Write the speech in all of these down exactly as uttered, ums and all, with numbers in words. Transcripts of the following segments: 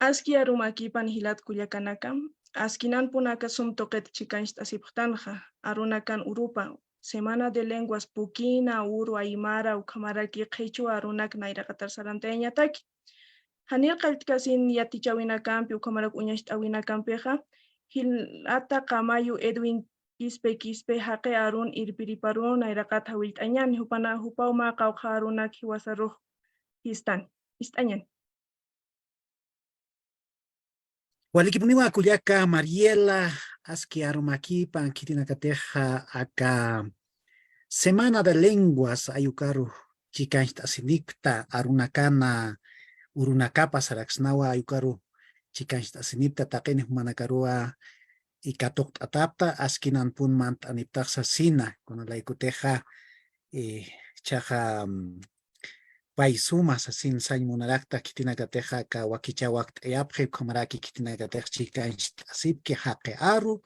Aski arumakipan jilat kullakanaka, askinanpun aka sum tuqit chikancht'asipxtanxa, arunakan urupa, Semana de Lenguas pukina, uru, aymara, ukhamaraki qhichwa arunak nayraqatar sarantayañataki. Janir qalltkasin yatichäwinakampi, ukhamarak uñacht'äwinakampixa, jilata qamayu Edwin Quispe Quispe jaqi arun irpiriparun nayraqat jawillt'añäni, jupana, jupaw mä qawqha arunak jiwasarux jistan, jist'añäni. Walikipuniwa kullaka Mariela, aski arumakipan khitinakatixa aka Semana de Lenguas ayukaru chikancht'asinipkta arunakana urunakapa saraksnawa ayukaru chikancht'asinipkta taqini jumanakaruwa y katuqt'atapta askinanpun mant'aniptax sasina, kunalaykutixa, eh, chaxa, mm, pay suma sasin sañ munarakta khitinakatixa aka wakichäw wakt'ayapxi, ukhamaraki khitinakatix chikancht'asipki jaqi aru,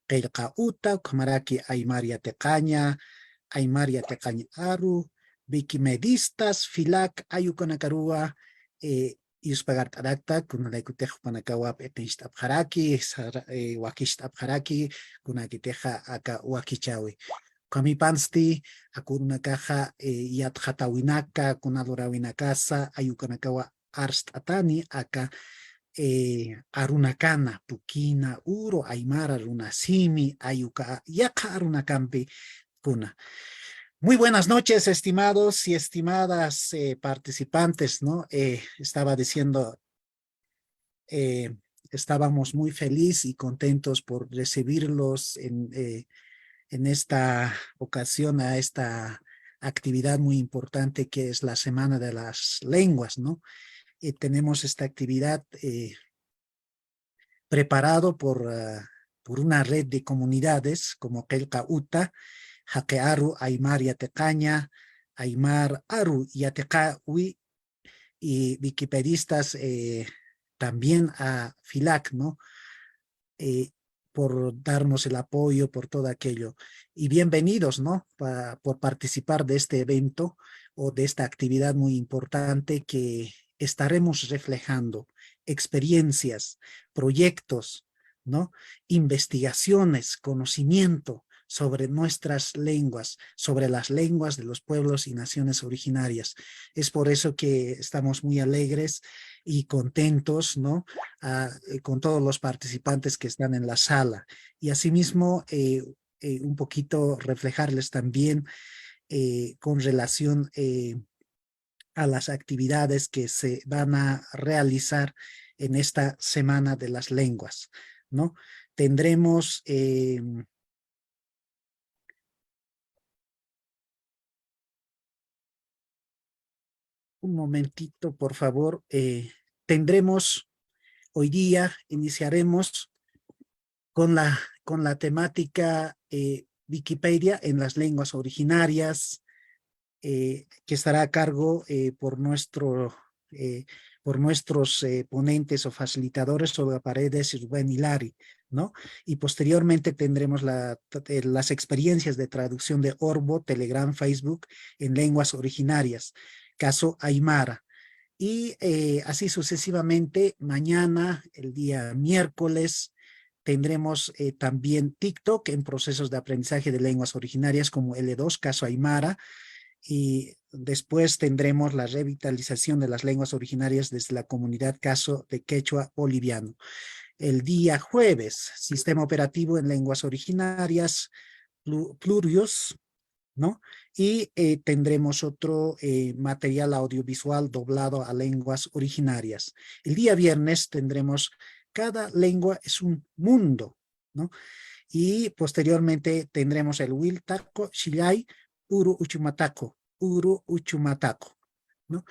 qillqa uta, ukhamaraki aymar yatiqaña, aymar yatiqañ aru, wikimedistas, filak, ayukanakaruwa, eh, yuspagart'arakta, kunalaykutix jupanakawa p'iqincht'apxaraki, sara-, eh, wakicht'apxaraki, kunakitixa aka wakichäwi. Ukhamipansti, aka urunakaxa, eh, yatxatäwinaka, kuna luräwinakasa, ayukanakawa arst'atani, aka, eh, arunakana, pukina, uru, aymara, runasimi, ayuka, yaqha arunakampi, kuna. Muy buenas noches, estimados y estimadas, eh, participantes, ¿no? Eh, estaba diciendo, eh, estábamos muy feliz y contentos por recibirlos en, eh, en esta ocasión a esta actividad muy importante que es la Semana de las Lenguas, ¿no? Eh, tenemos esta actividad, eh, preparado por, ah, por una red de comunidades como Qillqa Uta, Jaqi Aru Aymar Yatiqaña, Aymar Aru Yatiqawi y wikipedistas, eh, también a FILAC, ¿no? Eh, por darnos el apoyo, por todo aquello. Y bienvenidos, ¿no? Pa-, por participar de este evento o de esta actividad muy importante que estaremos reflejando experiencias, proyectos, ¿no? Investigaciones, conocimiento sobre nuestras lenguas, sobre las lenguas de los pueblos y naciones originarias. Es por eso que estamos muy alegres y contentos, ¿no? Ah, eh, con todos los participantes que están en la sala. Y asimismo, eh, eh, un poquito reflejarles también, eh, con relación, eh, a las actividades que se van a realizar en esta Semana de las Lenguas, ¿no? Tendremos, eh, un momentito, por favor. Eh, tendremos, hoy día iniciaremos con la, con la temática, eh, Wikipedia en las lenguas originarias, eh, que estará a cargo, eh, por nuestro, eh, por nuestros, eh, ponentes o facilitadores, Olga Paredes y Rubén Hilari, ¿no? Y posteriormente tendremos la, eh, las experiencias de traducción de Orbo, Telegram, Facebook en lenguas originarias, caso aymara. Y, eh, así sucesivamente, mañana, el día miércoles, tendremos, eh, también TikTok en procesos de aprendizaje de lenguas originarias como L dos, caso aymara, y después tendremos la revitalización de las lenguas originarias desde la comunidad caso de quechua boliviano. El día jueves, sistema operativo en lenguas originarias, plu-, plurios, ¿no? Y, eh, tendremos otro, eh, material audiovisual doblado a lenguas originarias. El día viernes tendremos Cada lengua es un mundo, ¿no? Y posteriormente tendremos el Wiltaqu Shillay Uru Uchumataqu, Uru Uchumataqu, ¿no?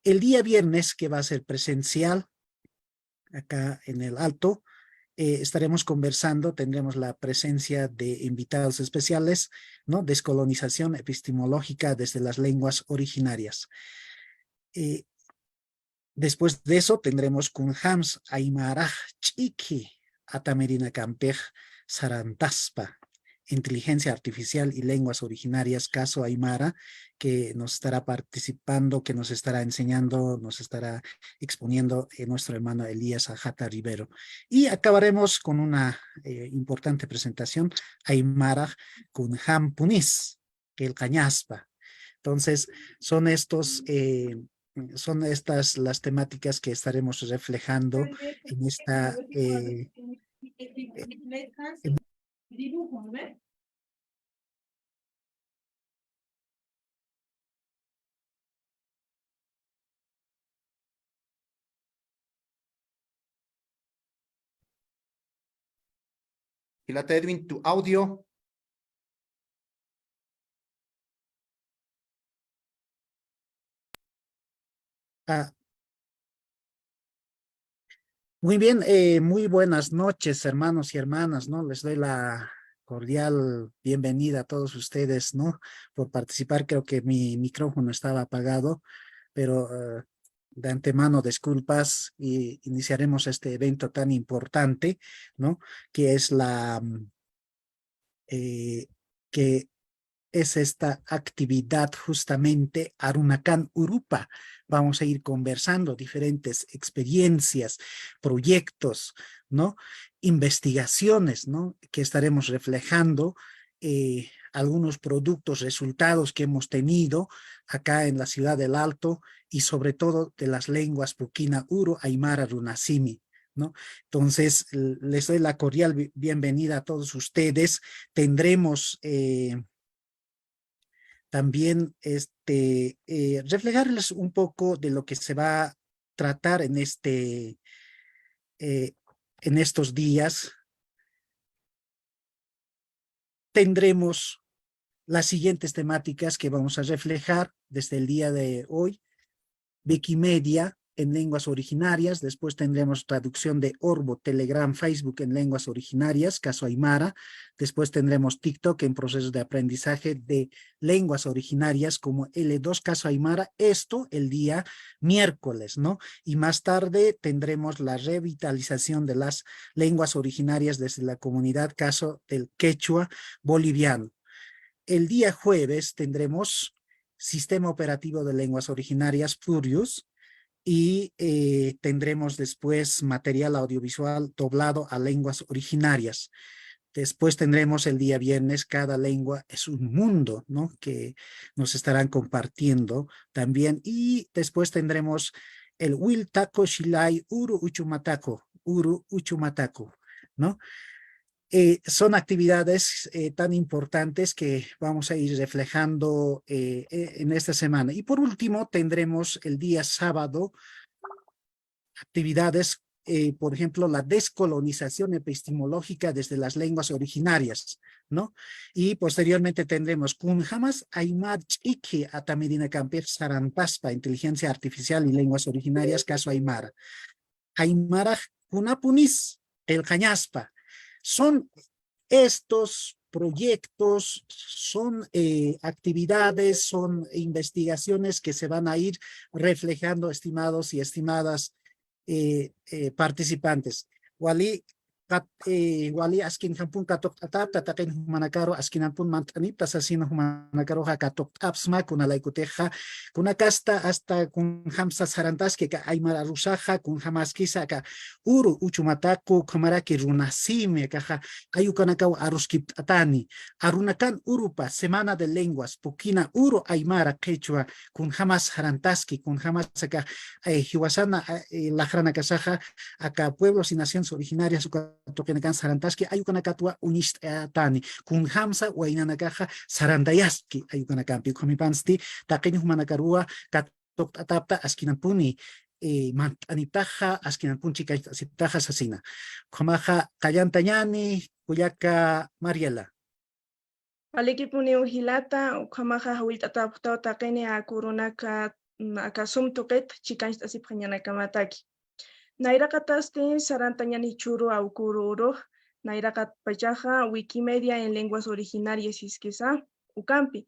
El día viernes, que va a ser presencial, acá en el Alto, eh, estaremos conversando, tendremos la presencia de invitados especiales, ¿no? Descolonización epistemológica desde las lenguas originarias. Eh, Después de eso tendremos kunjams aymarax ch'iki atamirinakampex sarantaspa, inteligencia artificial y lenguas originarias, caso aymara, que nos estará participando, que nos estará enseñando, nos estará exponiendo, eh, nuestro hermano Elías Ajata Rivero. Y acabaremos con una, eh, importante presentación, aymarax kunjam punis, qillqañaspa. Entonces, son estos, eh, son estas las temáticas que estaremos reflejando en esta, eh, eh, en Jilata Edwin, tu audio. Ah, muy bien, eh, muy buenas noches, hermanos y hermanas, ¿no? Les doy la cordial bienvenida a todos ustedes, ¿no? Por participar. Creo que mi micrófono estaba apagado, pero, eh, de antemano disculpas y iniciaremos este evento tan importante, ¿no? Que es la, mm, eh, que es esta actividad justamente Arunakan Urupa. Vamos a ir conversando diferentes experiencias, proyectos, ¿no? Investigaciones, ¿no? Que estaremos reflejando, eh, algunos productos, resultados que hemos tenido acá en la ciudad del Alto y sobre todo de las lenguas pukina uru, aymara, runasimi, ¿no? Entonces, l-, les doy la cordial bi-, bienvenida a todos ustedes. Tendremos, eh, también, este, eh, reflejarles un poco de lo que se va a tratar en este, eh, en estos días. Tendremos las siguientes temáticas que vamos a reflejar desde el día de hoy. Wikimedia en lenguas originarias, después tendremos traducción de Orbo, Telegram, Facebook en lenguas originarias, caso aymara, después tendremos TikTok en proceso de aprendizaje de lenguas originarias como L dos, caso aymara, esto el día miércoles, ¿no? Y más tarde tendremos la revitalización de las lenguas originarias desde la comunidad, caso del quechua boliviano. El día jueves tendremos sistema operativo de lenguas originarias, Plurius, y, eh, tendremos después material audiovisual doblado a lenguas originarias. Después tendremos el día viernes, cada lengua es un mundo, ¿no? Que nos estarán compartiendo también. Y después tendremos el Wiltaco Shilay Uru Uchumataco, Uru Uchumataco, ¿no? Eh, son actividades, eh, tan importantes que vamos a ir reflejando, eh, eh, en esta semana. Y por último, tendremos el día sábado actividades, eh, por ejemplo, la descolonización epistemológica desde las lenguas originarias, ¿no? Y posteriormente tendremos kunjamas aymar ch'iki atamirinakampi sarantaspa inteligencia artificial y lenguas originarias, caso aymara. Aymarax kunapunis qillqañaspa. Son estos proyectos, son, eh, actividades, son investigaciones que se van a ir reflejando, estimados y estimadas, eh, eh, participantes. Wali, kat-, eh, wali askinjampun katuqt'atapta, taqin jumanakaru askinampun mant'anipta sasina jumanakaruxa katuqt'apsma, kunalaykutixa, kunakasta hasta kunjamsa sarantaski aka aymar arusaxa, kunjamaskisa aka Uru Uchumataku, ukhamaraki runasimi akaxa, ayukanakaw aruskipt'atani. Arunakan Urupa, Semana de Lenguas, pukina uru aymara qhichwa, kunjamas sarantaski, kunjamas aka, eh, jiwasana, eh, laxranakasaxa, aka pueblos y naciones originarias uka tuqinakan sarantaski, ayukanakatwa uñist'atani, kunjamsa waynanakaxa sarantayaski ayukanakampi, ukhamipansti, taqin jumanakaruwa, katuqt'atapta askinampuni, eh, mant'aniptaxa, askinampun chikañcht'asiptaxa sasina. Ukhamaxa qallantañani, kullaka Mariela. Walikipuniw jilata, ukhamaxa jawillt'atapxtaw taqini aka urunaka, mm, aka sum tuqit chikañcht'asipxañanakamataki. Nayraqatasti sarantañäni jichhüru awküru urux, nayraqatpachaxa Wikimedia en lenguas originarias jiskisa, ukampi.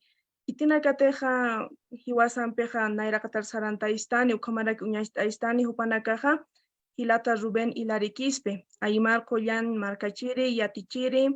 Khitinakatixa jiwasampixa nayraqatar sarantayistani, ukhamaraki uñacht'ayistani jupanakaxa, jilata Rubén Hilari Quispe, Aymar Qullan Markachiri, Yatichiri,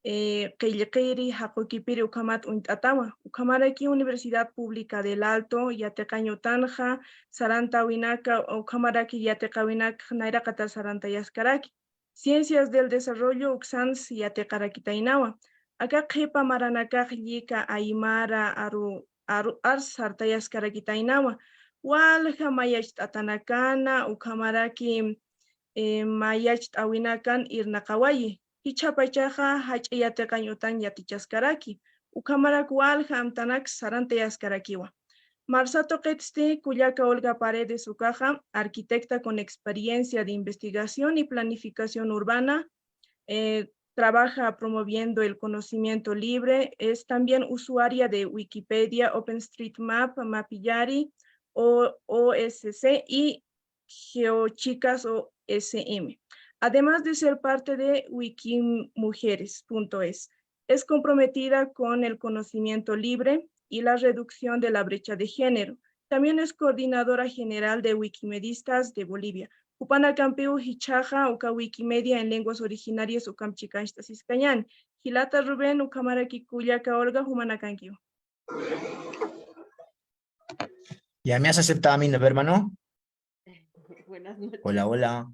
eh, qillqiri, jaqukipiri ukhamat uñt'atawa. Ukhamaraki Universidad Pública del Alto yatiqañ utanxa, sarantäwinaka, ukhamaraki yatiqäwinak nayraqatar sarantayaskaraki. Ciencias del Desarrollo uksans yatiqarakitaynawa. Aka qhipa maranakax llika aymara aru, aru, ars sartayaskarakitaynawa. Walja mayacht'atanakana, ukhamaraki, eh, mayacht'äwinakan irnaqawayi. Jichhapachaxa jach'a yatiqañ utan yatichaskaraki. Ukhamarak walja amtanak sarantayaskarakiwa. Marsa tuqitsti kullaka Olga Paredes ukaxa, arquitecta con experiencia de investigación y planificación urbana, eh, trabaja promoviendo el conocimiento libre, es también usuaria de Wikipedia, OpenStreetMap, Mapillary, o, O S C y GeoChicas o S M. Además de ser parte de wikimujeres punto es, es comprometida con el conocimiento libre y la reducción de la brecha de género. También es coordinadora general de Wikimedistas de Bolivia. Jupanakampiw jichhaxa uka Wikimedia en lenguas originarias ukamp chikancht'asiskañäni. Jilata Rubén, ukhamaraki kullaka Olga, jumanakankiw. Ya me has aceptado a mí, ¿no, hermano? Buenas noches. Hola, hola.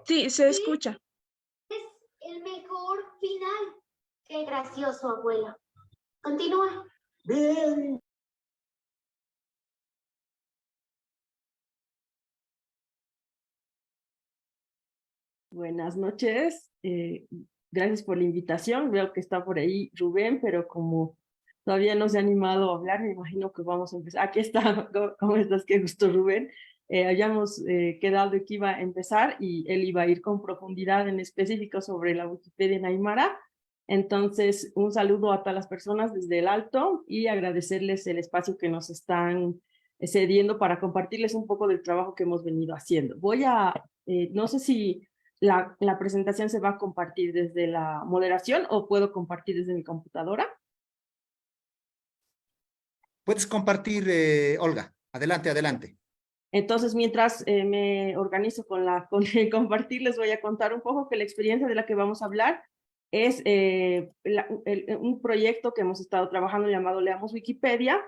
Sí, se escucha. Es el mejor final. Qué gracioso, abuela. Continúa. Bien. Buenas noches. Eh, gracias por la invitación. Veo que está por ahí Rubén, pero como todavía no se ha animado a hablar, me imagino que vamos a empezar. Aquí está. ¿Cómo, cómo estás? Qué gusto, Rubén. Eh, habíamos, eh, quedado que iba a empezar y él iba a ir con profundidad en específico sobre la Wikipedia en aymara. Entonces, un saludo a todas las personas desde el alto y agradecerles el espacio que nos están, eh, cediendo para compartirles un poco del trabajo que hemos venido haciendo. Voy a, eh, no sé si la, la presentación se va a compartir desde la moderación o puedo compartir desde mi computadora. Puedes compartir, eh, Olga. Adelante, adelante. Entonces, mientras, eh, me organizo con la, con el compartir, les voy a contar un poco que la experiencia de la que vamos a hablar es, eh, la, el, un proyecto que hemos estado trabajando llamado Leamos Wikipedia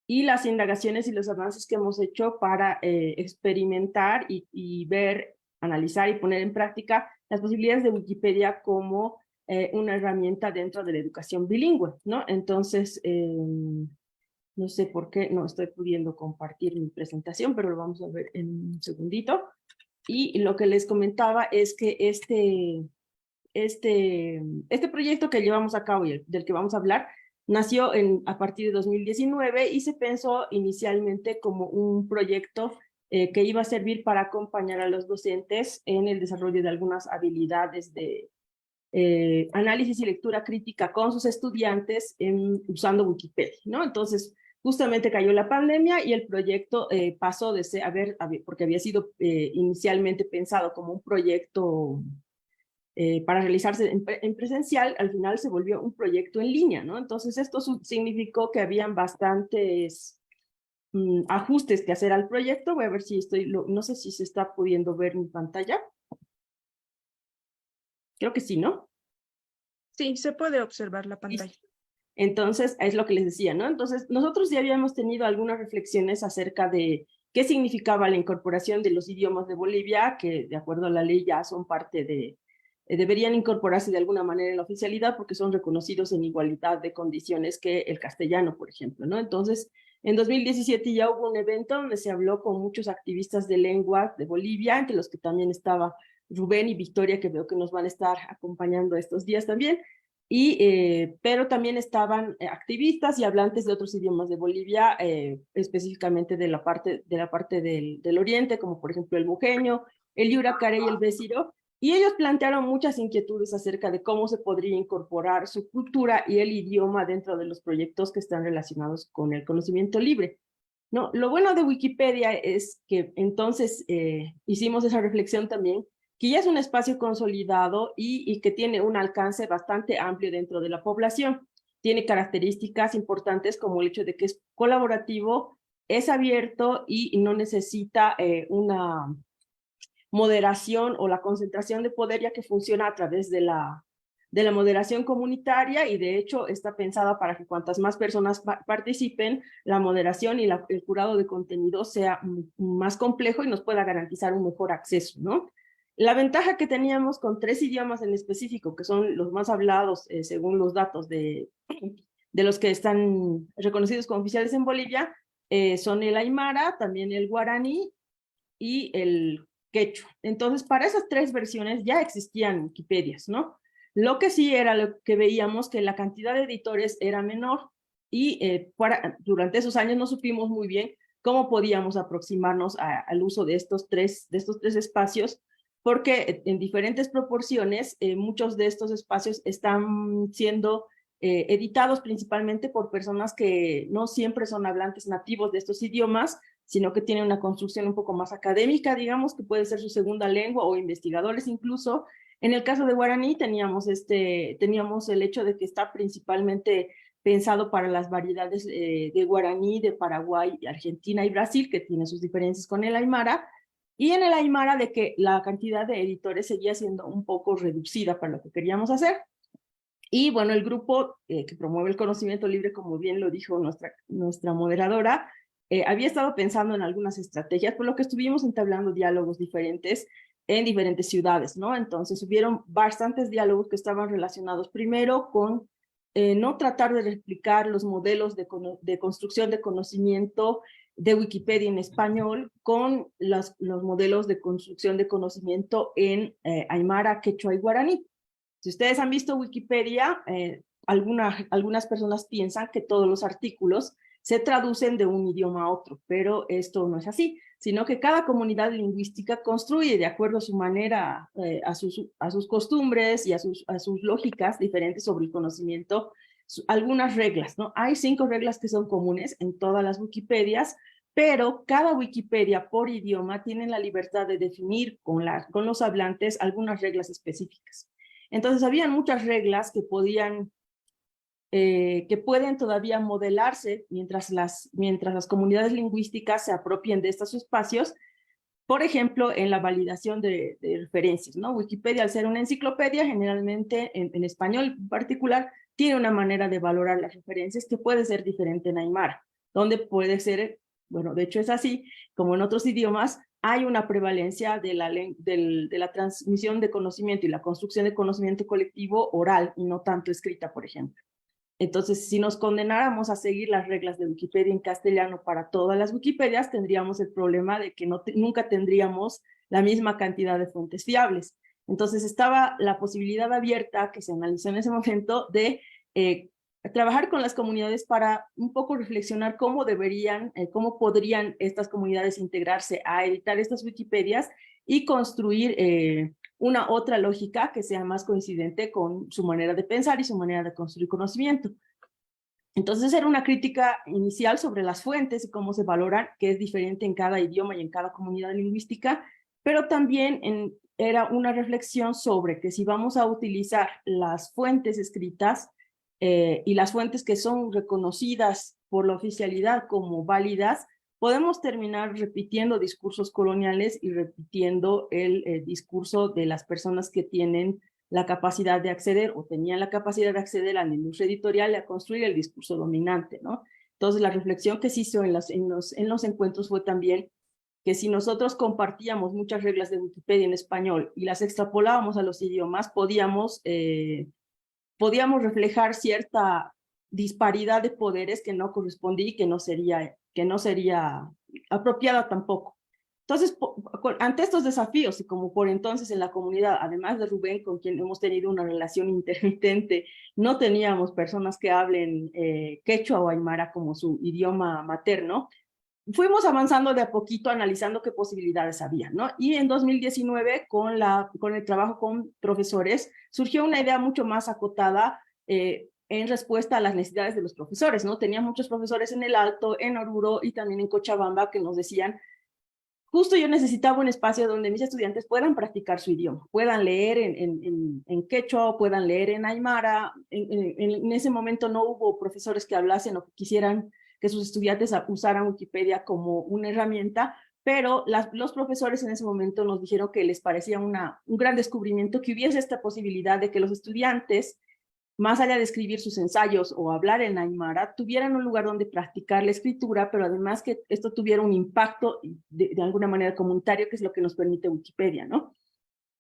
y las indagaciones y los avances que hemos hecho para, eh, experimentar y, y ver, analizar y poner en práctica las posibilidades de Wikipedia como, eh, una herramienta dentro de la educación bilingüe, ¿no? Entonces, em, no sé por qué no estoy pudiendo compartir mi presentación, pero lo vamos a ver en un segundito. Y lo que les comentaba es que este, este, este proyecto que llevamos a cabo y el, del que vamos a hablar nació en, a partir de dos mil diecinueve y se pensó inicialmente como un proyecto, eh, que iba a servir para acompañar a los docentes en el desarrollo de algunas habilidades de, eh, análisis y lectura crítica con sus estudiantes en, usando Wikipedia, ¿no? Entonces, justamente cayó la pandemia y el proyecto, eh, pasó de ser, a ver, a ver, porque había sido, eh, inicialmente pensado como un proyecto, eh, para realizarse en pre-, en presencial, al final se volvió un proyecto en línea, ¿no? Entonces, esto su-, significó que habían bastantes, mm, ajustes que hacer al proyecto. Voy a ver si estoy, lo, no sé si se está pudiendo ver mi pantalla. Creo que sí, ¿no? Sí, se puede observar la pantalla. Entonces, es lo que les decía, ¿no? Entonces, nosotros ya habíamos tenido algunas reflexiones acerca de qué significaba la incorporación de los idiomas de Bolivia, que de acuerdo a la ley ya son parte de, eh, deberían incorporarse de alguna manera en la oficialidad porque son reconocidos en igualdad de condiciones que el castellano, por ejemplo, ¿no? Entonces, en dos mil diecisiete ya hubo un evento donde se habló con muchos activistas de lengua de Bolivia, entre los que también estaba Rubén y Victoria, que veo que nos van a estar acompañando estos días también. Y, eh, pero también estaban, eh, activistas y hablantes de otros idiomas de Bolivia, eh, específicamente de la parte, de la parte del, del oriente, como por ejemplo el mojeño, el yuracare y el besiro. Y ellos plantearon muchas inquietudes acerca de cómo se podría incorporar su cultura y el idioma dentro de los proyectos que están relacionados con el conocimiento libre. ¿no? Lo bueno de Wikipedia es que entonces eh, hicimos esa reflexión también, que ya es un espacio consolidado y, y que tiene un alcance bastante amplio dentro de la población. Tiene características importantes como el hecho de que es colaborativo, es abierto y no necesita eh, una moderación o la concentración de poder, ya que funciona a través de la, de la moderación comunitaria y de hecho está pensada para que cuantas más personas pa- participen, la moderación y la- el curado de contenido sea m- más complejo y nos pueda garantizar un mejor acceso, ¿no? La ventaja que teníamos con tres idiomas en específico, que son los más hablados eh, según los datos de, de los que están reconocidos como oficiales en Bolivia, eh, son el aymara, también el guaraní y el quechua. Entonces, para esas tres versiones ya existían Wikipedias, ¿no? Lo que sí era lo que veíamos que la cantidad de editores era menor y eh, para, durante esos años no supimos muy bien cómo podíamos aproximarnos a- al uso de estos tres, de estos tres espacios, porque en diferentes proporciones eh, muchos de estos espacios están siendo eh, editados principalmente por personas que no siempre son hablantes nativos de estos idiomas, sino que tienen una construcción un poco más académica, digamos, que puede ser su segunda lengua o investigadores incluso. En el caso de guaraní teníamos, este, teníamos el hecho de que está principalmente pensado para las variedades eh, de guaraní de Paraguay, Argentina y Brasil, que tiene sus diferencias con el aymara, y en el aymara de que la cantidad de editores seguía siendo un poco reducida para lo que queríamos hacer. Y bueno, el grupo eh, que promueve el conocimiento libre, como bien lo dijo nuestra, nuestra moderadora, eh, había estado pensando en algunas estrategias, por lo que estuvimos entablando diálogos diferentes en diferentes ciudades, ¿no? Entonces, hubieron bastantes diálogos que estaban relacionados primero con eh, no tratar de replicar los modelos de, cono- de construcción de conocimiento de Wikipedia en español con las- los modelos de construcción de conocimiento en eh, aymara, quechua y guaraní. Si ustedes han visto Wikipedia, eh, alguna- algunas personas piensan que todos los artículos se traducen de un idioma a otro, pero esto no es así, sino que cada comunidad lingüística construye de acuerdo a su manera, eh, a, sus, a sus costumbres y a sus, a sus lógicas diferentes sobre el conocimiento, su- algunas reglas, ¿no? Hay cinco reglas que son comunes en todas las Wikipedias, pero cada Wikipedia por idioma tiene la libertad de definir con, la, con los hablantes algunas reglas específicas. Entonces, habían muchas reglas que podían eh, que pueden todavía modelarse mientras las, mientras las comunidades lingüísticas se apropien de estos espacios, por ejemplo, en la validación de, de referencias, ¿no? Wikipedia, al ser una enciclopedia, generalmente en, en español en particular, tiene una manera de valorar las referencias que puede ser diferente en aymara, donde puede ser, bueno, de hecho es así, como en otros idiomas, hay una prevalencia de la, len- del- de la transmisión de conocimiento y la construcción de conocimiento colectivo oral y no tanto escrita, por ejemplo. Entonces, si nos condenáramos a seguir las reglas de Wikipedia en castellano para todas las Wikipedias, tendríamos el problema de que no te- nunca tendríamos la misma cantidad de fuentes fiables. Entonces, estaba la posibilidad abierta que se analizó en ese momento de eh, trabajar con las comunidades para un poco reflexionar cómo deberían, eh, cómo podrían estas comunidades integrarse a editar estas Wikipedias y construir eh, una otra lógica que sea más coincidente con su manera de pensar y su manera de construir conocimiento. Entonces, era una crítica inicial sobre las fuentes y cómo se valoran, que es diferente en cada idioma y en cada comunidad lingüística, pero también en- era una reflexión sobre que si vamos a utilizar las fuentes escritas eh, y las fuentes que son reconocidas por la oficialidad como válidas, podemos terminar repitiendo discursos coloniales y repitiendo el eh, discurso de las personas que tienen la capacidad de acceder o tenían la capacidad de acceder a la industria editorial y a construir el discurso dominante, ¿no? Entonces, la reflexión que se hizo en, las, en, los, en los encuentros fue también que si nosotros compartíamos muchas reglas de Wikipedia en español y las extrapolábamos a los idiomas, podíamos, eh, podíamos reflejar cierta disparidad de poderes que no correspondía y que no sería, que no sería apropiada tampoco. Entonces, po- con- ante estos desafíos, y como por entonces en la comunidad, además de Rubén, con quien hemos tenido una relación intermitente, no teníamos personas que hablen eh, quechua o aymara como su idioma materno, fuimos avanzando de a poquito analizando qué posibilidades había, ¿no? Y en dos mil diecinueve, con, la, con el trabajo con profesores, surgió una idea mucho más acotada eh, en respuesta a las necesidades de los profesores, ¿no? Tenía muchos profesores en El Alto, en Oruro y también en Cochabamba que nos decían, justo yo necesitaba un espacio donde mis estudiantes puedan practicar su idioma, puedan leer en, en, en, en quechua o puedan leer en aymara. En, en, en ese momento no hubo profesores que hablasen o que quisieran que sus estudiantes a- usaran Wikipedia como una herramienta, pero las, los profesores en ese momento nos dijeron que les parecía una, un gran descubrimiento que hubiese esta posibilidad de que los estudiantes, más allá de escribir sus ensayos o hablar en aymara, tuvieran un lugar donde practicar la escritura, pero además que esto tuviera un impacto de, de alguna manera comunitario, que es lo que nos permite Wikipedia, ¿no?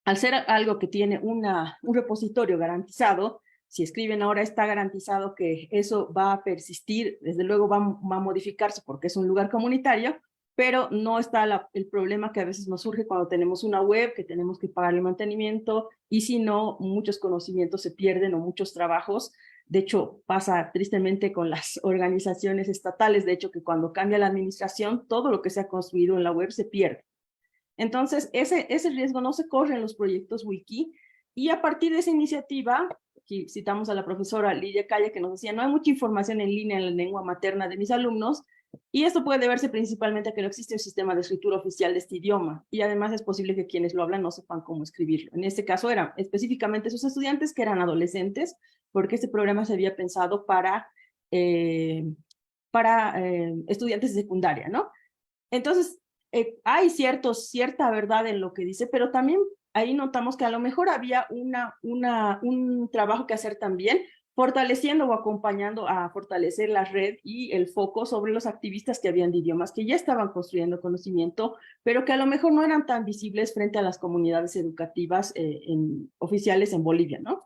Al ser algo que tiene una, un repositorio garantizado, si escriben ahora está garantizado que eso va a persistir, desde luego va, va a modificarse porque es un lugar comunitario, pero no está la- el problema que a veces nos surge cuando tenemos una web, que tenemos que pagar el mantenimiento, y si no, muchos conocimientos se pierden o muchos trabajos. De hecho, pasa tristemente con las organizaciones estatales, de hecho, que cuando cambia la administración, todo lo que se ha construido en la web se pierde. Entonces, ese, ese riesgo no se corre en los proyectos wiki, y a partir de esa iniciativa, aquí citamos a la profesora Lidia Calle, que nos decía, no hay mucha información en línea en la lengua materna de mis alumnos, y esto puede deberse principalmente a que no existe un sistema de escritura oficial de este idioma, y además es posible que quienes lo hablan no sepan cómo escribirlo. En este caso eran específicamente sus estudiantes que eran adolescentes, porque este programa se había pensado para, eh, para eh, estudiantes de secundaria, ¿no? Entonces, eh, hay cierto, cierta verdad en lo que dice, pero también ahí notamos que a lo mejor había una, una, un trabajo que hacer también, fortaleciendo o acompañando a fortalecer la red y el foco sobre los activistas que habían de idiomas, que ya estaban construyendo conocimiento, pero que a lo mejor no eran tan visibles frente a las comunidades educativas eh, en, oficiales en Bolivia, ¿no?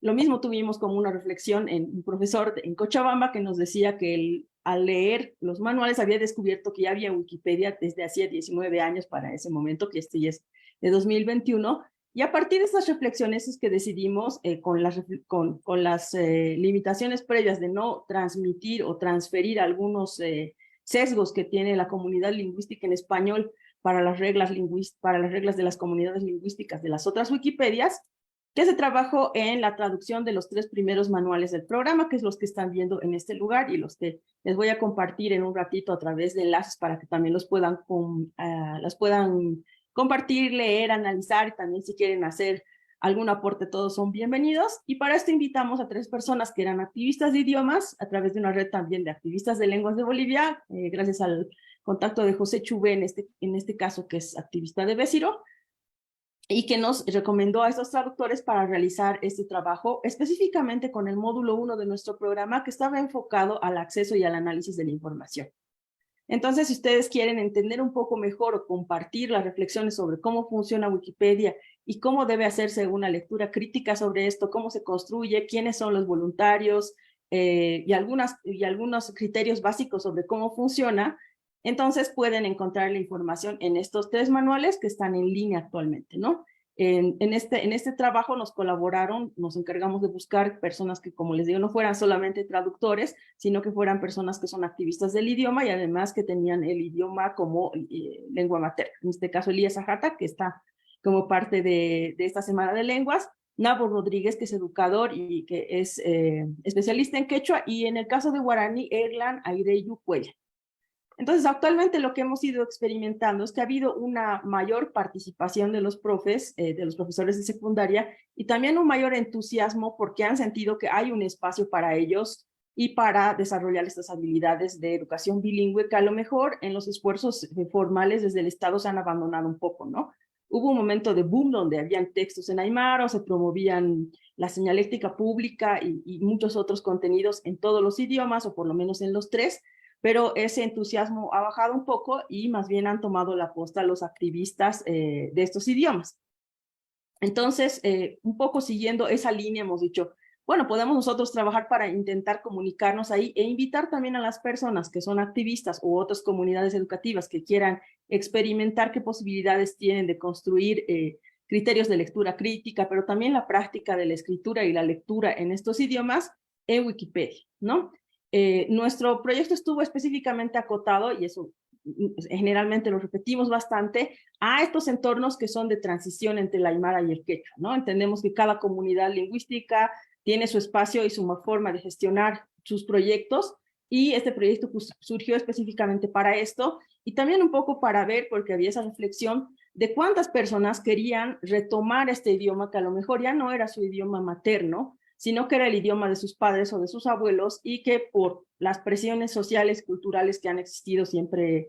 Lo mismo tuvimos como una reflexión en un profesor de- en Cochabamba que nos decía que él, al leer los manuales, había descubierto que ya había Wikipedia desde hacía diecinueve años para ese momento, que este ya es de dos mil veintiuno. Y a partir de esas reflexiones es que decidimos, eh, con las, refle- con, con las eh, limitaciones previas de no transmitir o transferir algunos eh, sesgos que tiene la comunidad lingüística en español para las reglas lingüis- para las reglas de las comunidades lingüísticas de las otras Wikipedias, que se trabajó en la traducción de los tres primeros manuales del programa, que es los que están viendo en este lugar y los que les voy a compartir en un ratito a través de enlaces para que también los puedan, com- ah, las puedan compartir, leer, analizar, y también si quieren hacer algún aporte, todos son bienvenidos. Y para esto invitamos a tres personas que eran activistas de idiomas a través de una red también de activistas de lenguas de Bolivia, eh, gracias al contacto de José Chubé, en este, en este caso, que es activista de Besiro, y que nos recomendó a estos traductores para realizar este trabajo, específicamente con el módulo uno de nuestro programa, que estaba enfocado al acceso y al análisis de la información. Entonces, si ustedes quieren entender un poco mejor o compartir las reflexiones sobre cómo funciona Wikipedia y cómo debe hacerse una lectura crítica sobre esto, cómo se construye, quiénes son los voluntarios eh, y, algunas, y algunos criterios básicos sobre cómo funciona, entonces pueden encontrar la información en estos tres manuales que están en línea actualmente, ¿no? En, en este, en este trabajo nos colaboraron, nos encargamos de buscar personas que, como les digo, no fueran solamente traductores, sino que fueran personas que son activistas del idioma y además que tenían el idioma como eh, lengua materna. En este caso, Elías Ajata, que está como parte de, de esta Semana de Lenguas, Nabo Rodríguez, que es educador y que es eh, especialista en quechua, y en el caso de guaraní, Erlan Aireyu Cuella. Entonces, actualmente lo que hemos ido experimentando es que ha habido una mayor participación de los profes, eh, de los profesores de secundaria, y también un mayor entusiasmo porque han sentido que hay un espacio para ellos y para desarrollar estas habilidades de educación bilingüe que a lo mejor en los esfuerzos eh, formales desde el Estado se han abandonado un poco, ¿no? Hubo un momento de boom donde habían textos en aymara, se promovían la señaléctica pública y, y muchos otros contenidos en todos los idiomas, o por lo menos en los tres, pero ese entusiasmo ha bajado un poco y más bien han tomado la posta los activistas eh, de estos idiomas. Entonces, eh, un poco siguiendo esa línea, hemos dicho, bueno, podemos nosotros trabajar para intentar comunicarnos ahí e invitar también a las personas que son activistas u otras comunidades educativas que quieran experimentar qué posibilidades tienen de construir eh, criterios de lectura crítica, pero también la práctica de la escritura y la lectura en estos idiomas en Wikipedia, ¿no? Eh, nuestro proyecto estuvo específicamente acotado, y eso mm, generalmente lo repetimos bastante, a estos entornos que son de transición entre el aymara y el quechua, ¿no? Entendemos que cada comunidad lingüística tiene su espacio y su forma de gestionar sus proyectos, y este proyecto pues, surgió específicamente para esto, y también un poco para ver, porque había esa reflexión de cuántas personas querían retomar este idioma que a lo mejor ya no era su idioma materno, sino que era el idioma de sus padres o de sus abuelos, y que por las presiones sociales, culturales que han existido siempre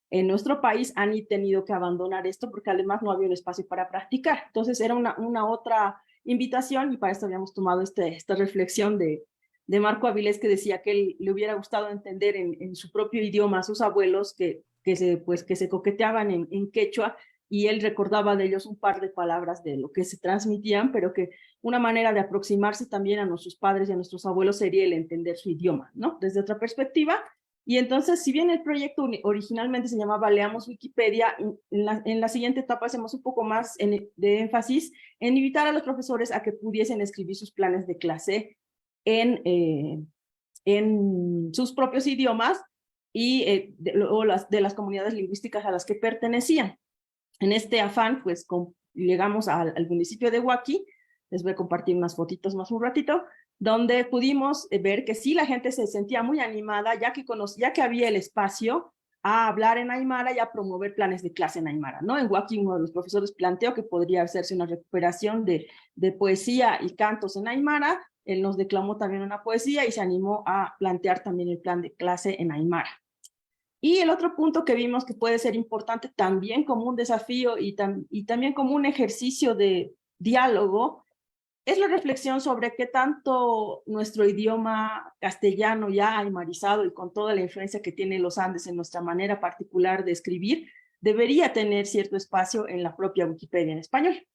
en nuestro país han tenido que abandonar esto porque además no había un espacio para practicar. Entonces era una, una otra invitación y para esto habíamos tomado este, esta reflexión de, de Marco Avilés, que decía que él le hubiera gustado entender en, en su propio idioma a sus abuelos que, que, se, pues, que se coqueteaban en, en quechua, y él recordaba de ellos un par de palabras de lo que se transmitían, pero que una manera de aproximarse también a nuestros padres y a nuestros abuelos sería el entender su idioma, ¿no? Desde otra perspectiva. Y entonces, si bien el proyecto originalmente se llamaba Leamos Wikipedia, en la, en la siguiente etapa hacemos un poco más de énfasis en invitar a los profesores a que pudiesen escribir sus planes de clase en, eh, en sus propios idiomas y eh, de, o las, de las comunidades lingüísticas a las que pertenecían. En este afán, pues llegamos al, al, municipio de Huaki, les voy a compartir unas fotitos más un ratito, donde pudimos eh, ver que sí la gente se sentía muy animada, ya que conocía, ya que había el espacio a hablar en aymara y a promover planes de clase en aymara, ¿no? En Huaki uno de los profesores planteó que podría hacerse una recuperación de, de poesía y cantos en aymara, él nos declamó también una poesía y se animó a plantear también el plan de clase en aymara. Y el otro punto que vimos que puede ser importante también como un desafío y, tam y también como un ejercicio de diálogo es la reflexión sobre qué tanto nuestro idioma castellano ya aymarizado y con toda la influencia que tiene los Andes en nuestra manera particular de escribir debería tener cierto espacio en la propia Wikipedia en español.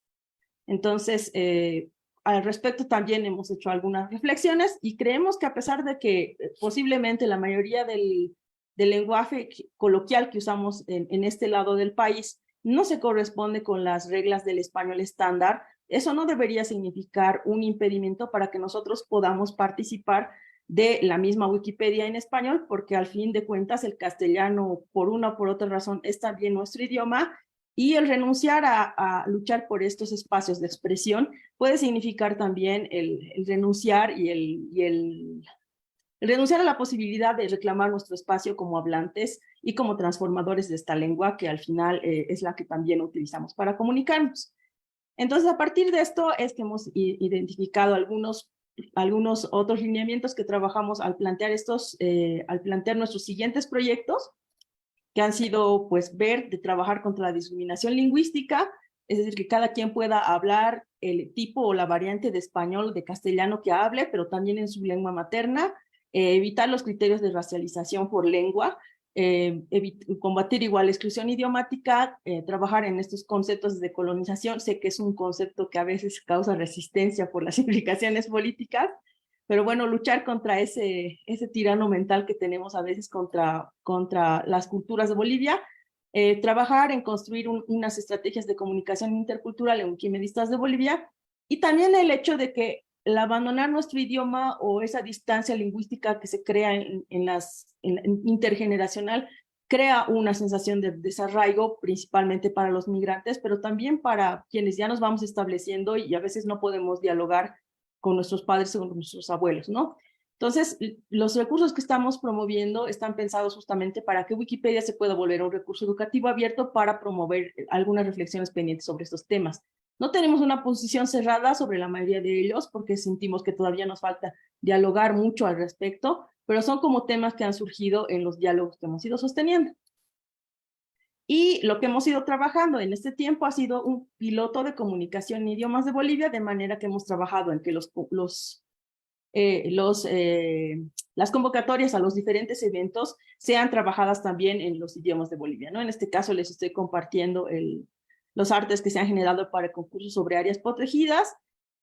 Entonces, eh, al respecto también hemos hecho algunas reflexiones y creemos que a pesar de que eh, posiblemente la mayoría del, del lenguaje coloquial que usamos en, en este lado del país no se corresponde con las reglas del español estándar, eso no debería significar un impedimento para que nosotros podamos participar de la misma Wikipedia en español, porque al fin de cuentas el castellano, por una o por otra razón, es también nuestro idioma y el renunciar a, a luchar por estos espacios de expresión puede significar también el, el renunciar y el, y el, el renunciar a la posibilidad de reclamar nuestro espacio como hablantes y como transformadores de esta lengua que al final eh, es la que también utilizamos para comunicarnos. Entonces, a partir de esto es que hemos identificado algunos, algunos otros lineamientos que trabajamos al plantear estos, eh, al plantear nuestros siguientes proyectos que han sido, pues, ver de trabajar contra la discriminación lingüística, es decir, que cada quien pueda hablar el tipo o la variante de español, de castellano que hable, pero también en su lengua materna, eh, evitar los criterios de racialización por lengua, eh, combatir igual la exclusión idiomática, eh, trabajar en estos conceptos de colonización. Sé que es un concepto que a veces causa resistencia por las implicaciones políticas, pero bueno, luchar contra ese, ese tirano mental que tenemos a veces contra, contra las culturas de Bolivia, eh, trabajar en construir un, unas estrategias de comunicación intercultural en Wikimedistas de Bolivia y también el hecho de que el abandonar nuestro idioma o esa distancia lingüística que se crea en, en las en, intergeneracional crea una sensación de desarraigo principalmente para los migrantes, pero también para quienes ya nos vamos estableciendo y a veces no podemos dialogar con nuestros padres o con nuestros abuelos, ¿no? Entonces, los recursos que estamos promoviendo están pensados justamente para que Wikipedia se pueda volver un recurso educativo abierto para promover algunas reflexiones pendientes sobre estos temas. No tenemos una posición cerrada sobre la mayoría de ellos porque sentimos que todavía nos falta dialogar mucho al respecto, pero son como temas que han surgido en los diálogos que hemos ido sosteniendo. Y lo que hemos ido trabajando en este tiempo ha sido un piloto de comunicación en idiomas de Bolivia, de manera que hemos trabajado en que los, los, eh, los, eh, las convocatorias a los diferentes eventos sean trabajadas también en los idiomas de Bolivia, ¿no? En este caso les estoy compartiendo el, los artes que se han generado para el concurso sobre áreas protegidas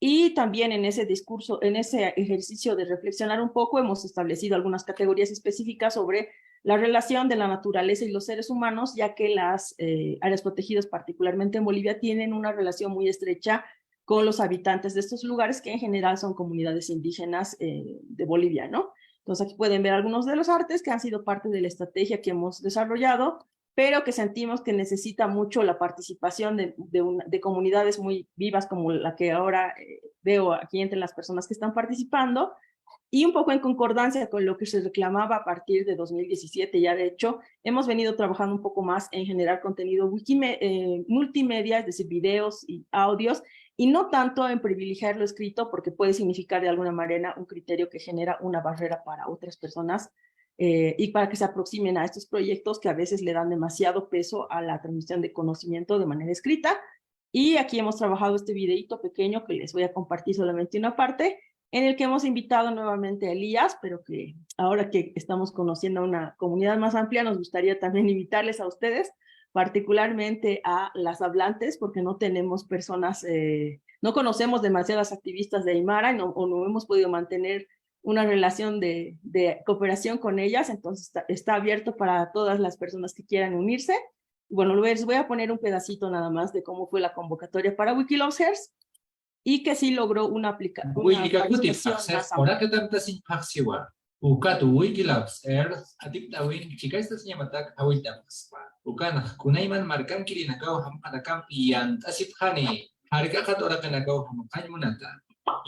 y también en ese discurso, en ese ejercicio de reflexionar un poco, hemos establecido algunas categorías específicas sobre la relación de la naturaleza y los seres humanos, ya que las eh, áreas protegidas, particularmente en Bolivia, tienen una relación muy estrecha con los habitantes de estos lugares, que en general son comunidades indígenas eh, de Bolivia, ¿no? Entonces aquí pueden ver algunos de los artes que han sido parte de la estrategia que hemos desarrollado pero que sentimos que necesita mucho la participación de, de, una, de comunidades muy vivas como la que ahora eh, veo aquí entre las personas que están participando, y un poco en concordancia con lo que se reclamaba a partir de dos mil diecisiete, ya de hecho, hemos venido trabajando un poco más en generar contenido wikime- eh, multimedia, es decir, videos y audios, y no tanto en privilegiar lo escrito, porque puede significar de alguna manera un criterio que genera una barrera para otras personas eh, y para que se aproximen a estos proyectos que a veces le dan demasiado peso a la transmisión de conocimiento de manera escrita. Y aquí hemos trabajado este videito pequeño que les voy a compartir solamente una parte, en el que hemos invitado nuevamente a Elías, pero que ahora que estamos conociendo a una comunidad más amplia, nos gustaría también invitarles a ustedes, particularmente a las hablantes, porque no tenemos personas, eh, no conocemos demasiadas activistas de Aymara, no, o no hemos podido mantener una relación de, de cooperación con ellas, entonces está, está abierto para todas las personas que quieran unirse. Bueno, les voy a poner un pedacito nada más de cómo fue la convocatoria para Wiki Loves Earth y que sí logró una aplicación. Wiki Loves Earth, ukat Wiki Loves Earth atipt'awin chikaystas ñamatak jawillt'apxaspa. Ukan kunayman markankirinakaw jamqanakampi yant'asipxani. Jark'aqat uraqinakaw jamqañ munata.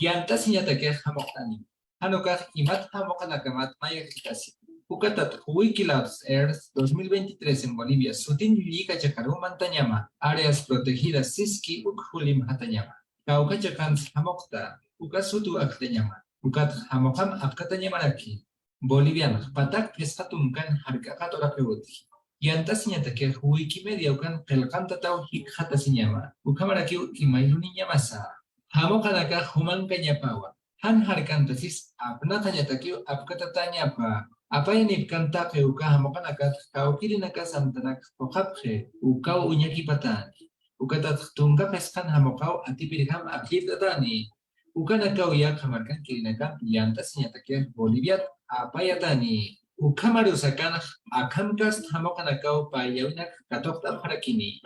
Yant'asiñatakix jamqt'ani. Jan ukax imat jamuqanakamat mayjt'asipxi. Ukatatx Wiki Loves Earth dos mil veintitrés en Bolivia sutin llikachakaruw mantañama, áreas protegidas siski uk julimjatañama. Kawkachakans jamuqta, uka sutu aktañama. Ukatx jamuqam apkatañamaraki. Bolivianx patak phisqa tunkan jark'aqat uraqiw utji. Yant'asiñatakix Wikimedia ukan qillqantataw jikxatasiñama. Ukhamarakiw imayruniñamasa. Jamuqanakax jumankañapawa. Jan jarkantasis apnaqañatakiw apkatatañapa. Apayanipkan taqi uka jamuqanakat kawkirinakas amtanakx phuqhapxi, ukaw uñakipatäni. Ukatatx tunka phisqan jamuqaw atipirjam apllirt'atäni. Ukanakaw yaqha markankirinakamp yant'asiñatakix Boliviat apayatani. Ukhamarus akanx akhamkast jamuqanakaw payllawinak katuqt'apxarakini.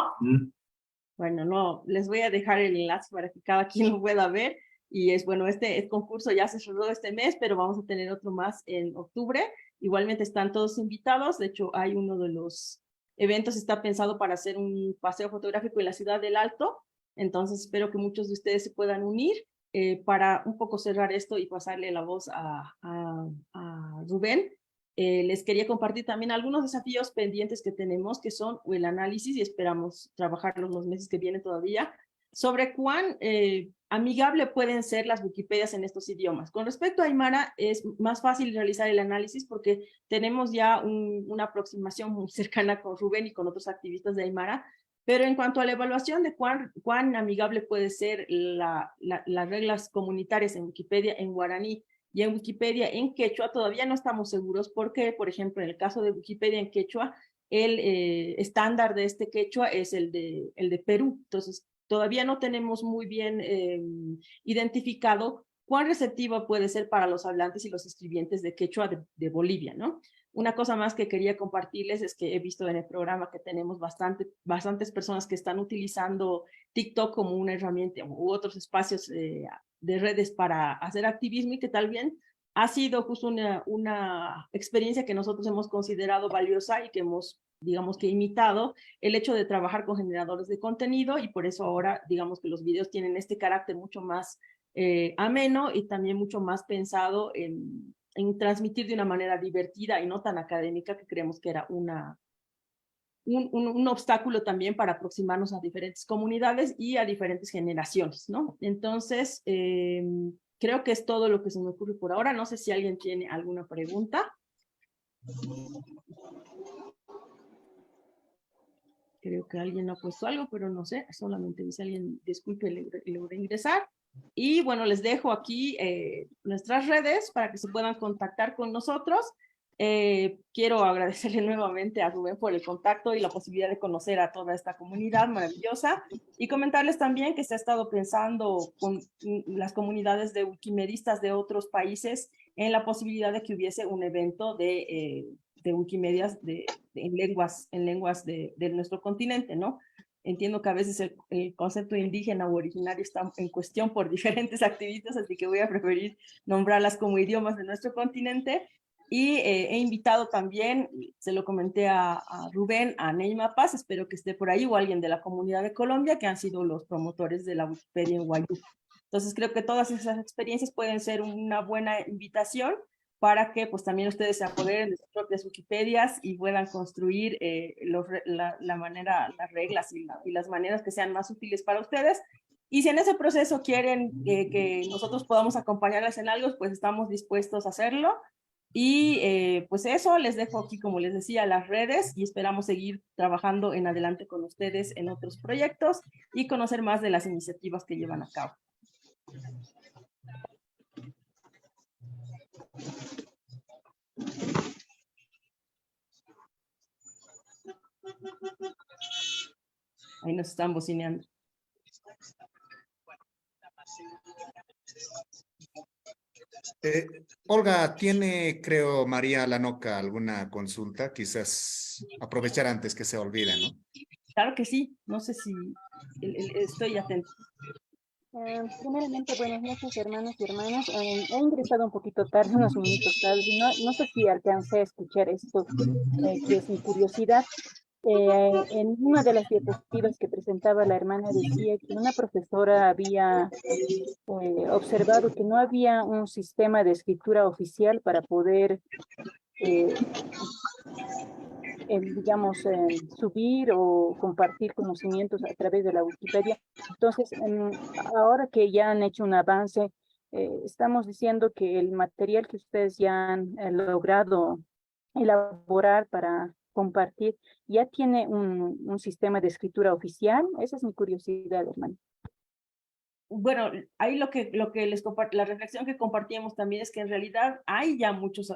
Bueno, no, les voy a dejar el enlace para que cada quien lo pueda ver. Y es bueno, este el concurso ya se cerró este mes, pero vamos a tener otro más en octubre. Igualmente están todos invitados. De hecho, hay uno de los eventos está pensado para hacer un paseo fotográfico en la ciudad del Alto. Entonces, espero que muchos de ustedes se puedan unir eh, para un poco cerrar esto y pasarle la voz a, a, a Rubén. Eh, les quería compartir también algunos desafíos pendientes que tenemos, que son el análisis, y esperamos trabajarlos los meses que vienen todavía, sobre cuán eh, amigable pueden ser las Wikipedias en estos idiomas. Con respecto a Aymara, es más fácil realizar el análisis porque tenemos ya un, una aproximación muy cercana con Rubén y con otros activistas de Aymara, pero en cuanto a la evaluación de cuán, cuán amigable puede ser la, la, las reglas comunitarias en Wikipedia en guaraní y en Wikipedia en quechua, todavía no estamos seguros porque, por ejemplo, en el caso de Wikipedia en quechua, el eh, estándar de este quechua es el de, el de Perú. Entonces, todavía no tenemos muy bien eh, identificado cuán receptiva puede ser para los hablantes y los escribientes de quechua de, de Bolivia, ¿no? Una cosa más que quería compartirles es que he visto en el programa que tenemos bastante, bastantes personas que están utilizando TikTok como una herramienta u otros espacios eh, de redes para hacer activismo y que tal bien ha sido justo una, una experiencia que nosotros hemos considerado valiosa y que hemos digamos que imitado el hecho de trabajar con generadores de contenido y por eso ahora digamos que los videos tienen este carácter mucho más eh, ameno y también mucho más pensado en, en, transmitir de una manera divertida y no tan académica, que creemos que era una, un, un, un obstáculo también para aproximarnos a diferentes comunidades y a diferentes generaciones, ¿no? Entonces, eh, creo que es todo lo que se me ocurre por ahora. No sé si alguien tiene alguna pregunta. Creo que alguien ha puesto algo, pero no sé, solamente dice alguien, disculpe, le, le voy a ingresar. Y bueno, les dejo aquí eh, nuestras redes para que se puedan contactar con nosotros. Eh, quiero agradecerle nuevamente a Rubén por el contacto y la posibilidad de conocer a toda esta comunidad maravillosa y comentarles también que se ha estado pensando con las comunidades de wikimedistas de otros países en la posibilidad de que hubiese un evento de, eh, de Wikimedias de, de, en lenguas, en lenguas de, de nuestro continente, ¿no? Entiendo que a veces el, el, concepto indígena u originario está en cuestión por diferentes activistas, así que voy a preferir nombrarlas como idiomas de nuestro continente. Y eh, he invitado también, se lo comenté a, a Rubén, a Ney Mapas, espero que esté por ahí, o alguien de la comunidad de Colombia, que han sido los promotores de la Wikipedia en wayuu. Entonces creo que todas esas experiencias pueden ser una buena invitación para que pues también ustedes se apoderen de sus propias Wikipedias y puedan construir eh, los re- la, la manera, las reglas y, la- y las maneras que sean más útiles para ustedes. Y si en ese proceso quieren eh, que nosotros podamos acompañarles en algo, pues estamos dispuestos a hacerlo. Y eh, pues eso, les dejo aquí, como les decía, las redes y esperamos seguir trabajando en adelante con ustedes en otros proyectos y conocer más de las iniciativas que llevan a cabo. Ahí nos están bocineando. Eh, Olga, tiene, creo, María Lanoca alguna consulta, quizás aprovechar antes que se olvide, ¿no? Claro que sí, no sé si el- el- estoy atento. Eh, primeramente, buenas noches, hermanos y hermanas. Eh, he ingresado un poquito tarde, unos minutos tarde. No, no sé si alcancé a escuchar esto, eh, que es mi curiosidad. Eh, en una de las diapositivas que presentaba la hermana decía que una profesora había eh, observado que no había un sistema de escritura oficial para poder, eh, eh, digamos, eh, subir o compartir conocimientos a través de la Wikipedia. Entonces, em, ahora que ya han hecho un avance, eh, estamos diciendo que el material que ustedes ya han eh, logrado elaborar para compartir ya tiene un, un sistema de escritura oficial. Esa es mi curiosidad, hermano. Bueno, ahí lo que, lo que les compart- la reflexión que compartíamos también es que en realidad hay ya muchos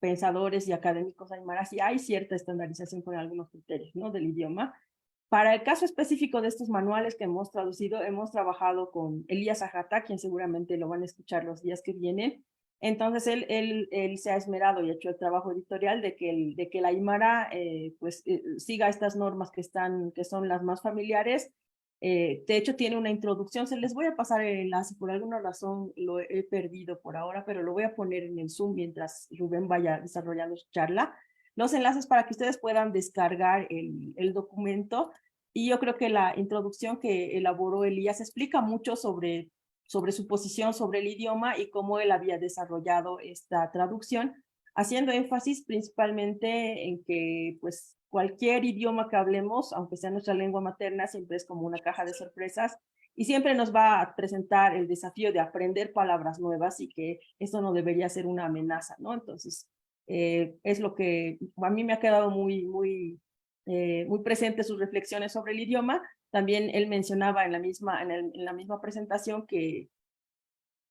pensadores y académicos aymaras y hay cierta estandarización con algunos criterios, ¿no? Del idioma. Para el caso específico de estos manuales que hemos traducido, hemos trabajado con Elías Ajata, quien seguramente lo van a escuchar los días que vienen. Entonces, él, él, él se ha esmerado y hecho el trabajo editorial de que el, de que el aymara eh, pues, eh, siga estas normas que, están, que son las más familiares. Eh, de hecho, tiene una introducción. Se les voy a pasar el enlace. Por alguna razón lo he perdido por ahora, pero lo voy a poner en el Zoom mientras Rubén vaya desarrollando su charla. Los enlaces para que ustedes puedan descargar el, el documento. Y yo creo que la introducción que elaboró Elías explica mucho sobre, sobre su posición sobre el idioma y cómo él había desarrollado esta traducción, haciendo énfasis principalmente en que pues, cualquier idioma que hablemos, aunque sea nuestra lengua materna, siempre es como una caja de sorpresas y siempre nos va a presentar el desafío de aprender palabras nuevas y que eso no debería ser una amenaza, ¿no? Entonces, eh, es lo que a mí me ha quedado muy, muy, eh, muy presente sus reflexiones sobre el idioma. También él mencionaba en la misma, en el- en la misma presentación que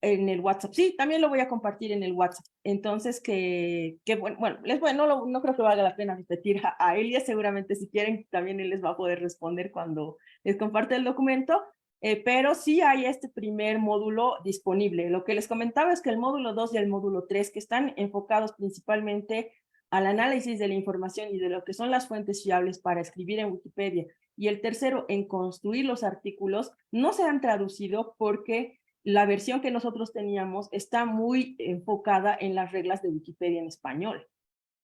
en el WhatsApp, sí, también lo voy a compartir en el WhatsApp. Entonces, que, que bueno, bueno, les, bueno no, lo- no creo que valga la pena repetir a, a Elia, seguramente si quieren también él les va a poder responder cuando les comparte el documento. Eh, pero sí hay este primer módulo disponible. Lo que les comentaba es que el módulo dos y el módulo tres, que están enfocados principalmente al análisis de la información y de lo que son las fuentes fiables para escribir en Wikipedia, y el tercero en construir los artículos, no se han traducido porque la versión que nosotros teníamos está muy enfocada en las reglas de Wikipedia en español.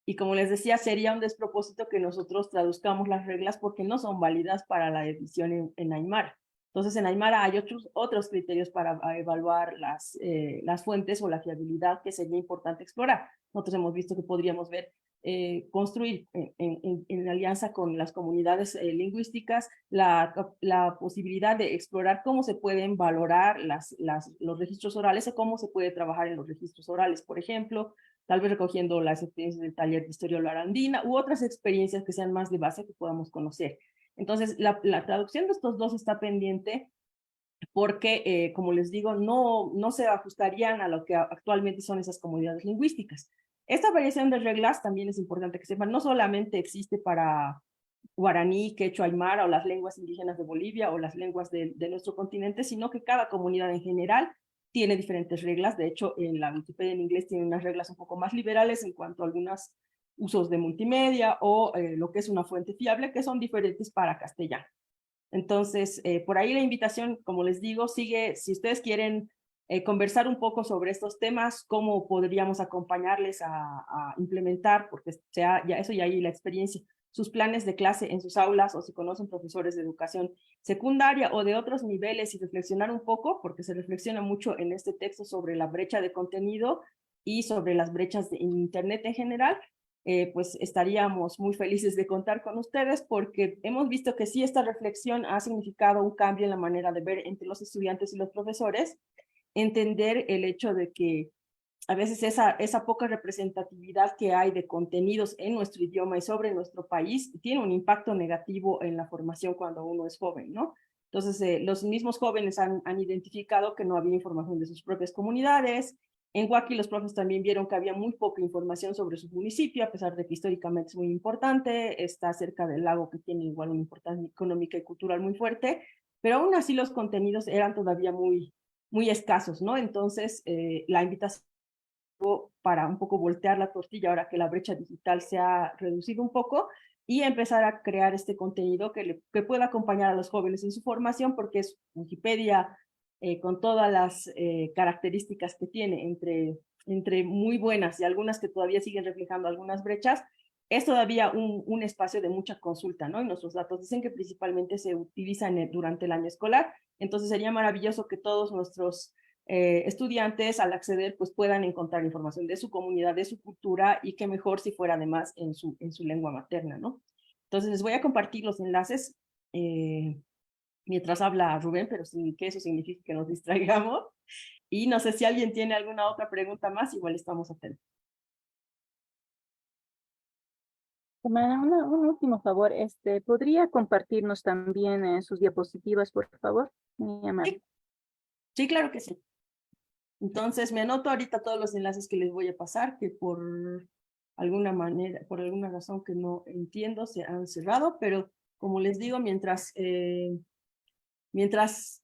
Y como les decía, sería un despropósito que nosotros traduzcamos las reglas porque no son válidas para la edición en, en aymara. Entonces, en aymara hay otros, otros criterios para evaluar las, eh, las fuentes o la fiabilidad que sería importante explorar. Nosotros hemos visto que podríamos ver, eh, construir en, en- en- en alianza con las comunidades eh, lingüísticas la, la posibilidad de explorar cómo se pueden valorar las, las, los registros orales o cómo se puede trabajar en los registros orales, por ejemplo, tal vez recogiendo las experiencias del taller de historia oral andina u otras experiencias que sean más de base que podamos conocer. Entonces, la, la traducción de estos dos está pendiente porque, eh, como les digo, no, no se ajustarían a lo que actualmente son esas comunidades lingüísticas. Esta variación de reglas también es importante que sepan, no solamente existe para guaraní, quechua, aymara o las lenguas indígenas de Bolivia o las lenguas de, de nuestro continente, sino que cada comunidad en general tiene diferentes reglas. De hecho, en la Wikipedia en inglés tiene unas reglas un poco más liberales en cuanto a algunos usos de multimedia o eh, lo que es una fuente fiable, que son diferentes para castellano. Entonces, eh, por ahí la invitación, como les digo, sigue, si ustedes quieren eh, conversar un poco sobre estos temas, cómo podríamos acompañarles a, a implementar, porque sea, ya eso ya hay la experiencia, sus planes de clase en sus aulas o si conocen profesores de educación secundaria o de otros niveles y reflexionar un poco, porque se reflexiona mucho en este texto sobre la brecha de contenido y sobre las brechas de, en Internet en general, eh, pues estaríamos muy felices de contar con ustedes porque hemos visto que sí, esta reflexión ha significado un cambio en la manera de ver entre los estudiantes y los profesores, entender el hecho de que a veces esa, esa poca representatividad que hay de contenidos en nuestro idioma y sobre nuestro país tiene un impacto negativo en la formación cuando uno es joven, ¿no? Entonces, eh, los mismos jóvenes han, han identificado que no había información de sus propias comunidades. En Huaki los profes también vieron que había muy poca información sobre su municipio, a pesar de que históricamente es muy importante, está cerca del lago que tiene igual una importancia económica y cultural muy fuerte, pero aún así los contenidos eran todavía muy, muy escasos, ¿no? Entonces, eh, la invitación para un poco voltear la tortilla ahora que la brecha digital se ha reducido un poco y empezar a crear este contenido que, le, que pueda acompañar a los jóvenes en su formación, porque es Wikipedia, eh, con todas las, eh, características que tiene, entre, entre muy buenas y algunas que todavía siguen reflejando algunas brechas, es todavía un, un espacio de mucha consulta, ¿no? Y nuestros datos dicen que principalmente se utiliza en el, durante el año escolar. Entonces sería maravilloso que todos nuestros, eh, estudiantes al acceder pues puedan encontrar información de su comunidad, de su cultura y qué mejor si fuera además en su, en su lengua materna, ¿no? Entonces les voy a compartir los enlaces, eh, mientras habla Rubén, pero sin que eso signifique que nos distraigamos. Y no sé si alguien tiene alguna otra pregunta más, igual estamos atentos. Hermana, una- un último favor, este, ¿podría compartirnos también, eh, sus diapositivas, por favor? Muy amable. Sí. Sí, claro que sí. Entonces, me anoto ahorita todos los enlaces que les voy a pasar, que por alguna manera, por alguna razón que no entiendo, se han cerrado, pero como les digo, mientras, eh, mientras,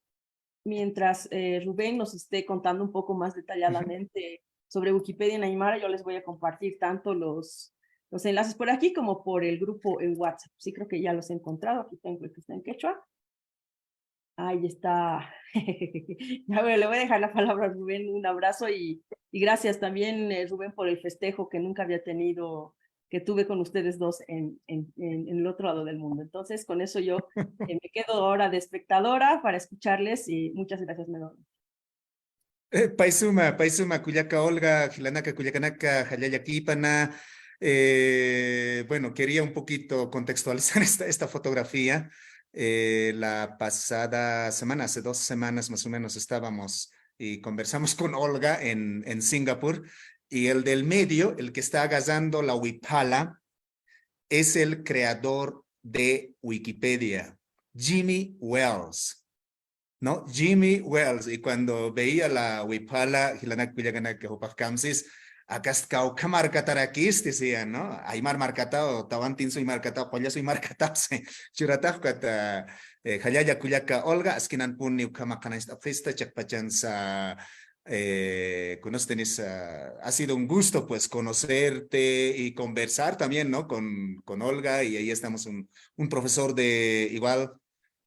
mientras, eh, Rubén nos esté contando un poco más detalladamente sobre Wikipedia en Aymara, yo les voy a compartir tanto los, los enlaces por aquí como por el grupo en WhatsApp. Sí, creo que ya los he encontrado. Aquí tengo el que está en quechua. Ahí está. Ya, bueno, le voy a dejar la palabra a Rubén. Un abrazo y, y gracias también, eh, Rubén, por el festejo que nunca había tenido, que tuve con ustedes dos en, en, en, en el otro lado del mundo. Entonces, con eso yo, eh, me quedo ahora de espectadora para escucharles y muchas gracias nuevamente. Eh, pay suma, pay suma, kullaka Olga, jilanaka, kullakanaka, jalla llakipana. Eh, bueno, quería un poquito contextualizar esta, esta fotografía. Eh, la pasada semana, hace dos semanas más o menos, estábamos y conversamos con Olga en, en Singapur, y el del medio, el que está agarrando la huipala, es el creador de Wikipedia, Jimmy Wales. ¿No? Jimmy Wales. Y cuando veía la huipala, jilanak kullakanaka, jupax kamsis, akast kawkha markatarakïsti, decía, ¿no? Aymar markataw, tawantinsuy markataw, qullasuy markataw, sí. Churatax ukat, eh, jallalla kullaka Olga, askinanpuni ukhama qhanañcht'apxista, chiqpachansa, eh, con ustedes, ah, ha sido un gusto, pues, conocerte y conversar también, ¿no? Con, con Olga, y ahí estamos un, un profesor de igual,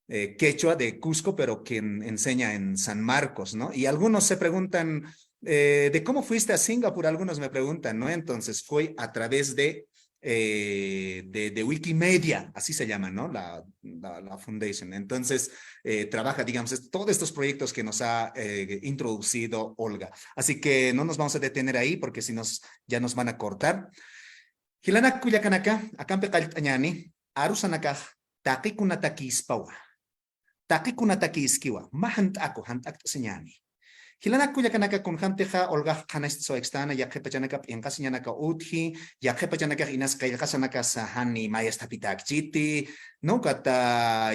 eh, quechua de Cusco, pero quien enseña en San Marcos, ¿no? Y algunos se preguntan, eh, ¿de cómo fuiste a Singapur? Algunos me preguntan, ¿no? Entonces fue a través de, eh, de, de Wikimedia, así se llama, ¿no? La, la, la foundation. Entonces, eh, trabaja, digamos, es- todos estos proyectos que nos ha, eh, introducido Olga. Así que no nos vamos a detener ahí porque si nos, ya nos van a cortar. Jilanak kullakanaka, akampi qallt'añäni, arusanakax taqikunatakïspawa. Taqikunatakïskiwa, mä jant'aku, jant'akt'asiñäni. Jilanak kullakanaka, kunjämtixa Olgax qhanañcht'asiwaykstan, yaqhipachanaka p'inqasiñanakaw utji, yaqhipachanakax inas qillqasanakas jani mayas thapitäkchiti, ¿no? Ukat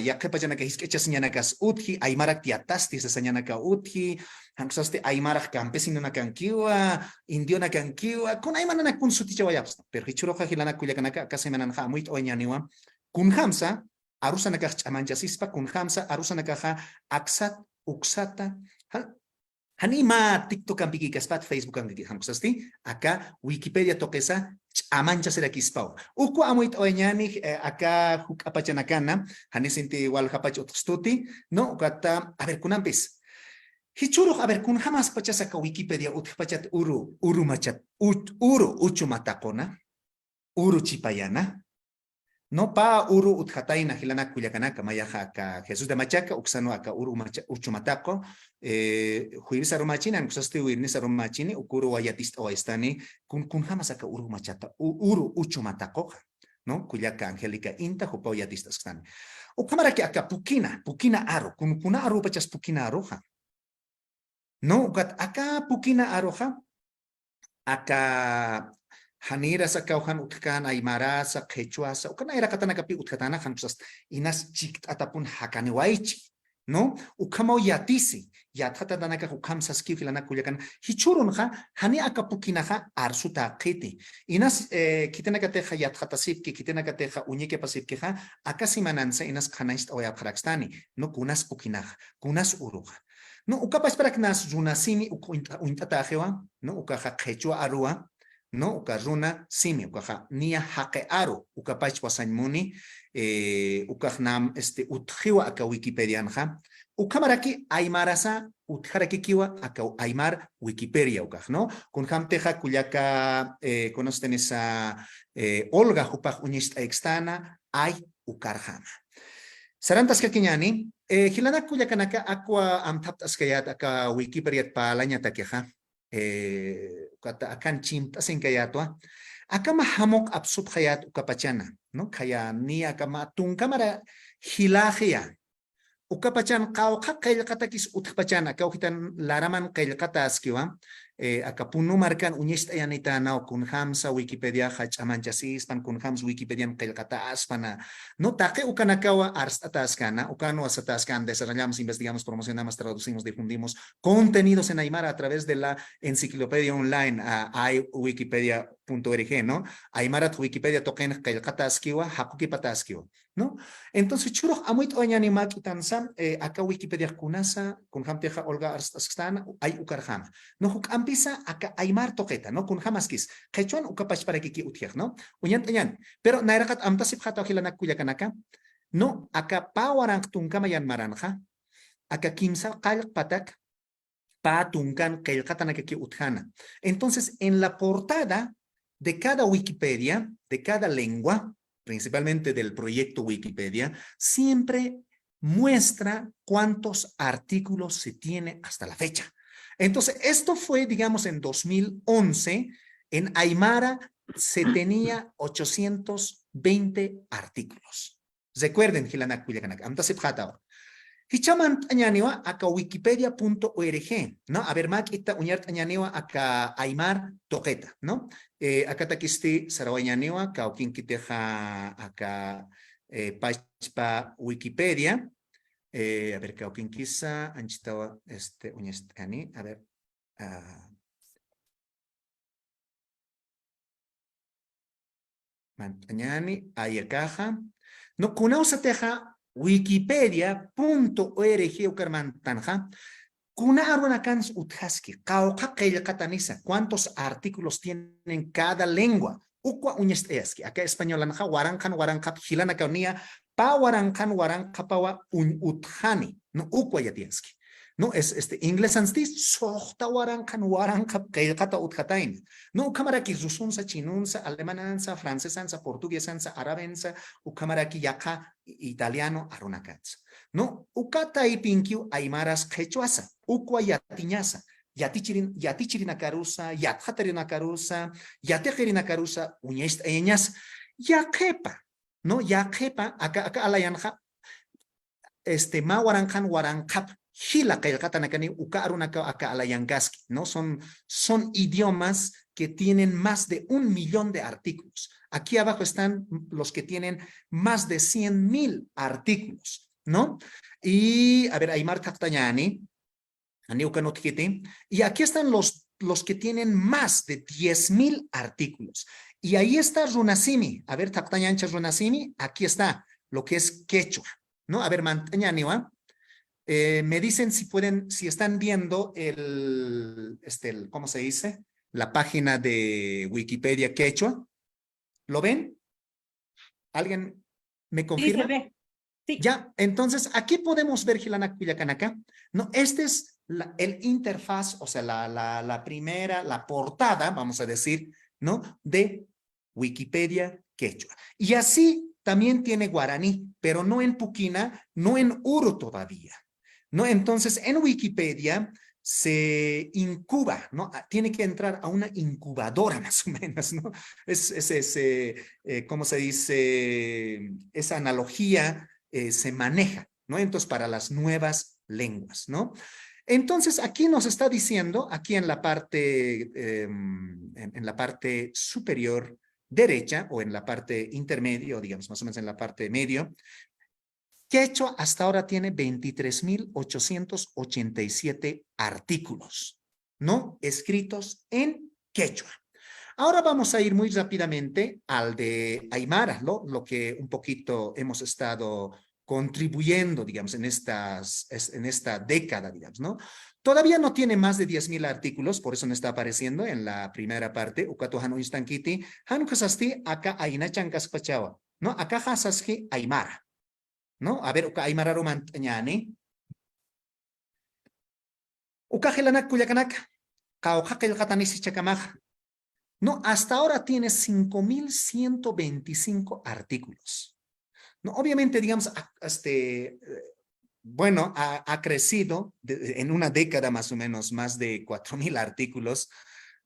yaqhipachanaka jisk'ichasiñanakas utji, aymarakti yatasti sasañanakaw utji, jan ukasti aymarax campesinonakankiwa, indionakankiwa, kunaymananakpun sutichawayapxsna. Pero jichhüruxa jilanak kullakanaka, aka semananxa amuyt'awayañäniwa, kunjämsa arusanakax ch'amanchasispa, kunjämsa arusanakaxa aksat, uksata, jan, jani mä TikTokampikïkaspat, Facebookampikï, jan ukasti, aka Wikipedia tuqisa ch'amanchasirakïspawa. Uka amuyt'awayañäni, eh, aka juk'apachanakana, janisinti walja pach utjstuti, ¿no? Ukata, a ver, kunampis. Jichhürux, a ver, kunjämaspachas aka Wikipedia utjpachat uru, uru machat, ut-, uru uchumataquna, uru chipayana. No, pä uru utjatayna jilanak kullakanaka, mayaxa aka Jesús de Machaca, uksanwa aka uru macha-, uchumataqu, eh, jueves arumächini, jan ukasti viernes arumächini, uk uruwa yatist'awayistani, kun-, kunjämas aka uru machata, u-, uru uchumataquxa, ¿no? Kullaka Angélica Inta, jupaw yatist'askistani. Ukhamaraki aka pukina, pukina aru, kun-, kuna arupachas pukina aruxa. No, ukat aka pukina aruxa, aka janirasa kawjan utjkän aymarasa, qhichwasa, uka nayraqatanakapi utjatäna jan uksas inas chikt'atapun jakaniwaychi, ¿no? Ukhamaw yatisi, yatxatatanakax ukham saskiw jilanak kullakan, jichhürunxa, jani aka pukinaxa arsutäxiti. Inas, eh, khitinakatixa yatxatasipki, khitinakatixa uñikipasipkixa, aka simanansa inas qhanañcht'awayapxarakistani, ¿no? Kunas pukinaxa, kunas uruxa. No, uka pachparak nas runa simi uk uñt'a-, uñt'atäxiwa, no, ukaxa qhichwa aruwa, no, uka runa simi, ukaxa niya jaqi aru, uka pachpa sañ muni, eh, ukax nam, este, utjiwa aka Wikipedianxa, ukhamaraki aymarasa utjarakikiwa aka aymar Wikipedia ukax, ¿no? Kunjämtixa kullaka, eh, conocenisa, eh, Olga jupax uñist'aykistana, ay ukarjama. Sarantaskakiñäni, eh, jilanak kullakanaka akwa amthapt'askayät aka Wikipediat parlañatakixa, eh, ukata akan chimt'asinkayätwa, akama jamuq apsupxayät ukapachana, ¿no? Khaya niya akama tunka mara jilaxiya. Ukapachan qawqha qillqatakis utjpachan, aka ujitan laraman qillqatäskiwa, eh, aka Punu markan uñist'ayanitanaw kunjämsa Wikipediaxa ch'amanchasispan, kunjämsa Wikipedian qillqatäspana. No, taqi ukanakawa arst'atäskana, ukanwa satäskana, desarrollamos, investigamos, promocionamos, traducimos, difundimos contenidos en aymara a través de la enciclopedia online, a, ay wikipedia punto org, ¿no? Aymarat Wikipedia tuqinx qillqatäskiwa, jaqukipatäskiwa, ¿no? Entonces, jichhürux amuyt'awayañäni mä k'itansa, eh, aka Wikipedia kunasa, kunjämtixa Olga arst'askistana, ay ukarjama. No, juk'ampisa aka aymar tuqita, ¿no? Kunjämaskis, qhichwan uka pachparakiki utjix, ¿no? Uñant'añäni. Pero nayraqat amtasipxätaw jilanak kullakanaka, no, aka pä waranq tunkama yan maranxa, aka kimsa qallq patak, pä tunkan qillqatanakakiw utjäna. Entonces, en la portada de cada Wikipedia, de cada lengua, principalmente del proyecto Wikipedia, siempre muestra cuántos artículos se tiene hasta la fecha. Entonces, esto fue, digamos, en dos mil once, en aymara se tenía ochocientos veinte artículos. Recuerden, jilanak kullakanak, amtasipxätawa. Jichha mantañäniwa aka wikipedia punto org, ¿no? A ver, mä k'ita uñart'añäniwa aka aymar tuqita, ¿no? Eh, akatakisti sarawayañäniwa, kawkinkitixa aka, eh, pachpa Wikipedia. Eh, a ver, kawkinkisa, anchitawa, este, uñast'ani, a ver, ah, Mantañäni, ayakaxa. No, kunaw satixa wikipedia punto org ukar mantanxa, kuna arunakans utjaski, qawqha qillqatanisa, cuántos artículos tienen cada lengua. Ukwa uñast'ayaski, aka españolanxa waranqan waranqap jilanakaw niya, pä waranqan waranqapawa uñ utjani, no, ukwa yatiyaski. No, es, este, inglesansti suxta waranqan waranqap qillqata utjatayna. No, ukhamaraki rusunsa, chinunsa, alemanansa, francesansa, portuguesansa, arabensa, ukhamaraki yaqha italiano arunakansa. No, uka taypinkiw aymaras qhichwasa, ukwa yatiñasa, yatichirin-, yatichirinakarusa, yatxatarinakarusa, yatiqirinakarusa, uñast'ayañasa. Yaqhipa, no, yaqhipa, aka, aka alayanxa, este, mä waranqan waranqap jila qillqatanakani uka arunakaw aka alayankaski, ¿no? Son, son idiomas que tienen más de un millón de artículos. Aquí abajo están los que tienen más de cien mil artículos, ¿no? Y, a ver, aymar thaqtañäni, janiw ukan utjkiti. Y aquí están los, los que tienen más de diez mil artículos. Y ahí está runasimi. A ver, thaqtañäni runasimi. Aquí está lo que es quechua, ¿no? A ver, mantañäniwa. Eh, me dicen si pueden, si están viendo el, este, el, ¿cómo se dice? La página de Wikipedia quechua. ¿Lo ven? ¿Alguien me confirma? Sí, se ve. Sí. Ya, entonces aquí podemos ver, jilanak kullakanaka, ¿no? Este es la- el interfaz, o sea, la, la, la primera, la portada, vamos a decir, ¿no? De Wikipedia quechua. Y así también tiene guaraní, pero no en Pukina, no en Uru todavía. ¿No? Entonces, en Wikipedia se incuba, ¿no? Ah, tiene que entrar a una incubadora, más o menos, ¿no? Es, es, es, eh, eh, ¿cómo se dice? Esa analogía eh, se maneja, ¿no? Entonces, para las nuevas lenguas, ¿no? Entonces, aquí nos está diciendo, aquí en la parte, em, en, en la parte superior derecha o en la parte intermedio, digamos, más o menos en la parte medio, quechua hasta ahora tiene veintitrés mil ochocientos ochenta y siete artículos, ¿no? Escritos en quechua. Ahora vamos a ir muy rápidamente al de aymara, ¿no? Lo que un poquito hemos estado contribuyendo, digamos, en estas, es- en esta década, digamos, ¿no? Todavía no tiene más de diez mil artículos, por eso no está apareciendo en la primera parte. Ukatu jan uñstankiti, jan ukasasti aka ayna chankaspachawa, ¿no? Aka jasasji aymara, ¿no? A ver, uka aymararu mant'añäni. Uka jilanak kullakanaka, qawqha qillqatanis jichhakamaxa. No, hasta ahora tiene cinco mil ciento veinticinco artículos. No, obviamente, digamos, ha- este, eh, bueno, ha, ha crecido de- en una década más o menos más de cuatro mil artículos,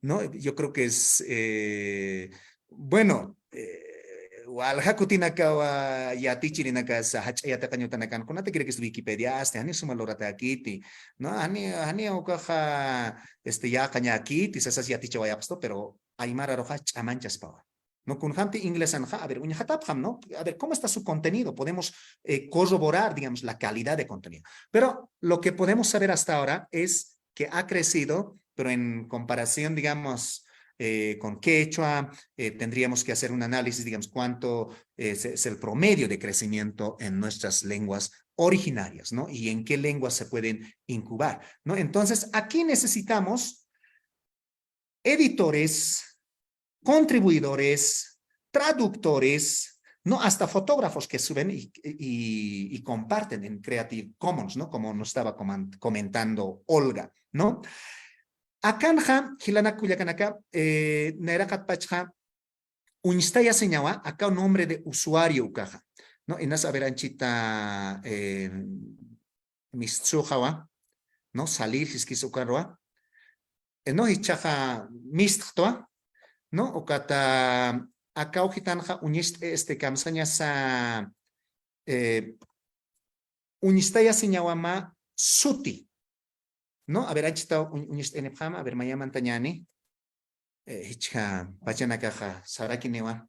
¿no? Yo creo que es, eh, bueno, eh, walja kutinakawa yatichirinakasa jach'a yatiqañ utanakan, kunata kirakis Wikipediasti, jani suma luratäkiti, ¿no? Jani, jani ukaxa, este, yäqañäkiti, sasas yatichawayapxtu, pero aymararuxa ch'amanchaspawa. ¿No? Kunjamti inglesanxa, a ver, uñjatapxam, ¿no? A ver, ¿cómo está su contenido? Podemos eh, corroborar, digamos, la calidad de contenido. Pero lo que podemos saber hasta ahora es que ha crecido, pero en comparación, digamos, eh, con quechua, eh, tendríamos que hacer un análisis, digamos, cuánto es, es el promedio de crecimiento en nuestras lenguas originarias, ¿no? Y en qué lenguas se pueden incubar, ¿no? Entonces, aquí necesitamos editores, contribuidores, traductores, ¿no? Hasta fotógrafos que suben y, y- y comparten en Creative Commons, ¿no? Como nos estaba coman- comentando Olga, ¿no? Akanxa, jilanak kullakanaka, eh, nayraqatpachxa, uñstayasiñawa, aka nombre de usuario ukaxa, ¿no? Inas a ver anchita, eh, mistsuxawa, ¿no? Salir jiskis ukarwa. Eh, no, jichhaxa mistxtwa, ¿no? Ukata aka ujitanxa uñist, este, kamsañasa, eh, uñstayasiñawama suti, ¿no? A ver, anchita uñ- uñist'ayanipxama, a ver, mayamantañäni. Eh, jichha pachanakaxa sarakiniwa.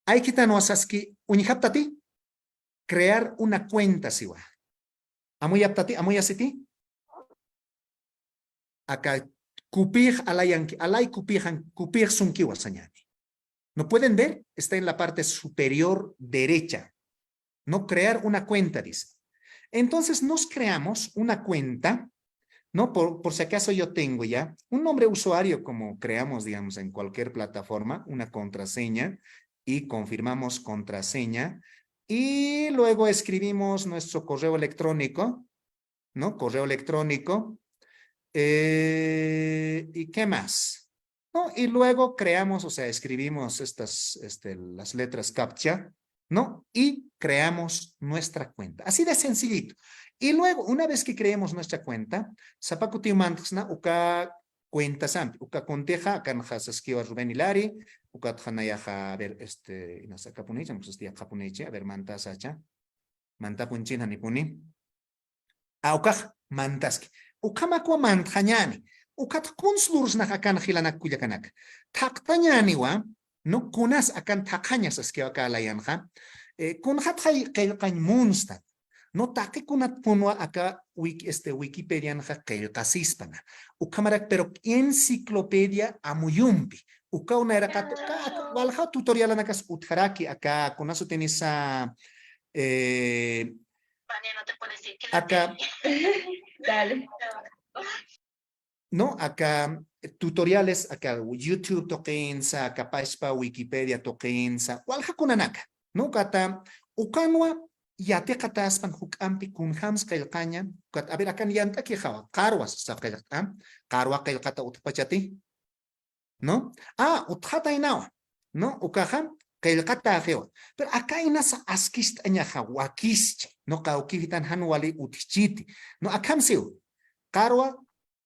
Aykitanwa saski, uñjaptati, crear una cuenta siwa. Amuyaptati, amuyasiti. Aka kupix alayanki, alay kupixan, kupix sunkiwa sañäni. ¿No pueden ver? Está en la parte superior derecha. No crear una cuenta, dice. Entonces nos creamos una cuenta, ¿no? Por, por si acaso yo tengo ya un nombre usuario como creamos, digamos, en cualquier plataforma, una contraseña y confirmamos contraseña y luego escribimos nuestro correo electrónico, ¿no? Correo electrónico. Eh, ¿y qué más? ¿No? Y luego creamos, o sea, escribimos estas, este, las letras captcha, ¿no? Y creamos nuestra cuenta. Así de sencillito. Y luego, una vez que creemos nuestra cuenta, sapa kutiw mantsna uka cuentasampi, uka kuntixa, akanxa saskiwa Rubén Hilari, ukatxa nayaxa, a ver, este, inas akapunichi, no sé si akapunichi, a ver, mantasacha, mantapunchin janipuni. A, ukax mantaski. Ukhamakwa mantxañäni. Ukat kuns lursnax akan jilanak kullakanaka. Thaqtañäniwa, ¿no? Kunas akan thaqhaña saskiwa aka alayanxa. Eh, kunxatxay qillqañ munstan. No, taqi kunat punwa aka wik-, este, Wikipedianxa qillqasispana. Ukhamarak, pero enciclopedia amuyumpi. Ukaw nayraqat, uka, aka, walja tutorialanakas utjaraki aka, kunas utinisa, eh, Vania, no te puedes ir, quédate aka, ahí. Dale. No, aka tutoriales, aka YouTube tuqinsa, aka pachpa Wikipedia tuqinsa, walja kunanaka, ¿no? Ukata, ukanwa yatiqataspan juk'ampi kunjams qillqaña, ukat, a ver, akan yant'akijawa, qarwa sasa qillqt'am, qarwa qillqata utjpachati, ¿no? Ah, utjataynawa, ¿no? Ukaxa qillqataxiwa. Pero aka inasa askist'añaxa wakischi, ¿no? Qawkiw jitan jan wali utjchiti, ¿no? Akham siw, qarwa,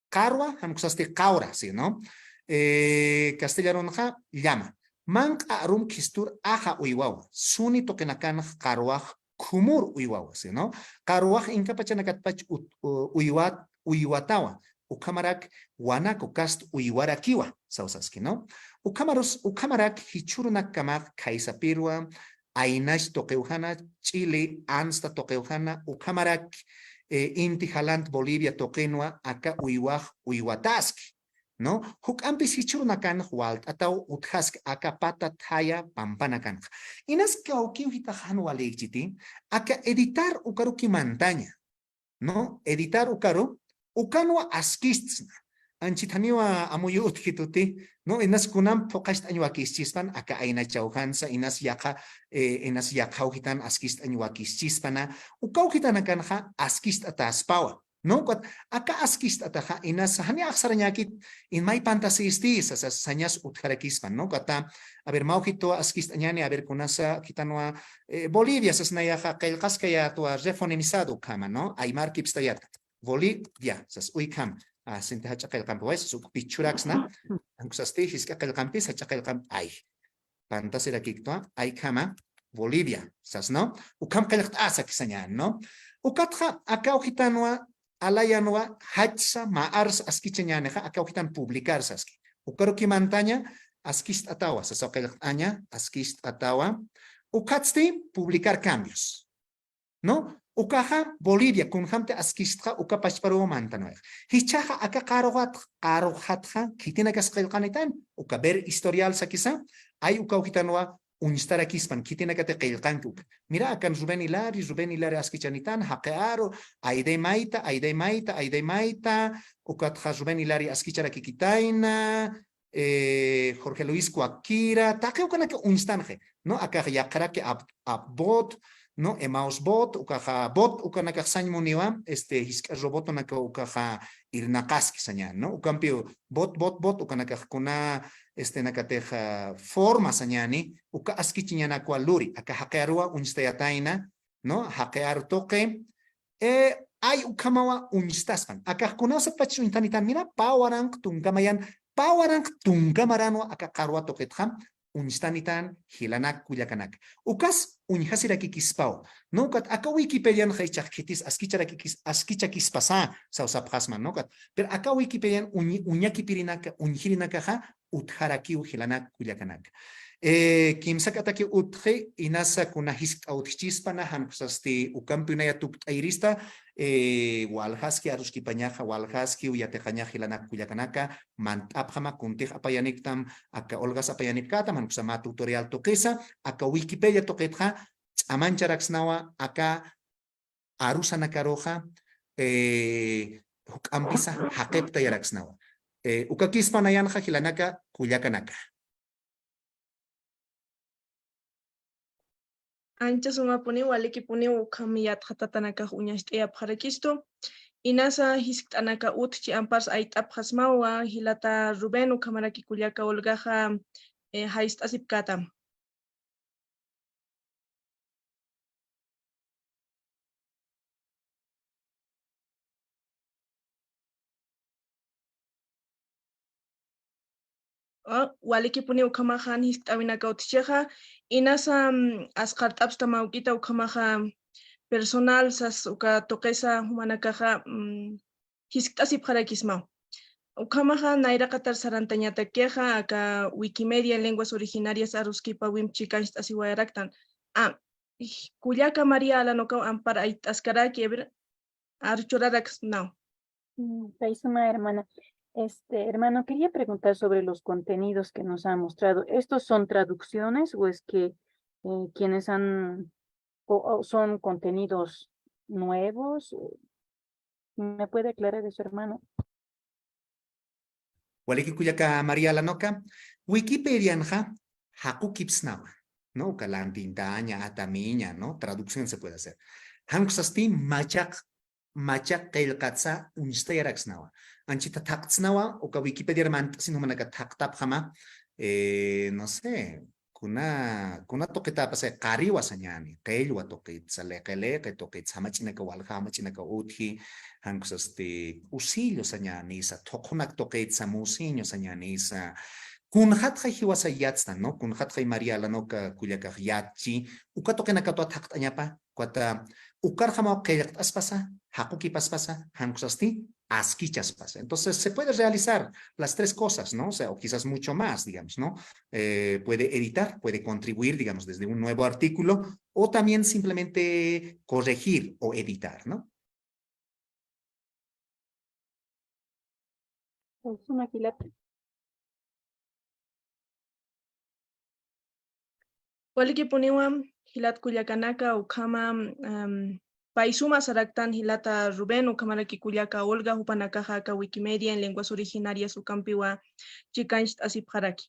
qarwa, jan uksasti qawra, ¿sí, no? Eh, castellanonxa llama. Manq'a arum khistur axa uywawa. Suni tuqinakanx qarwax khumur uywawa, ¿sí, no? Qarwax inkapachanakatpach ut-, u-, uywat-, uywatawa. Ukhamarak wanak ukast uywarakiwa, sawsaski, ¿no? Ukhamarus-, ukhamarak jichhürunakkamax khaysapirwa, Aynash tuqiwjana, Ch'ili, Ansta tuqiwjana, ukhamarak, eh, inti jalant Bolivia tuqinwa, aka uywax uywataski, ¿no? Juk'ampis jichhürunakanx walt'ataw utjaski aka pata thaya pampanakanx. Inas kawkiw jitax jan walïkchiti, aka editar ukaruki mantaña, ¿no? Editar ukaru, ukanwa askistsna. Anchit janiwa amuyu utjituti, ¿no? Inas kunamp phuqast'añ wakischispan, aka aynachaw jansa, inas yaqha, eh, inas yaqhaw jitan askist'añ wakischispana, ukaw jitanakanxa askist'ataspawa, ¿no? Ukat, aka askist'ataxa, inas jani axsarañäkit, in may pantasisti, sasa sañas utjarakispan, ¿no? Ukata, a ver, mä ujitwa askist'añäni, a ver, kunasa jitanwa, eh, Bolivia, sas nayaxa, qillqaskayätwa refonimizado ukhama, ¿no? Aymarkipstayäta. Bolivia, sas uykjam, ah, sinti jach'a qillqampi, way, sas uk pichuraksna, ankusasti, jisk'a qillqampis, jach'a qillqamp, ay. Pantasirakiktwa, aykhama, Bolivia, sas, ¿no? Ukham qillqt'asa kisañän, ¿no? Ukatxa, akaw jitanwa, alayanwa, jachsa, mä arsa askichañänixa, akaw jitan publicar saski. Ukaruki mantaña, askist'atawa, sasa qillqt'aña, askist'atawa. Ukatsti, publicar cambios. ¿No? Ukaxa Bolivia, kunjamti askistxa, uka pachparuw mantanwa. Jichhaxa aka qarwat, qarwatxa, khitinakas qillqanitan, uka ver historial sakisa, ay ukaw jitanwa, uñstarakispan, khitinakati qillqanki uka. Mira, akan Rubén Hilari, Rubén Hilari askichanitan, jaqi aru, Aide Mayta, Aide Mayta, Aide Mayta, ukatxa Rubén Hilari askicharakikitayna, eh, Jorge Luis Cuaquira, taqi ukanaka uñstanxi, ¿no? Akax Yaqharaki Ab-, Abbot, ¿no? Emaus Bot, ukaxa Bot, ukanakax sañ muniwa, este, jisk'a robotonaka ukaxa irnaqaski sañän, ¿no? Ukampiw Bot, Bot, Bot, ukanakax kuna, este, nakatixa forma sañäni, uka askichiñanakwa luri, aka jaqi aruwa uñstayatayna, ¿no? Jaqi aru tuqi, eh, ay ukhamawa uñstaspan. Akax kunawsatpachus uñstanitan, mira, pä waranq tunka mayan, pä waranq tunka maranwa aka qarwa tuqitxa, uñstanitan jilanak kullakanaka. Ukas uñjasirakikispaw. ¿No? Ukat aka Wikipedianxa jichhax khitis askicharakikis-, askichakispasa, sawsapxasma, ¿no? Ukat. Pero aka Wikipedian uñ-, uñakipirinaka, uñjirinakaxa, utjarakiw jilanak kullakanaka. Eh, kimsakataki utji, inasa kuna jiskt'a utjchispana, jan uksasti ukampi unaya tukt'ayirista, eh, waljaski aruskipañaxa, waljaski yatiqañax jilanak kullakanaka, mant'apxama kuntix apayanipktam, aka Olgas apayanipkätam, jan uksa mä tutorial tuqisa, aka Wikipedia tuqitxa, ch'amancharaksnawa, aka arusanakaruxa, eh, juk'ampisa jaqiptayaraksnawa. Eh, ukakispa nayanxa jilanaka kullakanaka. Ancha sumapuni, walikipuni ukham yatxatatanakax uñacht'ayapxarakistu. Inasa jiskt'anaka utjchi amparsa ayt'apxasmawa, jilata Rubén, ukhamaraki kullaka Olgaxa, eh, jayst'asipkätam. Ah, walikipuni ukhamaxa jan jiskt'äwinaka utjchixa, inasa, mm, asqart'apsta mä juk'ita ukhamaxa personal sas uka tuqisa jumanakaxa, mm, jiskt'asipxarakismaw. Ukhamaxa nayraqatar sarantañatakixa, aka Wikimedia en lenguas originarias aruskipawimp chikancht'asiwayaraktan. Ah, kullaka María Alanokaw ampar ayt'askaraki, a ver, aruchuraraksnaw. Mm, kay suma, hermana. Este, hermano, quería preguntar sobre los contenidos que nos ha mostrado. ¿Estos son traducciones o es que, eh, quienes han, o, o son contenidos nuevos? O, ¿me puede aclarar eso, hermano? Waliki kullaka María Alanoka, Wikipedianxa jaqukipsnawa. ¿no? Uka lantintaña, atamiña, ¿no? Traducción se puede hacer. Jan ukasti machaq, machaq qillqatsa uñstayaraksnawa. Anchita thaqtsnawa, uka Wikipediar mant'asin jumanaka thaqtapxama, eh, no sé, kuna, kuna tuqitapasa qariwa sañani, qillwa tuqitsa, liqi liqi tuqitsa, jamach'inaka walja, jamach'inaka utji, jan ukasti usillo sañanisa, thuqhunak tuqitsa, musiño sañanisa, kunxatxay jiwasa yatstan, ¿no? Kunxatxay María Alanoca kullakax yatchi, uka tuqinakatwa thaqt'añapa, ukat ukarjamaw qillqt'aspasa, jaqukipaspasa, jan ukasti askichaspasa. Entonces, se puede realizar las tres cosas, ¿no? O sea, o quizás mucho más, digamos, ¿no? Eh, puede editar, puede contribuir, digamos, desde un nuevo artículo, o también simplemente corregir o editar, ¿no? Suma jilata. Walikipuniwa, jilat kullakanaka, ukhama, am, pay suma saraktan jilata Rubén, ukhamaraki kullaka Olga, jupanakaxa aka Wikimedia en lenguas originarias ukampiwa chikancht'asipxaraki.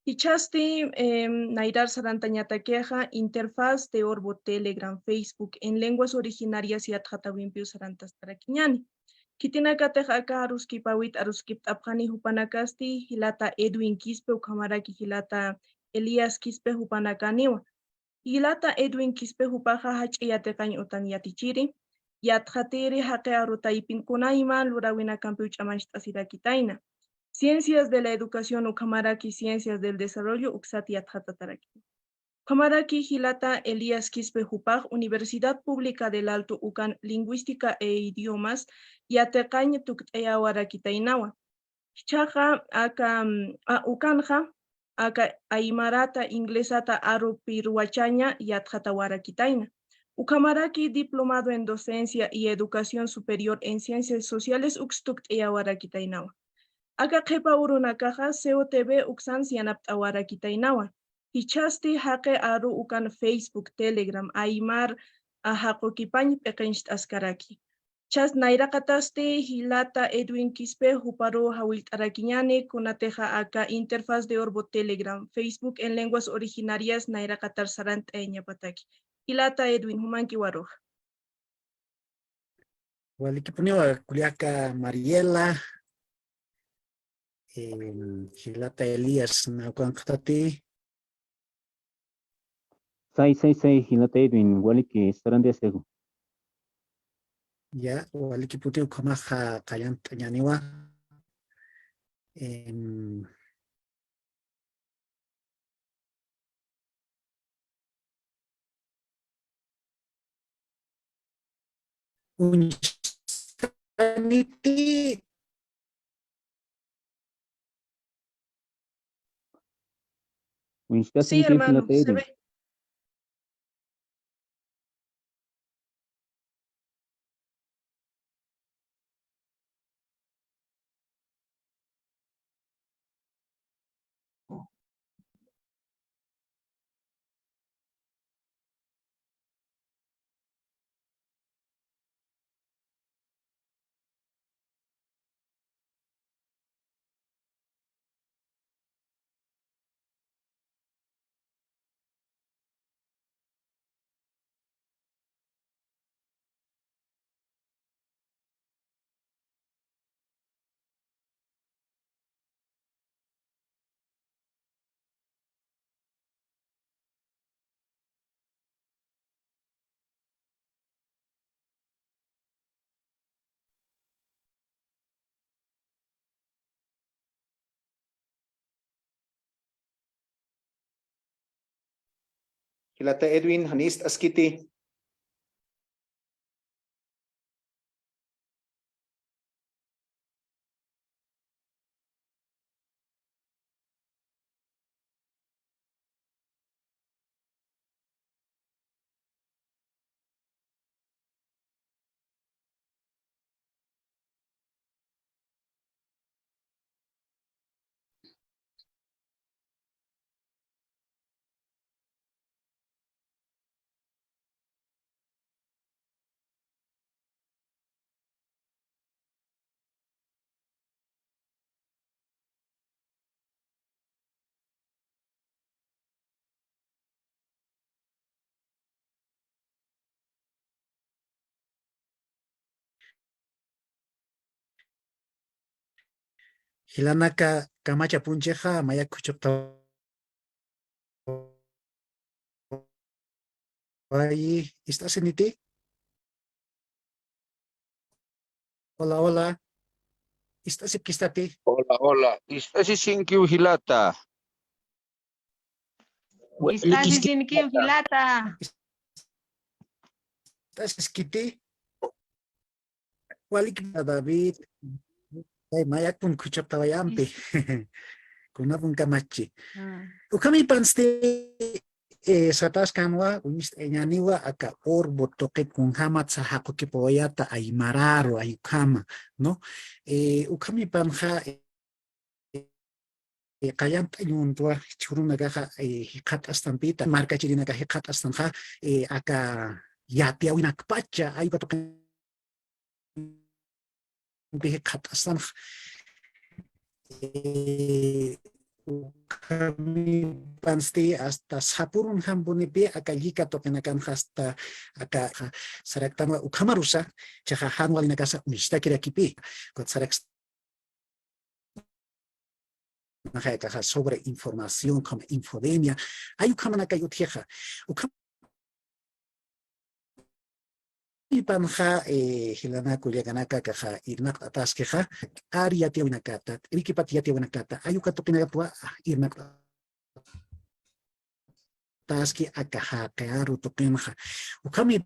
Jichhasti, em, nayrar sarantañatakixa, interfaz de Orbo, Telegram, Facebook en lenguas originarias yatxatawimpiw sarantastarakiñani. Khitinakatix aka aruskipawit aruskipt'apxani jupanakasti, jilata Edwin Quispe, ukhamaraki jilata Elías Quispe jupanakaniwa. Jilata Edwin Quispe jupaxa jach'a yatiqañ utan yatichiri, yatxatiri jaqi aru taypin kunayman luräwinakampiw ch'amancht'asirakitayna. Ciencias de la Educación ukhamaraki Ciencias del Desarrollo uksat yatxatatarakini. Ukhamaraki jilata Elías Quispe jupax Universidad Pública del Alto ukan Lingüística e Idiomas yatiqañ tukt'ayawarakitaynawa. Jichhaxa aka, mm, a, ukanxa, aka aymarata, inglesata arupi ruwachaña yatxatawarakitayna. Ukhamaraki Diplomado en Docencia y Educación Superior en Ciencias Sociales uks tukt'ayawarakitaynawa. Aka qhipa urunakaxa C O T V uksans yanapt'awarakitaynawa. Jichhasti jaqi aru ukan Facebook, Telegram, aymar, a, jaqukipañ p'iqincht'askaraki. Chas nayraqatasti jilata Edwin Quispe juparu jawillt'arakiñani, kunatixa aka interfaz de Orbo, Telegram, Facebook en lenguas originarias nayraqatar sarant'ayañapataki. Jilata Edwin, jumankiwaruxa. Walikipuniwa kullaka Mariela, em, jilata Elías, ¿na ukanxtati? Say, say, say, jilata Edwin, waliki, saranti asegu. Ya, walikipuniwa, ukhamaxa qallant'añaniwa. Em, Uñstaniti. Sí, hermano, se ve. Jilata Edwin, janist'askiti. Jilanaka kamachapunchixa, mayak khuchuqtawayi, ist'asiniti. Hola, hola. Ist'asipkistati. Hola, hola. Ist'asisinkiw jilata. Ist'asisinkiw jilata. Ist'asiskiti. Walik David. Ay, mayakpun khuchuqtawayampi. Kunapun kamachi. Ah. Ukhamipansti, eh, sataskanwa, uñist'añaniwa, aka urbu tuqi kunjamat saxaqukipawayata aymararu, ay ukhama, ¿no? Eh, ukhamipanxa, eh, qallant'añ untwa, chhurunakaxa, eh, jikxat'astampita, markachirinaka jikxat'astanxa, eh, aka yatiyawinakpacha, ay uka tuqi jikxat'astanxa. Eh, ukhamipansti hasta sapurunjampunipi aka llika tuqinakanxa hasta aka saraktanwa ukhamarusa, chaxa jan walinakasa uñstakirakipi, ukat sarak naxayakaxa sobre información, como infodemia, ay ukhamanakay utjixa. Ukham-, ipanxa, eh, jilana kullakanaka kaxa irnaqt'ataskixa, ari yatiyawinakata, rikipat yatiyawinakata, ay uka tuqinakatwa, ah, irnaqt'ataski aka jaqi aru tuqinxa. Ukhami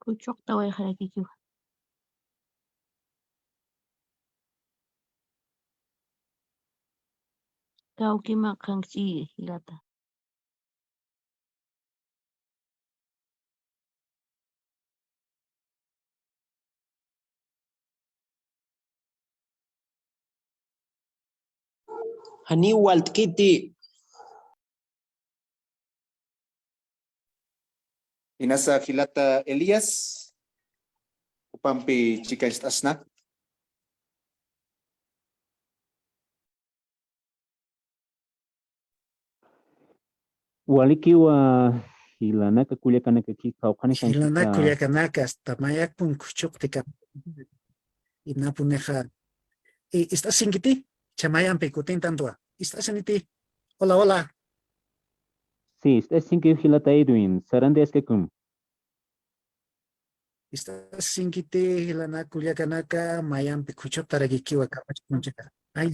Khuchuqtawayxarakikiwa. Kawkima qhanqchi jilata. Janiw walt'kiti. Inasa jilata Elías, jupampi chikañcht'asna. Walikiwa jilanaka kullakanakaki, qawqhani jilanaka kullakanaka, hasta mayakpun khuchuqti ka-, inapunixa, i-, ist'asinkiti, chamayampi kutintantuwa, ist'asiniti, hola, hola. Sí, ist'asinki jilata Edwin, saranti askakum. Ist'asinkiti jilana kullakanaka, mayampi khuchuqtarakikiwa kamachapunchika. Ay,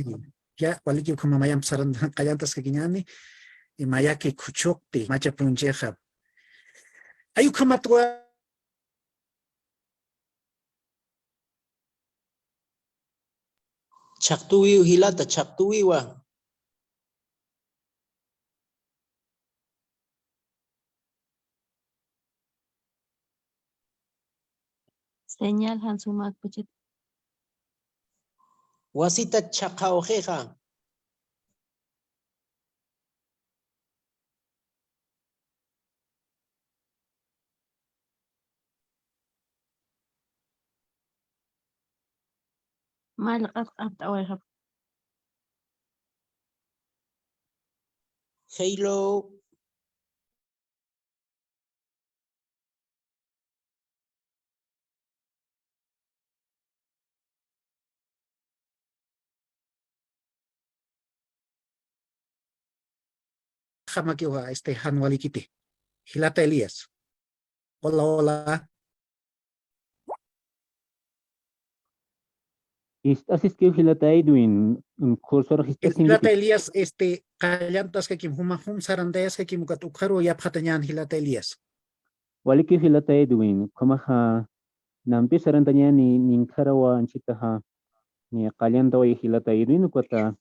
ya, waliki ukhama mayampi saran-, qallantaskakiñani, i mayaki khuchuqti, machapunchixa. Ay ukhamatwa. Chhaqtuwiw jilata, chhaqtuwiwa. Señal jan sumakpachit. Wasita chhaqawxixa. Mallq'at q'apt'awayxap. Hello. Jamakiwa, este, jan walikiti. Jilata Elías. Hola, hola. Ist'asiskiw jilata Edwin, mm, cursor jilata Elías, este, qallantaskakim, juma jum sarantayaskakim, ukat ukharu yapxatañan jilata Elías. Walikiw jilata Edwin, ukhamaxa, nampi sarantañani, ninkharawa anchitaxa, ni qallantaway jilata Edwin, ukata,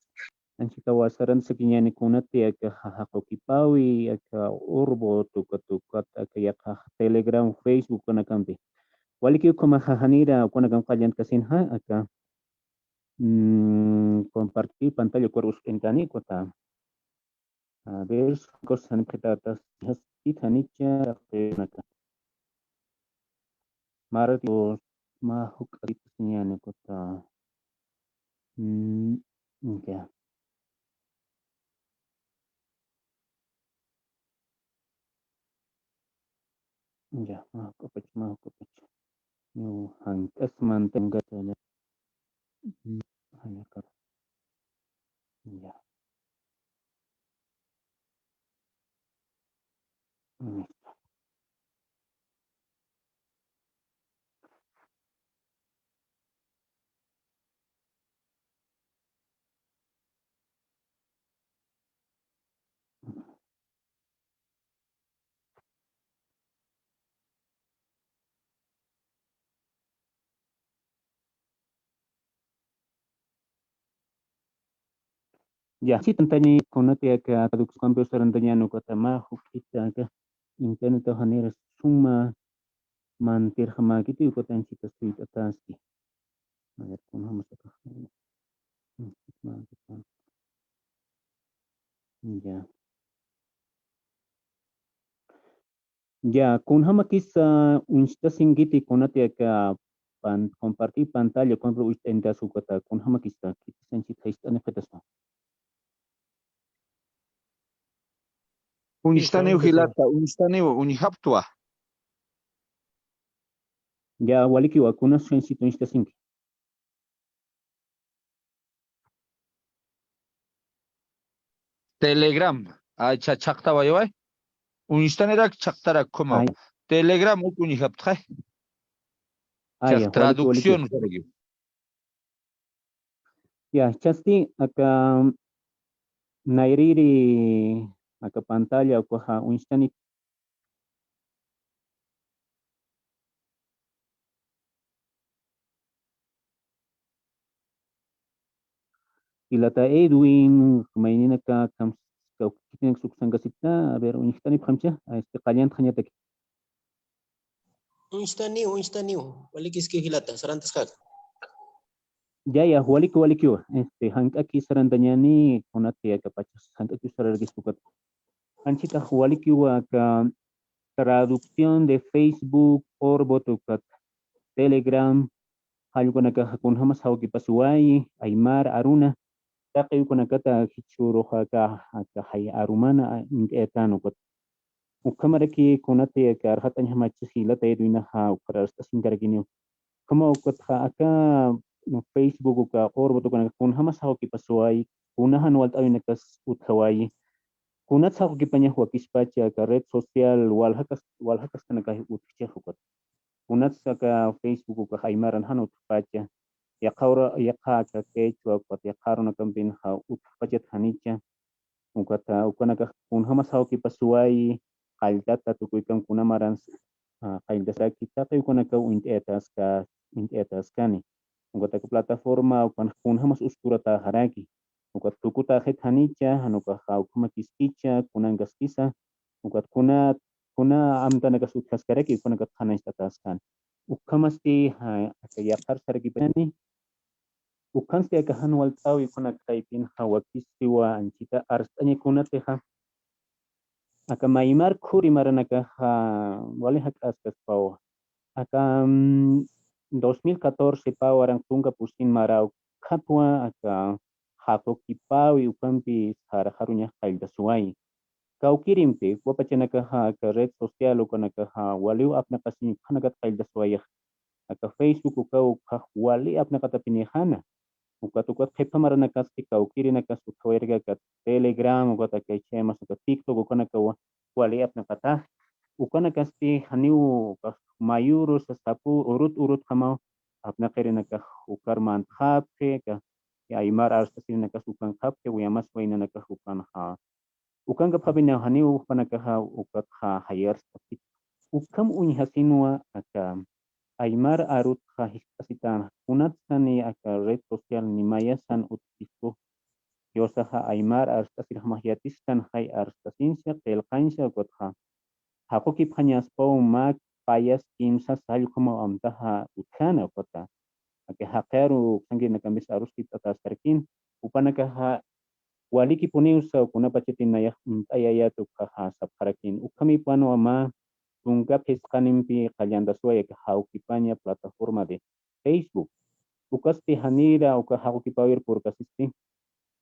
anchitawa sarantaskakiñani kunati aka jaqukipawi, aka urbu, tukat, tukat, aka yaqha Telegram, Facebook, kanakampi. Walikiw ukhamaxa janira, ukanakan qallantkasinxa, aka, mm, compartir pantalla ukaru usk'intani, ukata. A ver, cosas janiw qhitatas, janicha, naka. Mara Dios, ma juk'atita señani, ukata. Mm, ya. Ya, ma juk'apach, ma juk'apach. Ñuw jank'as mantengataya. Mm, ya. Listo. Ya, si tantañi kunati aka traducción cambios sarantaña nukatama, juk'ita aka internet janira suma mantirjamakiti, ukata anchita suyt'ataski. A ver, kunjama saka. Ya. Ya, kunjamakisa uñstasinkiti kunati aka pan-, compartir pantalla, kunjama uñst'añtasa ukata, kunjamakisa, khitis anchit jayst'ani qhitasa. Uñstaniw jilata, uñstaniw, uñjaptwa. Ya, walikiwa, kunas anchit uñstasinki. Telegram, a, cha-, chhaqtawayiway. Uñstanirak chhaqtarak ukhamaw. Ay. Telegram uk uñjaptxay. Ay, traducción, walikiw. Ya, chasti aka nayriri, aka pantalla ukaxa uñstani. Jilata Edwin, mayninaka, kamskawkitinak suksankasita, a ver, uñjtanipxamcha, a, este, qallantxañataki. Uñstaniw, uñstaniw, walikiski jilata, sarantaskak. Ya, ya, walikiw, walikiw, este, jank'aki sarantañani, kunati aka pachas, jank'aki sararkista ukat. Anchitax walikiwa aka traducción de Facebook, Orbot ukat Telegram, jall ukanakaxa kunjamas jawkipasiwayi, aymar aruna, taqi ukanakata jichhüruxa aka, aka jay arumana, a, uñt'ayatän ukat. Ukhamaraki kunati aka arxat'añjamachi jilata Edwinaxa ukar arst'asinkarakiniw. Ukhama ukatxa aka Facebook uka Orbot ukanaka kunjamas jawkipasiwayi, kuna jan walt'äwinakas utjawayi, kunats jawkipañax wakispacha aka red social waljakas, waljakaskanakax utjchix ukat. Kunats aka Facebook ukax aymaran jan utjpacha, yaqha ura, yaqha aka quechua ukat yaqha arunakampinxa utjpachat janicha, ukata, ukanakax kunjamas jawkipasiwayi, qalltata tukuykam kuna maransa, a, qalltasaraki taqi ukanakaw uñt'ayataska, uñt'ayataskani. Ukat aka plataforma ukan kunjamas uskuratäxaraki. Ukat tukutäxit janicha, jan ukaxa ukhamakiskicha, kunankaskisa, ukat kuna, kuna amtanakas utjaskaraki, ukanakat qhanañcht'atäskani. Ukhamasti, a, aka yaqhar sarakipani, Ukhansti aka jan walt'äwi ukanak taypinxa wakiskiwa anchita arst'aña kunatixa. Aka maymar khuri maranakaxa wali jak'askaspawa. Aka, mm, dos mil catorce pä waranqa tunka pusin maraw khatwa aka jaqukipäwi ukampi sarxaruñax qalltasiwayi. Kawkirimpi, uka pachanakaxa aka red social ukanakaxa waliw apnaqasiñ ukhanakat qalltasiwayax. Aka Facebook ukaw ukhax wali apnaqatapinïxäna. Ukat ukat qhipa maranakasti kawkirinakas utjawayaraki aka Telegram, ukat aka chaymas aka TikTok ukanakawa wali apnaqata. Ukanakasti janiw ukax mayürus sapü urut urutjamaw apnaqirinakax ukar mantxapxi, aka aymar arst'asirinakas ukanxapxi, uyamas waynanakax ukanxa. Ukankapxapiniw janiw jupanakaxa ukatxa jayarst'apxi. Ukham uñjasinwa aka aymar arutxa jiskt'asitänxa, kunatsa ni aka red social ni mayasan utjkisku. Diosaxa aymar arst'asirjamax yatistan jay arst'asinsa, qillqansa ukatxa. Jaqukipxañaspaw mä payas kimsas jallq'uma amtaxa utjana ukata. Aka jaqiaru uksankirinakampis aruskipt'ataskarakïn, jupanakaxa walikipuniw saw kunapachati nayax uñt'ayayät ukhaxa sapxarakïn. Ukhamipanwa mä tunka phisqanimpi qallantasuway aka jawkipaña plataforma de Facebook. Ukasti janira uka jawkipawir purkasisti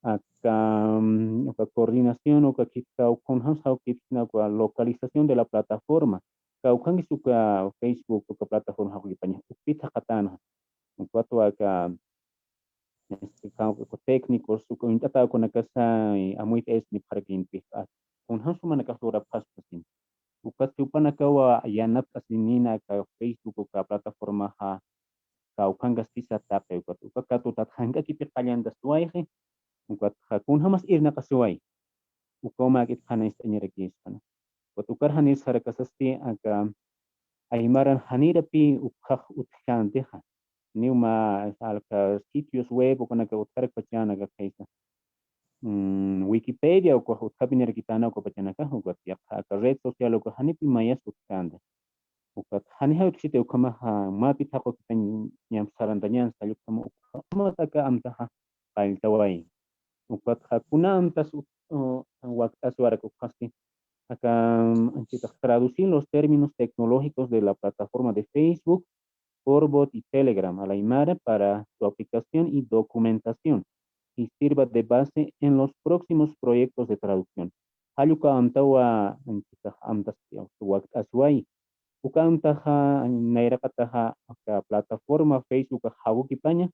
aka, mm, uka coordinación, uka khitkaw kunjams jawkipsna uka localización de la plataforma. Kawkhankis uka Facebook, uka plataforma jawkipaña ukpit jaqatänxa. Ukatwa aka, este, ka-, uka técnicos, uka uñt'atäkunakasa, eh, amuyt'ayasnipxarakïnti, ah, kunjams jumanakax lurapxaspasin. Ukat jupanakawa yanapt'asinïna aka Facebook, uka plataformaxa, kawkhankasti sa taqi ukat, uka katutat jank'akipi qallantasuwayxi, ukatxa kunjamas irnaqasuway. Ukaw mäk'it qhanañcht'añarakïskana. Ukat ukar janir sarakasasti aka aymaran janirapi ukhax utjkäntixa. Niw mä alka sitios web ukanaka utjarakpachänaka khaysa. Mm, Wikipedia ukax utjapiñarakitäna ukapachanakax, ukat yaqha aka red social ukax janipi mayas utjkänti. Ukat janixa utjkiti ukhamaxa mäpit jaqukipañ ñam sarantañän salla ukhama ukhamat aka amtaxa qalltaway. Ukatxa kuna amtas u-, u-, wakt'aswarak ukhasti. Aka, mm, anchitax traducir los términos tecnológicos de la plataforma de Facebook, Orbot y Telegram a la aymara para su aplicación y documentación, y sirva de base en los próximos proyectos de traducción. Jall uka amtawa, anchitax amtas wakt'asway. Uka amtaxa, nayraqataxa, aka plataforma Facebook jawkipaña,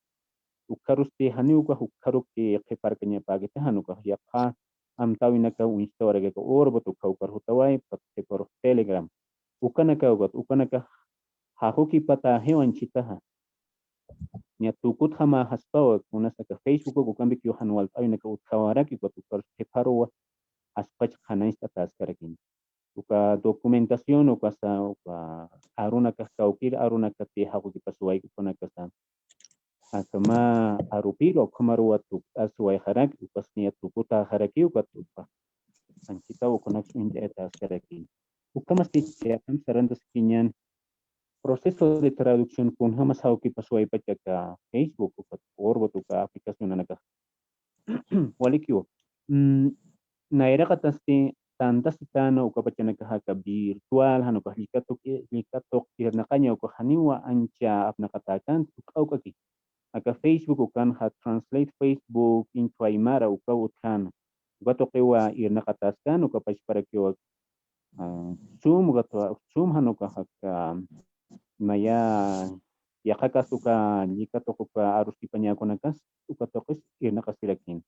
ukharusti janiw ukax ukharuki qhiparkañapäkiti, jan ukax yaqha amtäwinaka uñstawarakaka Orbot uka ukar jutaway, ukat qhiparux Telegram. Ukanaka ukat, ukanaka jajukipatäxiw anchitaxa. Ña tukutxa mäxaspawa, kunas aka Facebook ukampikiw jan walt'äwinaka utjawaraki, ukat ukarus qhiparuwa, aspach qhanañcht'atäskarakini. Uka documentación, ukasa, uka arunakax kawkïr arunakati jaqukipasuwayki ukanakasa. Aka mä arupiru, ukhamaruwa tukt'asiwayxaraki, ukas niya tukutäxaraki, ukat uka. Anchitaw ukanaks uñt'ayatäskaraki. Ukhamasti chiqan sarantaskiñän proceso de traducción kunjamas jawkipasuwaypacha aka Facebook, ukat Orbot uka aplicacionanakax. Walikiw. Mm, nayraqatasti tantasitäna ukapachanakax aka virtual, jan ukax llika tuq, llika tuq irnaqaña ukax janiwa ancha apnaqatäkänti, juk'awk'aki. Aka Facebook ukanxa Translate Facebook into Aymara ukaw utjäna. Uka tuqiwa irnaqatäskän, uka pachparakiwa, ah, Zoom, uka tu-, Zoom jan ukax aka maya yaqhakas uka llika tuq uka aruskipañäkunakas, uka tuqis irnaqasirakïn.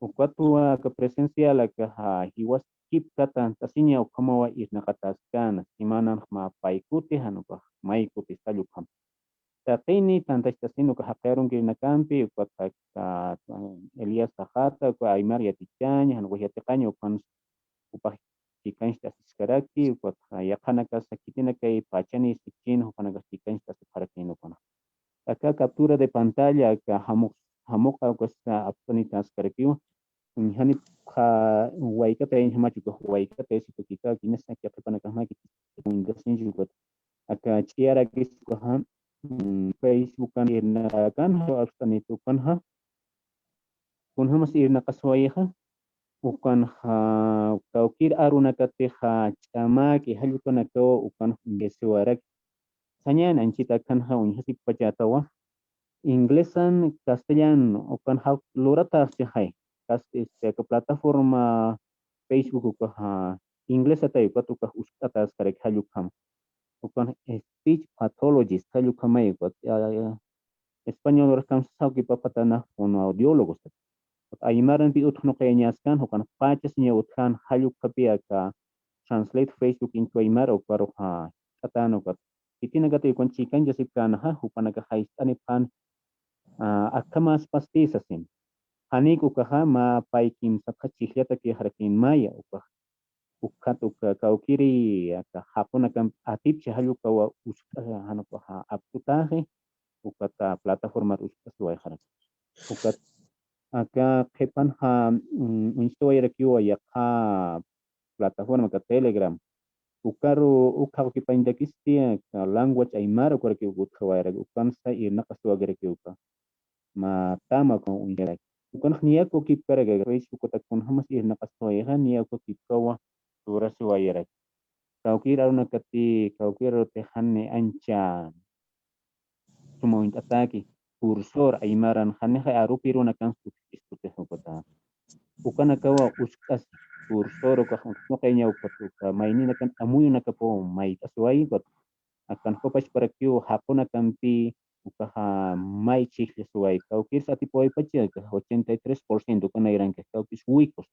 Ukatwa aka presencial akaxa jiwas kipka tantasiña ukhamawa irnaqatäskän, simananx mä pay kuti, jan ukax may kuti salla ukham. Taqini tantacht'asin uka jaqi arunkirinakampi, ukat aka Elías Sajata, uka aymar yatichaña, jan ukax yatiqaña, ukan jupax chikancht'asiskaraki, ukat yaqhanakasa khitinakay pachani sikchin, jupanakas chikancht'asipxarakïn ukan. Aka captura de pantalla, aka jamuq-, jamuqa ukasa apst'anitaskarakiwa. Uñjanipxa waykatay, uñjamachu ukax waykatay, sipakitaw, kinasa aka qhipanakaxmaki, uñtasinchu ukat. Aka ch'iyarakis ukaxa, mm, Facebook kan irnakan, apst'anit ukanxa. Kunjamas irnaqaswayixa, ukanxa kawkïr arunakatixa ch'amäki, jall ukanakaw ukanxa uñjasiwaraki. Sañäni anchita akhanxa uñjasipachätawa. Inglesan, castellan, ukanxa luratäxchixay. Cas-, este, aka plataforma Facebook ukaxa inglesatay, ukat ukax uskt'atäskaraki jall ukham. Ukan speech pathologist, jall ukhamay, ukat, ya, ya, ya. Español urax kamsasawki papatana fonoaudiólogos. Aymaranpi utjnuqayañaskan, ukan pachasiña utjan, jall ukhapi aka Translate Facebook into Aymara ukaruxa ch'atan ukat. Khitinakati ukan chikanchasipkänaxa, jupanakax jayst'anipxän, ah, akhamäspasti sasin. Janik ukaxa mä pay kimsatxa chhijllatakïxarakïn maya, ukax. Ukat uka kawkïri aka jaqunakamp atipchi jall ukawa uskt'a, jan ukaxa aptutaxi, ukat plataformar uskt'asiwayxaraki. Ukat aka qhipanxa, mm, uñst'awayarakiwa yaqha plataforma aka Telegram. Ukaru, ukxa ukipañtakisti, language aymara ukarakiw utjawayarak, ukansa irnaqasiwakirakiw uka. Mä tama ukan uñjaraki. Ukanx niyaku kipkaraka, Facebook utak kunjamas irnaqasiwayaxa, niyaku kipkawa turasiwayarak. Kawkir arunakati, kawkir arutixani ancha suma uñt'ataki, cursor, aymaran janixa arupi runakan sut'istutix ukata. Ukanakawa usk'as cursor ukax uñt'añaw ukat uka mayninakan amuyunakapaw mayt'asiway ukat. Akan jupachparakiw jaqunakampi ukaxa may chhijllasiway. Kawkirsa atipawaypacha, ochenta y tres por ciento ukanayranki, kawkis wikos.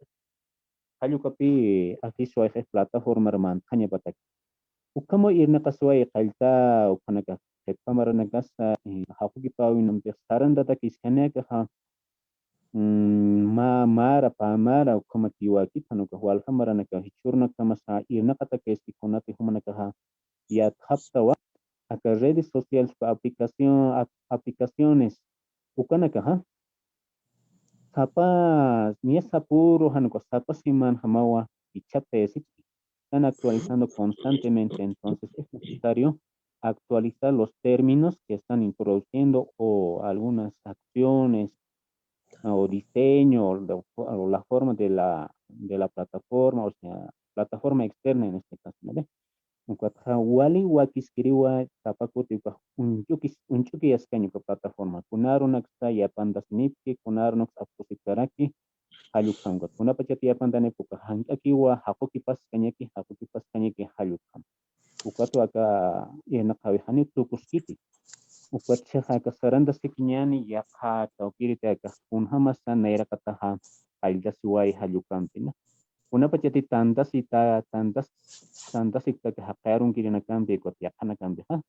Jall ukapi ajiswayxi plataformar mantxañapataki. Ukhamaw irnaqasiway qallta, ukhanaka qhipa maranakasa, eh, jaqukipäwinampix sarantatakis janiakaxa, mm, mä mara, pä mara, ukhamatiwakit, jan ukax walja maranaka jichhürunakjamasa irnaqatakisti kunati jumanakaxa yatxaptawa, aka redes sociales, aka aplicación, ap-, aplicaciones, ukanakaxa. Sapa, niya sapüru, jan ukax sapa semanjamawa jichhaptayasipki. Están actualizando constantemente, entonces es necesario actualizar los términos que están introduciendo o algunas acciones o diseño o la, o la forma de la, de la plataforma, o sea, plataforma externa en este caso, ¿no ve? Ukatxa wali wakiskiriwa sapa kuti ukax uñch'ukis-, uñch'ukiyaskañ uka plataforma. Kuna arunaksa yapantasinipki, kuna arunaksa apusipkaraki, jall ukham ukat. Kunapachat yapantanipki uka jank'akiwa, jaqukipaskañaki, jaqukipaskañaki, jall ukham. Ukatwa aka irnaqawi janiw tukuskiti. Ukatxa aka sarantasikiñäni yaqha kawkiriti aka kunjamasa nayraqataxa qalltasiway jall ukampi, ¿no? Kunapachati tantasita, tantas-, tantasiptaki jaqi arunkirinakampi, ukat yaqhanakampixa.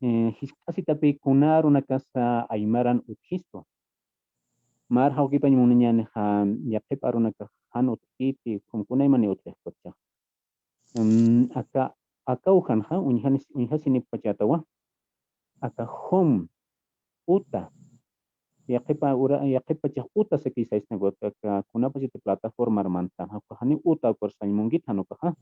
Eh, jisk'asitapi kuna arunakasa aymaran utjistwa. Mar jawkipañ munañänixa, yaqhip arunakax jan utjkiti, ukham kunaymani utjix ukatchax. Mm, aka, aka ukanxa, uñjanis-, uñjasinipkpachätawa. Aka home, uta. Yaqipa ura-, yaqipachax uta sakisaysna ukat, aka kunapachati plataformar mantxam. Janiw uta ukar sañ munkit jan ukaxa.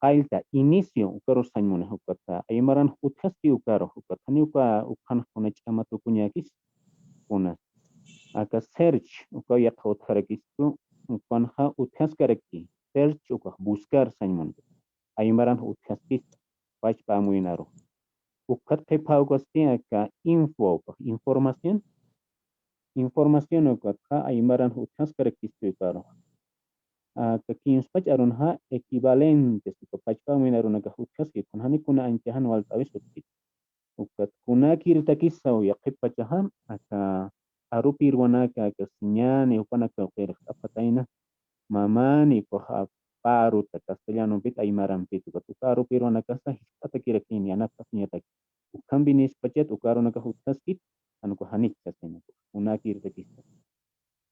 Qallta, inicio, ukarus sañ muni ukata. Aymaran utjaski ukarux ukat. Janiw uka, ukanx kuna ch'ama tukuñäkis. Kuna. Aka search, ukaw yaqha utjarakistu, ukanxa utjaskarakki. Search ukax buscar sañ muni. Aymaran utjaskista, pachpa amuyunarux. Ukat qhipa ukasti aka info, ukax información. Información ukatxa aymaran utjaskarakistu ukarux. Aka kimspach arunxa equivalentes, uka pachpa amuyunarunakax utjaski, kun jani kuna anchaxan walt'awis utjkit. Ukat kunakirtakisaw yaqhipachaxa, aka arupirwanaka, aka siñani, jupanaka uqirix apatayna, mamani, ukax pä aruta, castellanompit, aymarampit, ukat uka arupirwanakasa jisk'atakirakini, yanaptasiñataki. Ukhampi nispachat, uka arunakax utjaskit, jan ukax janich sasina, kunakirtakista.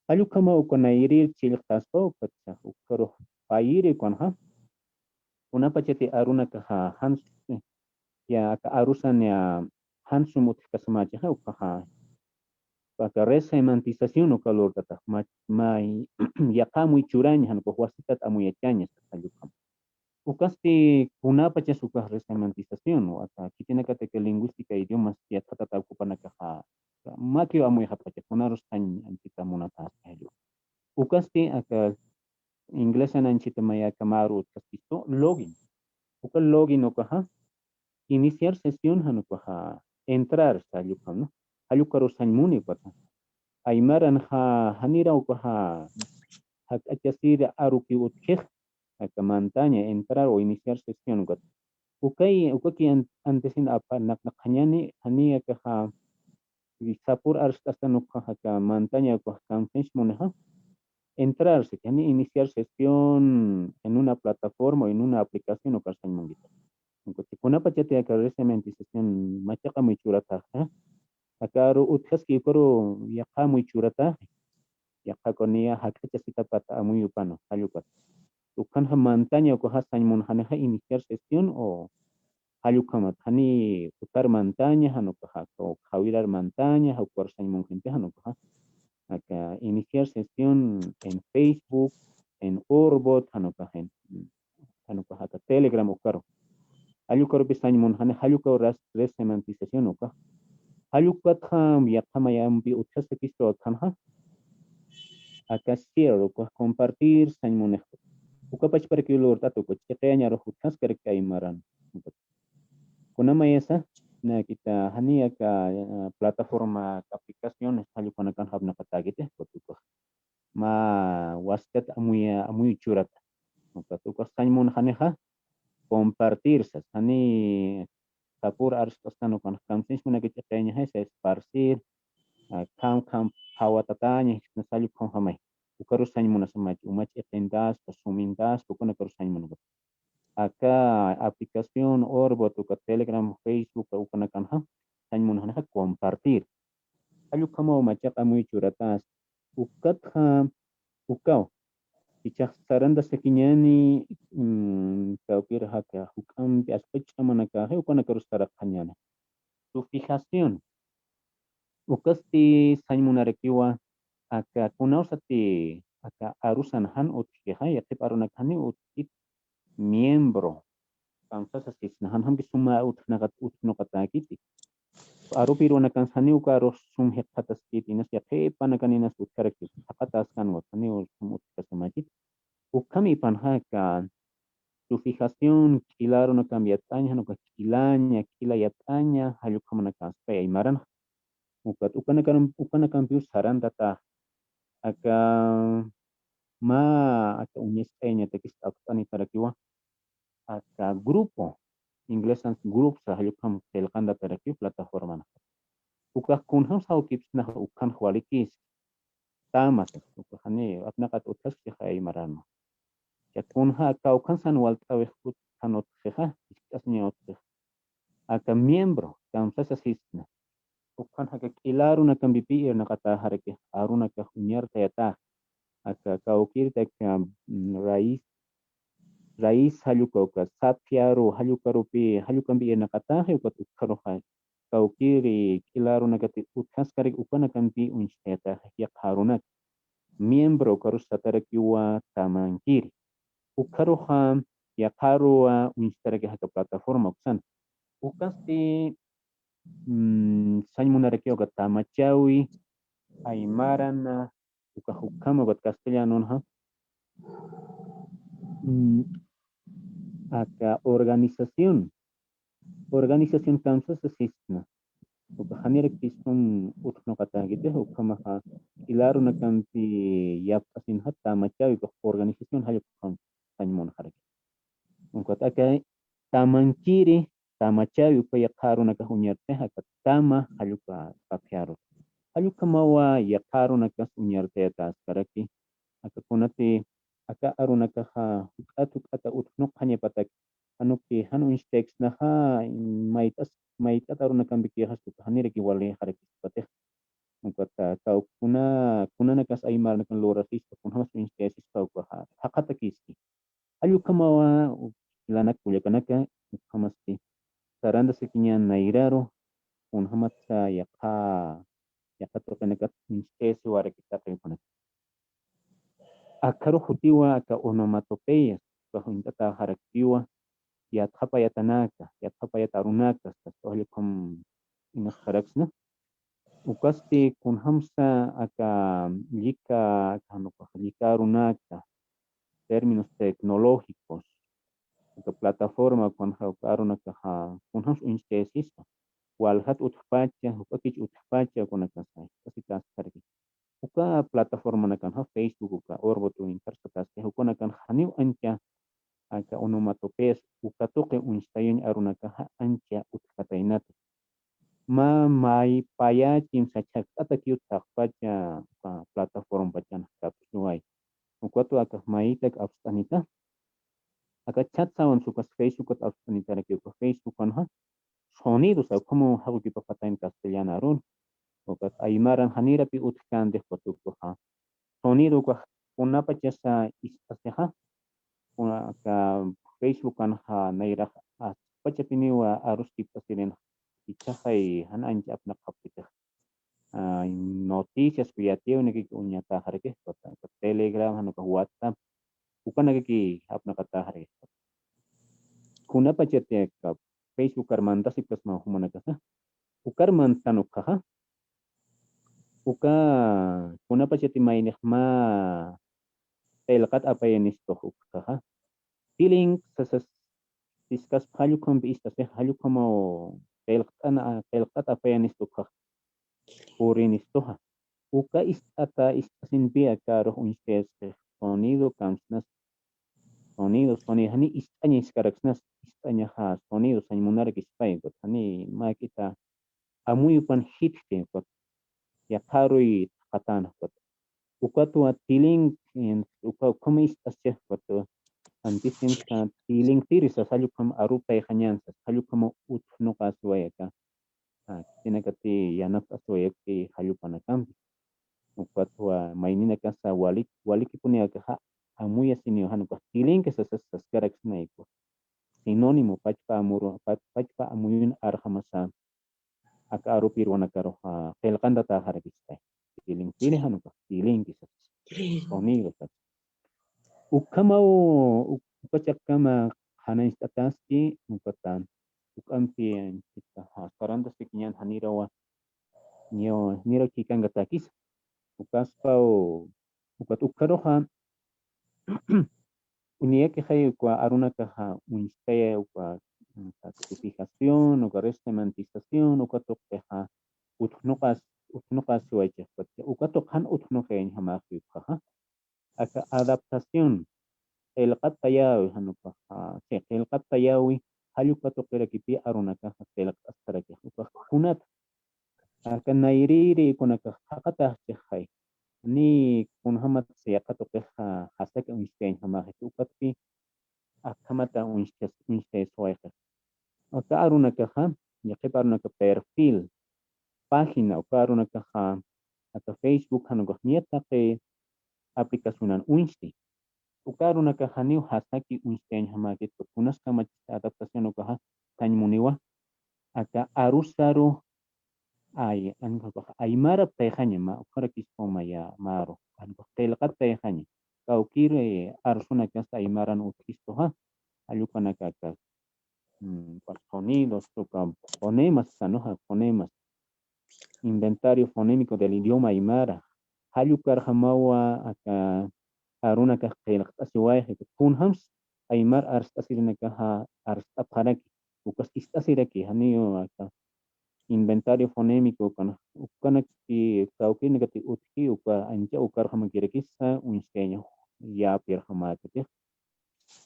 Jall ukhamaw uka nayrir chillqtaspa, ukatsa, ukarux payiri ukanxa. Kunapachati arunakaxa, jans-, ya, aka arusan ya, jan sum utjkasamächixa, ukaxa. Aka resemantización uka lurtatax, ma-, may, yaqha amuy churaña, jan ukax wasitat amuyachaña, sasa jall ukham. Ukasti kunapachas ukax resemantización, o aka khitinakataka lingüística idiomas yatxatata ukapanakaxa, makiw amuyxapacha, kunarus sañ anchita munatasa jall ukham. Ukasti aka inglesan anchita mayaka maru utjaskistu, login. Uka login ukaxa, iniciar sesión jan ukaxa, entrar sa jall ukham, ¿no? Jall ukarus sañ muni ukata. Aymaranxa, janira ukaxa, jak'achasir arukiw utjix, aka mantaña, entrar o iniciar sesión ukat. Ukay, ukaki an-, antesin apa, naq-, naqnaqañani, jani akaxa, sapür arst'astan ukaxa aka mantaña ukax kanfench munixa. Entrar, si jani iniciar sesión en una plataforma o en una aplicación ukax sañ munkita. Kunapachati aka resemantización machaqa amuy churataxa. Aka aru utjaski ukaru yaqha amuy churataxa. Yaqha uka niya jak'achasitapat amuy upan, jall ukat. Ukanxa mantaña ukaxa sañ munxanixa iniciar sesión o jall ukhamat, jani utar mantaña, jan ukaxa, o jawirar mantaña, jan ukar sañ munxinti, jan ukaxa. Aka iniciar sesión en Facebook, en Orbot, jan ukaxa, en Jan ukax aka Telegram ukaru. Jall ukarupi sañ munxani, jall ukaru ras-, resemantización ukax. Jall ukatxa yaqha mayampi utjasakistu akhanxa. Aka share ukax compartir sañ munix. Uka pachparakiw lurt'at uka chiqiyañ arux utjaskarakta aymaran. Kuna mayasa, nakita jani aka, ah, plataforma aplicaciones jall ukanakan apnaqatäkiti, ukat ukax. Mä wastat amuya, amuy churata. Ukat ukax sañ munxanixa, compartir sas. Jani sapür arst'astan ukan kamsismunaka chiqiyañaxa, esparcir, ah, kham kham phawatataña, jisna sall ukham jamay. Ukaru sañ munasamachi, uma chiqintaspa, sumintaspa, ukanakaru sañ munasamachi. Aka aplicación, Orbo, uka Telegram, Facebook, ukanakanxa, sañ munxanixa compartir. Jall ukhamaw machaq amuy churatas. Ukatxa, ukaw. Jichhax sarantasakiñäni, mm, kawkïr aka juk'ampi askha ch'amanakaxi, ukanakaru saraqañäni. Su fijación. Ukasti sañ munarakiwa, aka kunawsati, aka arusan jan utjkixa, yaqhip arunakani utjkit miembro. Kamsasasisna, jan jamki suma utjnaqat-, utjnuqatäkiti. Arupi irwanakan sani uka arux sum jikxataskiti, inas yaqhipanakan inas utjarakiti. Jaqataskan wat, sani sum utjkasamakiti. Ukham ipanxa aka su fijación, k'ila arunakamp yat'aña, jan uka k'ilaña, k'ila yat'aña, jall ukhamanakanspay aymaranxa. Ukat ukanakan, ukanakampiw sarantata. Aka mä, aka uñast'ayañatakis apst'anitarakiwa. Aka grupo, inglesan groups, jall ukham qillqantatarakiw plataforman. Ukax kunjam sawkipsnaxa ukhanx walikis. Tamas, ukaxani, apnaqat utjaskix aymaranma. Ya kunja kawkhan san walt'awix utjan utjixa, isk'asiña utjix. Aka miembro, kamsasasisna. Ukhan jaka k'ila arunakampipi irnaqatäxaraki, arunakax uñartayata. Aka kawkïrta aka, mm, raíz, raíz jall uka uka, sapyaru, jall ukarupi, jall ukampi irnaqatäxi, ukat ukharuxa kawkïri k'ila arunakati utjaskarak ukanakampi uñstayataxa yaqha arunak. Miembro ukarus satarakiwa tamankiri. Ukharuxa yaqha aruwa uñstarakixa aka plataforma uksan. Ukasti, mm, sañ munarakiwa aka tamachawi, aymaran, ukax ukhama ukat castellanonxa. Mm, aka organización. Organización kamsasasisna. Ukax janirak pisum utjnuqatäkitix, ukhamaxa k'ila arunakampi yapt'asinxa tamachawi ukax organización jall ukham sañ munxaraki. Ukat aka tamankiri, tamachawi uka yaqha arunakax uñartix, aka tama jall uka sapyaru. Jall ukhamawa yaqha arunakas uñartayataxaskaraki, aka kunati, aka arunakaxa juk'at juk'ata utjnuqañapatak, jan uki, jan uñstayksnaxa, mayt'as, mayt'at arunakampikixa, ukax janiraki walixarakispatix. Ukat, kaw kuna, kunanakas aymarnakan lurasispa, kunjamas uñstayasispa, ukaxa, jaqatakiski. Jall ukhamawa, jilanak kullakanaka, ukhamasti sarantasakiña nayraru, kunjamatsa yaqha, yaqha tuqinakat uñst'ayasiwarakitaki ukanaka. Akharu jutiwa aka onomatopeyas, ukax uñt'atäxarakiwa, yatxapayatanaka, yatxapayat arunaka, sasa jall ukham inxaraksna. Ukasti kunjamsa aka llika, aka jan ukax llika arunaka, términos tecnológicos, aka plataforma ukanxa uka arunakaxa, kunjams uñst'ayasispa. Waljat utjpacha, juk'akich utjpacha, ukanakasa, jikxasitäskaraki. Uka plataformanakanxa, Facebook, uka Orbo, Twitter, satäski, ukanakan janiw ancha, aka onomatopeyas, uka tuqi uñstayañ arunakaxa ancha utjkataynati. Mä, mä payächim sachhaqt'atakiw taqpacha, uka plataformpachan jaqapsnuway. Ukatwa akax maytak apst'anita. Aka chat sawan sukas Facebookat apst'anitarakiw, uka Facebookanxa sonido sa, ukhamaw jaqukipapatayna castellan arun. Ukat aymaran janirapi utjkänti, ukat ukaxa. Sonido ukax kunapachasa ist'asixa. Kuna aka Facebookanxa nayrax askpachapiniwa aruskipt'asirinxa. Jichhaxay jan ancha apnaqapkitixa. Ah, noticias, yatiyäwinakaki uñatäxaraki, Telegram, jan ukax WhatsApp, ukanakaki apnaqatäxaraki. kunapachati aka Facebookar mantasipkasma jumanakasa. Ukar mantan ukhaxa. Uka kunapachati maynix mä qillqat apayanistux ukhaxa. Tilink sasas siskaspa jallukhampi ist'asix, jallukhamaw qillqt'ana, qillqt'at apayanistux ukhaxa. Purinistuxa. Uka ist'ata, ist'asinpi aka arux uñst'ayasix sonido kamsnas. Sonido, sonido, jani ist'aña iskaraksnas, ist'añaxa sonido, sañ munarak ispay, ukat, jani mäk'ita amuyupan jitjti, ukat, yaqharuy thaqatana, ukat. Ukatwa tilink, uka, ukhama ist'asix, ukat, antisinsa tilinktiri sas, jallukham arupayxañan sas, jallukhama utjnuqasiway aka. Ah, khitinakati yanapt'asiwayakti jallupanakampi. Ukatwa mayninakasa walik, walikipuni akaxa amuyasiniw jan ukax tilinki sasas saskaraksnayku. Sinónimo, pachpa amuru, pa-, pachpa amuyun arxamasa. Aka arupir wanakaruxa qillqantatäxarakistay. Tilinktiri jan ukax tilinki sasas. Sonido sasas. Ukhamaw, uk-, uka chakama qhanañcht'ataski, ukata, uk'ampi, anchhita, ja, sarantasikiñan janirawa, ñaw, janiraw chikankataskisa. Ukaspaw, ukat ukharuxa, uniyakixay uka arunakaxa uñstaya uka, mm, tipificación, uka resemantización, uka tuqixa, utjnuqas, utjnuqasiwaychix, uka tuq jan utjnuqayañjamaxi ukhaxa. Aka adaptación, qillqat tayäwi, jan ukaxa, sí, qillqat tayäwi, jall uka tuqirakipi arunakaxa qillqt'askarakix, ukax kunat. Aka nayrïri kunakax thaqataxchixay. Ni kunjamat yaqha tuqixa jasaki uñstayañjamaxi, ukatpi akhamata uñstas-, uñstayaswayxi. Uka arunakaxa, yaqhip arunaka perfil, página, uka arunakaxa, aka Facebook, jan ukax niya taqi aplicacionan uñsti. Uka arunakaxa janiw jasaki uñstayañjamäkit, kunas kamachista adaptación ukaxa, sañ muniwa, aka arusaru, ay, ankax aymara tayxaña, mä ukharakispa maya maru, ankax qillqat tayxaña. Kawkir, eh, arsunakas aymaran utjistuxa, jall ukanakakas, mm, sonidos, uka fonemas, sanuxa fonemas. Inventario fonémico del idioma aymara. Jall ukarjamawa aka arunakax qillqt'asiwayxi, kunjams aymar arst'asirinakaxa arst'apxaraki, ukas ist'asiraki, janiw aka inventario fonémico ukan, ukanakti kawkirinakati utji, uka ancha ukarjamakirakisa uñstayaña yäpirjamäkatix.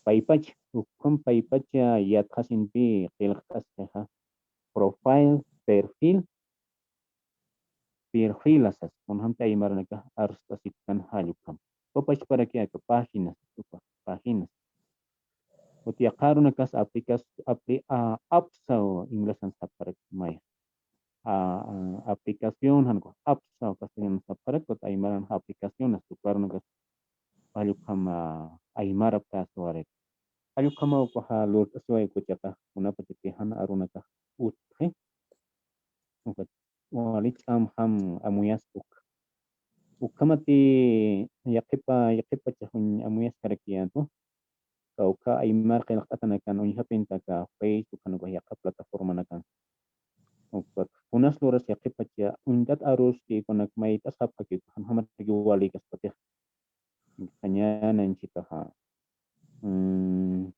Paypach, ukham paypacha yatxasinpi qillqt'askixa, profile, perfil, perfil sas, kunjamti aymaranakax arst'asipkan jall ukham. Pachparaki aka páginas, uka páginas. Uti yaqha arunakas aplicas-, apli-, a, apps o inglesan sapxaraki maya. A, a, aplicación, jan ukax apps o castellano sapxaraki, uti aymaran aplicaciones, uka arunakas jall ukham aymaraptasiwaraki. Jall ukhamaw ukaxa lurt'asiway uka chiqa, kunapachati jan arunakax utji. Ukat wali ch'amjam amuyaspa uk. Ukhamati yaqhipa, yaqhipachax uñ amuyaskarakiyäntu. Kawkha aymar qillqt'atanakan uñjapinta aka Facebook, jan ukax yaqha plataformanakan. Ukat kunas luras yaqhipacha uñt'at aruski kunak mayt'asxapxaki, ukax janjamaraki walikaspatix. Qañäna anchhitaxa, mm,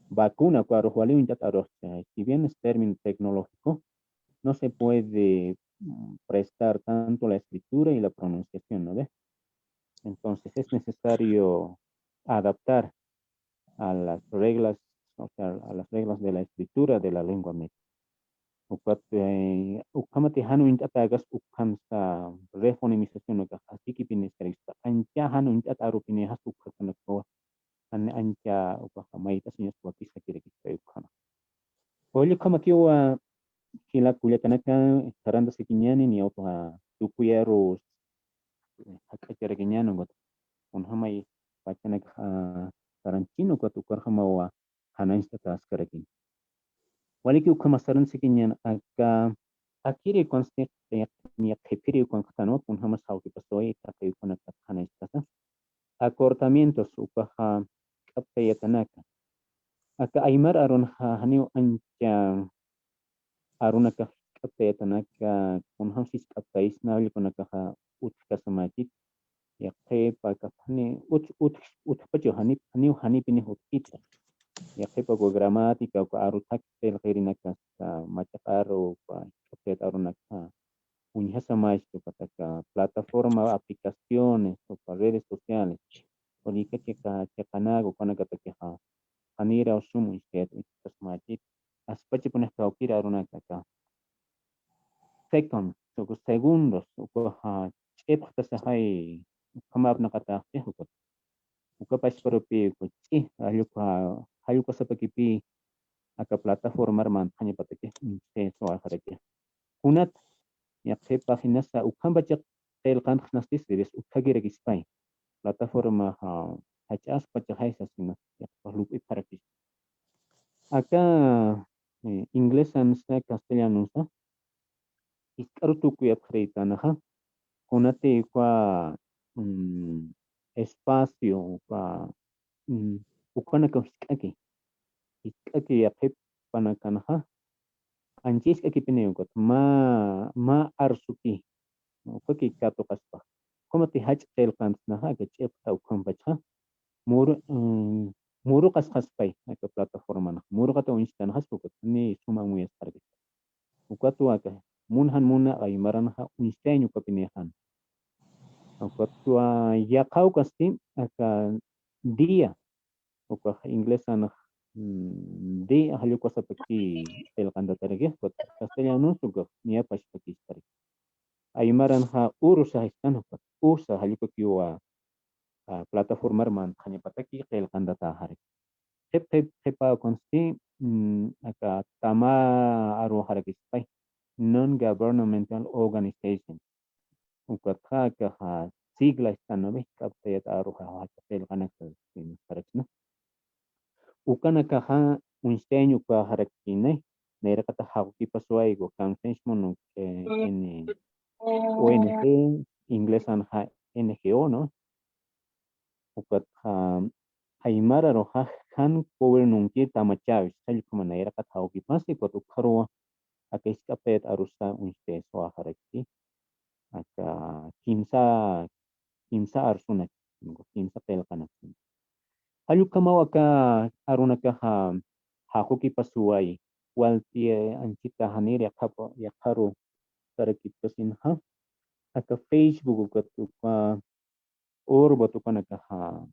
vacuna, uka arux wali uñt'at arux, eh, si bien es término tecnológico, no se puede, mm, prestar tanto la escritura y la pronunciación, ¿no ve? Entonces es necesario adaptar a las reglas, o sea, a las reglas de la escritura de la lengua maya. Ukat, eh, ukhamati jan uñt'atäkas ukhamsa refonemización ukax, así que piniskarakspa, ancha jan uñt'at arupinïxas ukhakunakawa, jan ancha ukaxa mayt'asiñas wakisakirakistay ukhama. Jall ukhamakiwa jila kullakanaka, sarantasikiñäni, niya uka tukuyaru jak'acharakiñäni, ukat kunjamay pachanakax, ah, saranchini, ukat ukarjamawa qhanañcht'atäskarakini. Waliki ukhama saransikiñäni aka, akiri ukansti, niya qhipiri ukanktanwa, kunjamas jawkipasiway taqi ukanakat qhanañcht'asa. Acortamientos, ukaxa k'aptayatanaka. Aka aymar arunxa janiw ancha arunakax jisk'aptayatanaka, kunjam jisk'aptaysna, allkunakaxa utjkasamächit. Yaqhipa, aka jani utj, utj, utjpachu, jani, janiw janipinix utjkita. Yaqhipa uka gramática, uka aru thak qillqirinaka, hasta machaq aru, uka jisk'aptayat arunaka uñjasamächit, ukataka plataforma, aplicaciones, uka redes sociales, uka chiqa, chiqanaka, ukanakatakixa janiraw sum uñjtayat uñjtkasamächit. Aspachapunix kawkïr arunaka aka seconds, uka segundos, ukaxa ch'ipxtasaxay, ukham apnaqataxchi, ukat uka pachparupï, uka ch'i, jallukwa, jallukasapakipï aka plataformar mantxañapataki uñjtayaswayaxaraki. Kunat, yaqhipax inasa ukhampachix qillqantxsnasti, si utjkirakispay. Plataformaxa jach'aspachaxay sasina, yaqhipax lup'ipxarakis. Aka, eh, inglesansa, castellanonsa, jisk'aru tukuyapxarïtanxa, kunatï uka, mm, espacio, uka, mm, ukanakaw jisk'aki. Jisk'aki yaqhipanakanxa, ancha jisk'akipiniw ukat, mä, mä arsuki, ukaki katuqaspa. Ukhamatï jach'a qillqantsnaxa, aka ch'ipxta ukhampachxa, muru, mm, muruqasxaspay, aka plataformanxa. Muruqata uñstanxaspa ukat, ni suma amuyasxaraki. Ukatwa aka, mun jan muna aymaranxa uñstayañ ukapinïxan. Ukatwa yaqha ukasti, aka día, ukax inglesanx, mm, día, jallukasapaki qillqantataraki, ukat castellanons ukax niya pachpakistaraki. Aymaranxa urusa jistan, ukat usa, jallukakiwa, a, plataformar mantxañapataki qillqantatäxaraki. Qhip, qhip, qhipa ukansti, mm, aka tama aruxarakispay, non-governmental organization. Ukatxa akaxa sigla jistan, ¿no ve? Jisk'aptayat aruxa jach'a qillqanaka, ¿no? Ukanakaxa uñstayañ ukaxarakïnay, nayraqata jaqukipasuwayku, Convention, eh, en, O N G, inglesanxa N G O, ¿no? Ukatxa aymar aruxa jan gobiernonkir tamachäwi, jallukama nayraqat jaqukipasti, ukat ukxaruwa aka jisk'aptayat arusa uñstayaswayaxaraki, aka kimsa, kimsa arsunak, kimsa qillqanak. Jallukamaw aka arunakaxa jaqukipasuway, walt'i anchita janir yaqhapa, yaqharu sarakipkasinxa, aka Facebook ukat uka Orbot ukanakaxa,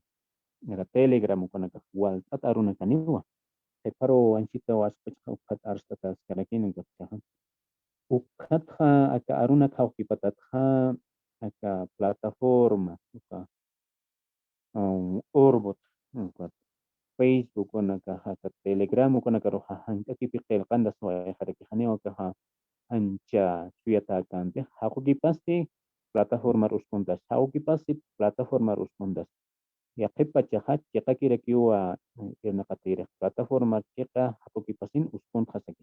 aka Telegram ukanakax walt'at arunakaniwa. Qhiparu anchitaw aspachxa ukat arst'ataskarakini ukatkaxa. Ukatxa aka arunak jaqukipatatxa, aka plataforma, uka, um, Orbot, ukat Facebook ukanakaxa, aka Telegram ukanakaruxa jank'akipi qillqantaswayaxaraki, janiw akaxa ancha chuyatäkänti, jaqukipasti plataformar uskuntas, jaqukipasti plataformar uskuntas. Yaqhipachaxa chiqakirakiwa, irnaqatirix plataformar chiqa jaqukipasin uskuntxasaki,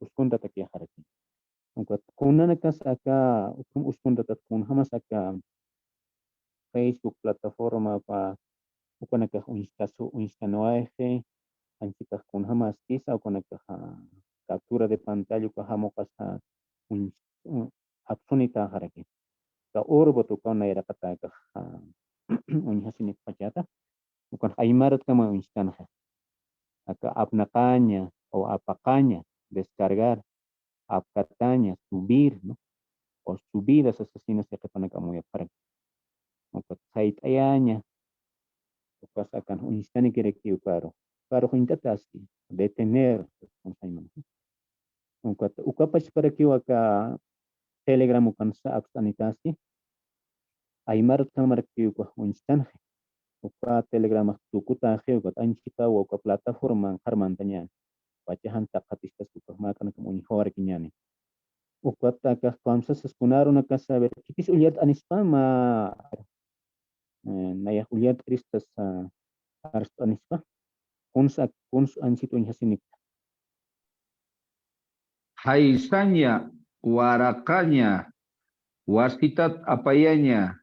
uskuntatakixaraki. Ukat kunanakas aka, ukham uskuntatat kunjamas aka Facebook plataformapa ukanakax uñstasu, uñstanwayxi, anchitax kunjamaskisa, ukanakaxa captura de pantalla uka jamuqasa uñs-, apsunitäxaraki. Aka Orbot ukaw nayraqata akax, a, uñjasinikpachata, ukan aymaratkaman uñstanxa. Aka apnaqaña o apaqaña, descargar, apkataña, subir, ¿no? O subida sasasina siqipanaka amuyapxaraki. Ukat sayt'ayaña, ukas akan uñstanikiraki ukaru. Ukaru uñt'ataski, detener, ukat, uka pachparakiw aka Telegram ukansa apst'anitasti. Aymaratkamarakiw uka uñstanxi. Uka Telegramax tukutaxi, ukat anchitaw uka plataforma anqar mantañäni. Pachaxan taqatistas uka mäkanakam uñjawarakiñäni. Ukat akax kamsasas kunarunakas, a ver, khitis ullart'anispa, mä, eh, nayax ullart'aristas, a, arst'anispa. Kuns ak-, kuns anchit uñjasinik. Jaysaña, waraqaña, wasitat apayaña,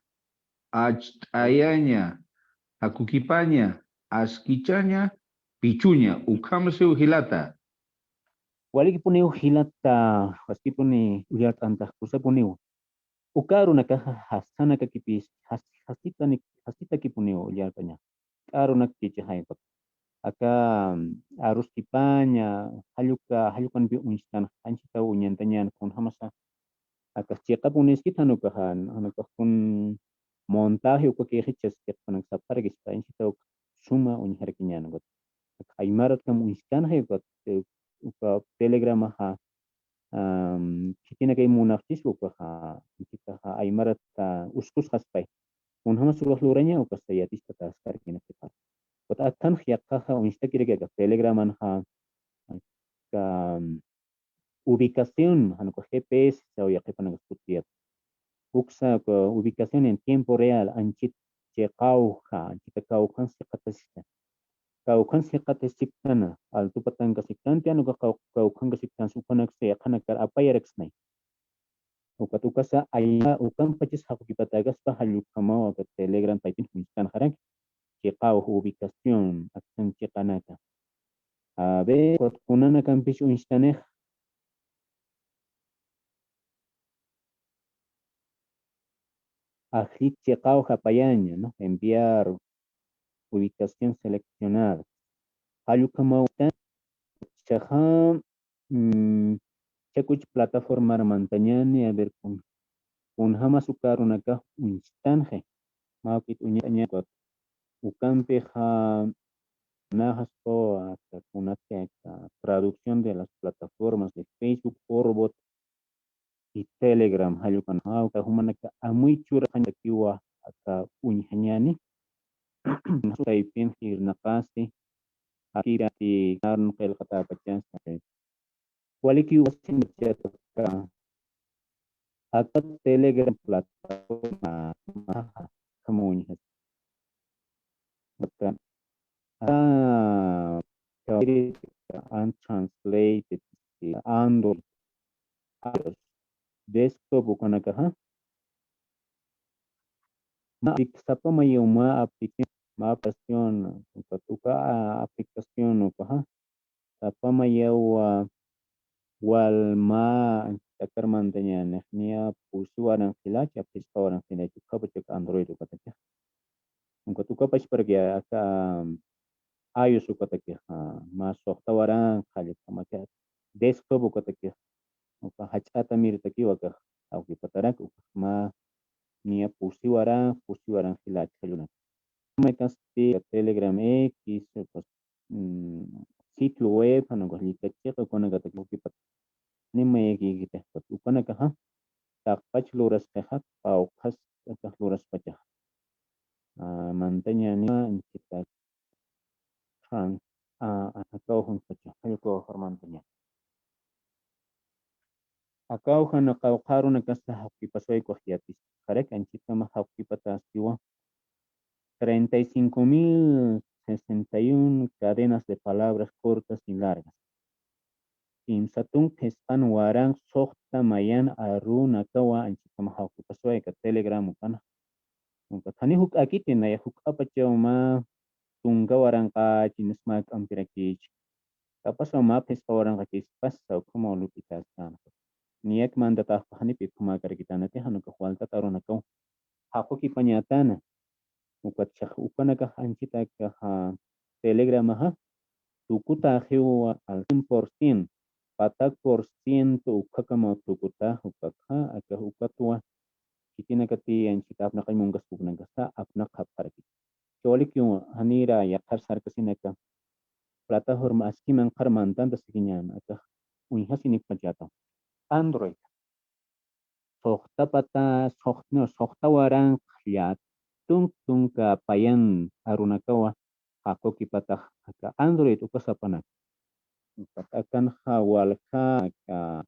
acht'ayaña, jakukipaña, askichaña, pichuña, ukhamsiw jilata. Walikipuniw jilata, waskipuni uyart'antax kusapuniw. Uka arunakaxa jasanakakipis, jas-, jasitani-, jasitakipuniw uyart'aña. Uka arunak chichixay ukat. Aka, mm, aruskipaña, jalluka, jallukanpi uñstan, anchhitaw uñantañan, kunjamasa. Aka chiqapuniskit jan ukaxa, jan ukax kun montaje uka kixichas chiqapanak sapxarakispa, anchhitaw suma uñjarkiñan ukat. Aka aymarat kam uñstanxay ukat, eh, uka telegramaxa, am, khitinakay munapchis ukaxa, khitinakaxa aymarata uskusxaspay. Kunjamas ukax luraña, ukasa yatichpataskarkina khipa. Ukat akanx yaqhaxa uñstakiraki aka telegramanxa, aka, am, ubicación, jan uka G P S saw yaqhipanakax kutiyat. Uksa, uka ubicación en tiempo real, anchhit chiqawja, anchhita kawkhan siqatasista. Kawkhan siqatasiktan, altupatankasiktan, tiyan uka kaw-, kawkhankasiktan, ukanaksa yaqhanakar apayaraksnay. Ukat ukasa ayma, ukampachis jaqukipatäkaspa jallukhamaw aka Telegram taypin uñstanxaraki. Chiqaw ubicación, aksan chiqanaka. A ver, ukat kunanakampis uñstanix. Ajllit chiqaw japayaña, ¿no? Enviar ubicación seleccionada. Jallukhamaw uñstan, chaxa, mm, chakuch plataformar mantañani, a ver, kun, kunjamas uka arunakax uñstanxi. Mä juk'it uñaña, ukampixa naxaspa aka kunatki aka traducción de las plataformas de Facebook, Orbot, y Telegram, jallukan, jawka jumanaka amuy churxañatakiwa aka uñjañani. Taypin irnaqasti, akirati, narun qillqatäpachasta. Walikiw wasinchata aka Telegram plataforma, maja, kama uñjat. Aka, ah, untranslated, Android, iOS, desktop ukanakaxa. Mä aplik-, sapa mayaw mä aplicación, mä aplicación, uka, uka, ah, aplicación ukaxa. Sapa mayaw, ah, wal mä, anchhit akar mantañanix, niya pusi waranqa jilacha, phisqa waranqa jilacha, ukhapacha Android ukatakix. Ukat ukapachparak aka, ah, iOS ukatakixa, mä suxta waranqa, jallukhamacha desktop ukatakixa, uka jach'ata mirtakiwa akax, jawkipatarak, ukax mä niya pusi waranqa, pusi waranqa jilacha, jallunak. Mä kasti Telegram X, ukat, mm, sitio web, jan ukax llikachiqa, ukanakatak jawkipat. Ni mayakïkitix ukat, ukanakaxa, taqpach lurasqixa, qawqhas akax luraspachaxa. Ah, mantañaniwa, anchhita Fran, ah, ah, akawjanpacha, jallukawjar mantaña. Akawjan qawqha arunakasa jawkipaswayku yatiskxaraki, anchhitamax jawkipataskiwa. Treinta y cinco mil sesenta y un cadenas de palabras cortas y largas. Kimsa tunka phisqan waranqa suxta mayan arunakawa anchhitamax jawkipaswayka Telegram ukan. Ukat jani juk'akiti, naya juk'apachaw mä tunka waranqachi, nisma k'ampirakich. Kapasaw mä phisqa waranqakispas, ukhamaw lup'itaskan. Niyak mantatäxpa janipi ukhamakarkitanati, jan ukax waltat arunakaw jaqukipañätana. Ukat chax ukanakax anchhita akaxa Telegramaxa, tukutäxiw al cien por ciento, patak por ciento ukhakamaw tukutäx ukakxa, akax ukatwa khitinakati anchhita apnaqañ munkaskupnakasa apnaqapxaraki. Walikiw janira yaqhar sarkasinaka plataforma aski manqhar mantanta sikiñän, akax uñjasinikpachäta. Android. Suxta pata, suxta, no, suxta waranqa llätunka tunka payan arunakawa jaqukipatax aka Android uka sapanaka. Ukat akanxa walja aka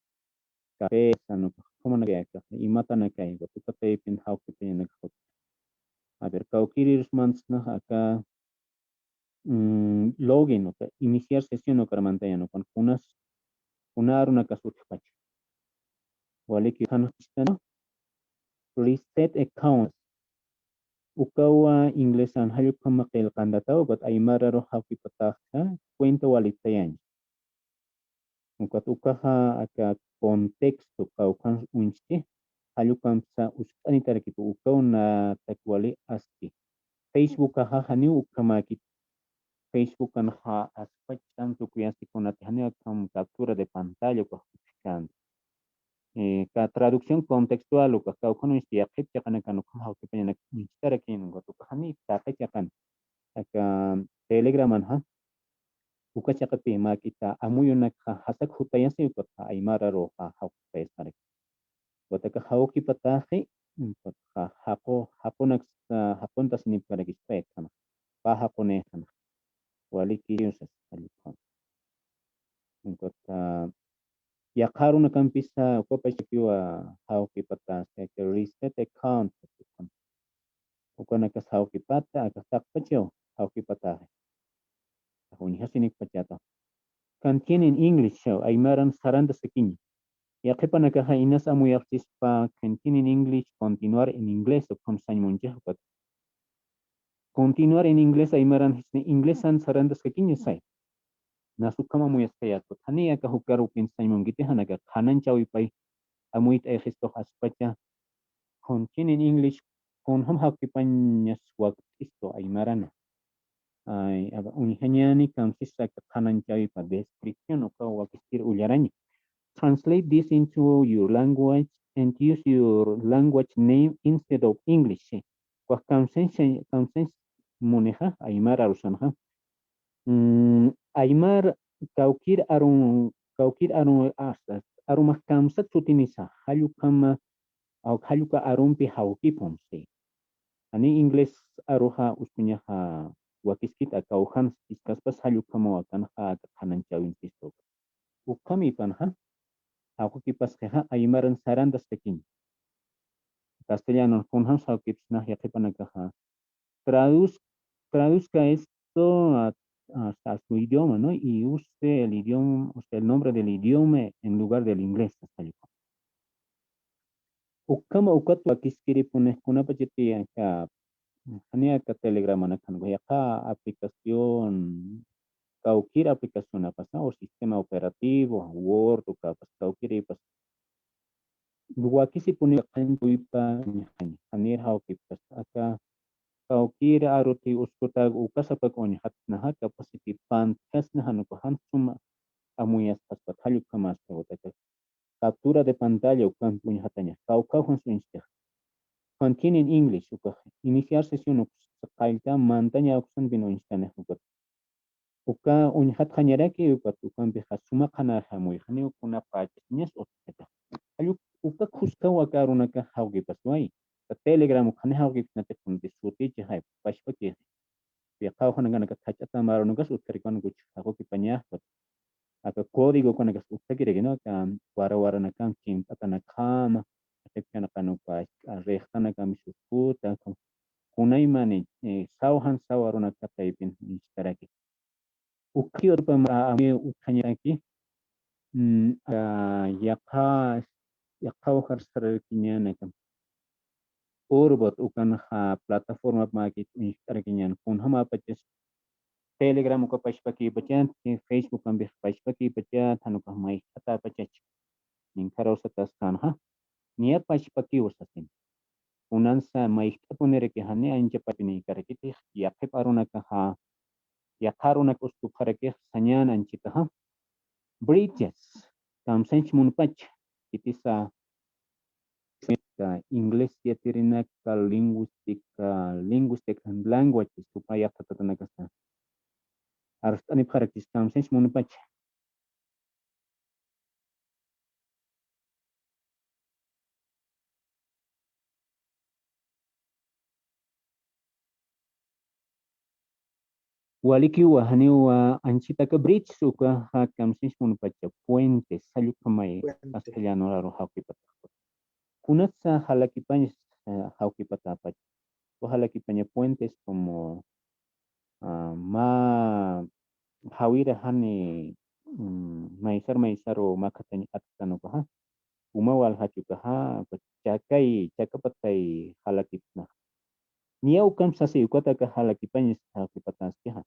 café, jan ukax ukhamanakay, aka imatanakay, ukat uka taypin jawkipañanakax. A ver, kawkïrirus mantsnax aka, mm, login, uka iniciar sesión ukar mantañän, ukan kunas, kuna arunakas utjpacha. Waliki jan ukax, ¿no? Reset account. Ukawa inglesan jallukama qillqantataw, ukat aymararu jawkipataxa cuenta walisayaña. Ukat ukaxa aka contexto kawkhan uñsti, jallukamsa usk'anitarakitu ukaw natak wali aski. Facebookaxa janiw ukhamäkit. Facebookanxa askpachan tukuyasti kunati janiw akham captura de pantalla ukax utjkänti. Eh, ka traducción contextual ukax kawkhan uñsti yaqhip chiqanakan ukham jawkipañanak uñstarakin ukat ukax janiw taqi chiqan. Aka Telegramanxa uka chiqapi mäkita amuyunakxa jasak jutayasi ukatxa aymararuxa jawkipayasaraki. Ukat aka jawkipataxi, ukat ja-, jaqu-, jaqunak, ah, jaquntasi nipkarakispa ikhana. Pä jaqunïxan. Waliki usas jallukhan. Ukat, ah, yaqha arunakampisa ukapachakiwa jawkipatasi, aka reset account. Ukanakas jawkipata, akax taqpachaw jawkipataxi. Uñjasinikpachata. Continue in English, aymaran sarantaskakiña. Yaqhipanakaxa inas amuyapxchispa continue in English, continuar en inglés, ukham sañ munchix ukat. Continuar en inglés, aymaran jisni inglesan sarantaskakiña say. Nas ukham amuyaskayät ukat. Jani aka jukar ukin sañ munkiti, jan aka qhanañchäwipay amuyt'ayxistux askpacha. Continue in English, kunjam jawkipañas wakt'istu aymarana. Ay, aba, uñjañäni kamsisa aka qhanañchäwipa descripción ukaw wakiskir ullaraña. Translate this into your language and use your language name instead of English. Ukax kamsañs, kamsañs munixa, aymar arusanxa. Mm, aymar kawkir arun, kawkir arun, hasta arumax kamsat sutinisa, jallukama, aw, jalluka arumpi jawkipun, sí. Jani inglés aruxa uskuñaxa wakiskit aka ujan, iskaspas jallukama wakanxa aka qhanañchäwinsistu. Ukhamipanxa, jawkipasqixa aymaran sarantaskakiña. Castellano, kunjam jawkipsnax yaqhipanakaxa. Traduz-, traduzca esto a, a, a su idioma, ¿no? Y use el idioma, o sea, el nombre del idioma en lugar del inglés, hasta allí. Ukhama ukat wakiskiripunix kunapachati aka, jani aka Telegraman akan, yaqha aplicación, kawkir aplicacionapasa, o sistema operativo, Word, ukapas, kawkiripas. Wakisipuni qhanchäwipa uñjaña, janir jawkipas, aka kawkir aruti uskutak ukasapak uñjatnaxa, capacity pantkasnaxa, ukax jan suma amuyasqaspat, jallukamaskawat aka captura de pantalla ukampi uñjataña, kawkawjans uñchtix. Continue in English, ukax iniciar sesión uks qallta mantaña uksanpin uñchtanix ukat. Uka uñjatxañaraki ukat ukampixa suma qhanäxi amuyxani, kunapachasiñas utjkata. Jalluk uka khuskaw aka arunakax jawkipasway. Telegram ukhani jawkipsnati kunti sutichixay, pachpakixi. Yaqha ujanakanakas jach'a tamarunakas utjkarikiwan kuchjax jawkipañax, aka código ukanakas utjkiraki, ¿no? Aka wara waranakan kimt'atanakjama, aka chhanakan uka, a, rixtanakam sukuta, kunaymani, eh, saw jan saw arunaka taypin uñchtaraki. Ukhiyutpam, a, a, utjañaraki, mm, a, yaqha, yaqha ujar sararakiñanakam. Urbot ukanxa plataforma mäkit uñjt'arakiñan, kunjamäpachas Telegram uka pachpakïpachat, Facebook ampix pachpakïpachat, jan ukax mayjt'atäpachach. Ninkaraw sataskanxa, niya pachpakiw sasin. Kunansa mayjt'apuniraki jani anchapapinïkarakitix, yaqhip arunakaxa, yaqha arunak uskupxarakix sañän anchitaxa. Bridges, kamsañch munpach, kitisa, inglés yatirinaka, linguística, linguistic and languages, tupa yaqha tatanakasa. Arst'anipxarakis kamsañch munpach. Walikiwa, janiwa anchitaka bridges ukaxa kamsañch munpacha, puentes, jallukhamay, puentes, castellano laru jawkipatax. Kunatsa jalakipaña, eh, jawkipatapacha. Jalakipaña puentes como, ah, mä jawira jani, mm, maysar maysaru makatañ atkan ukaxa. Uma waljachukaxa, pues, chakay, chakapatay jalakipsnax. Niya ukamp sasi, ukata aka jalakipañas jaqipataskixa.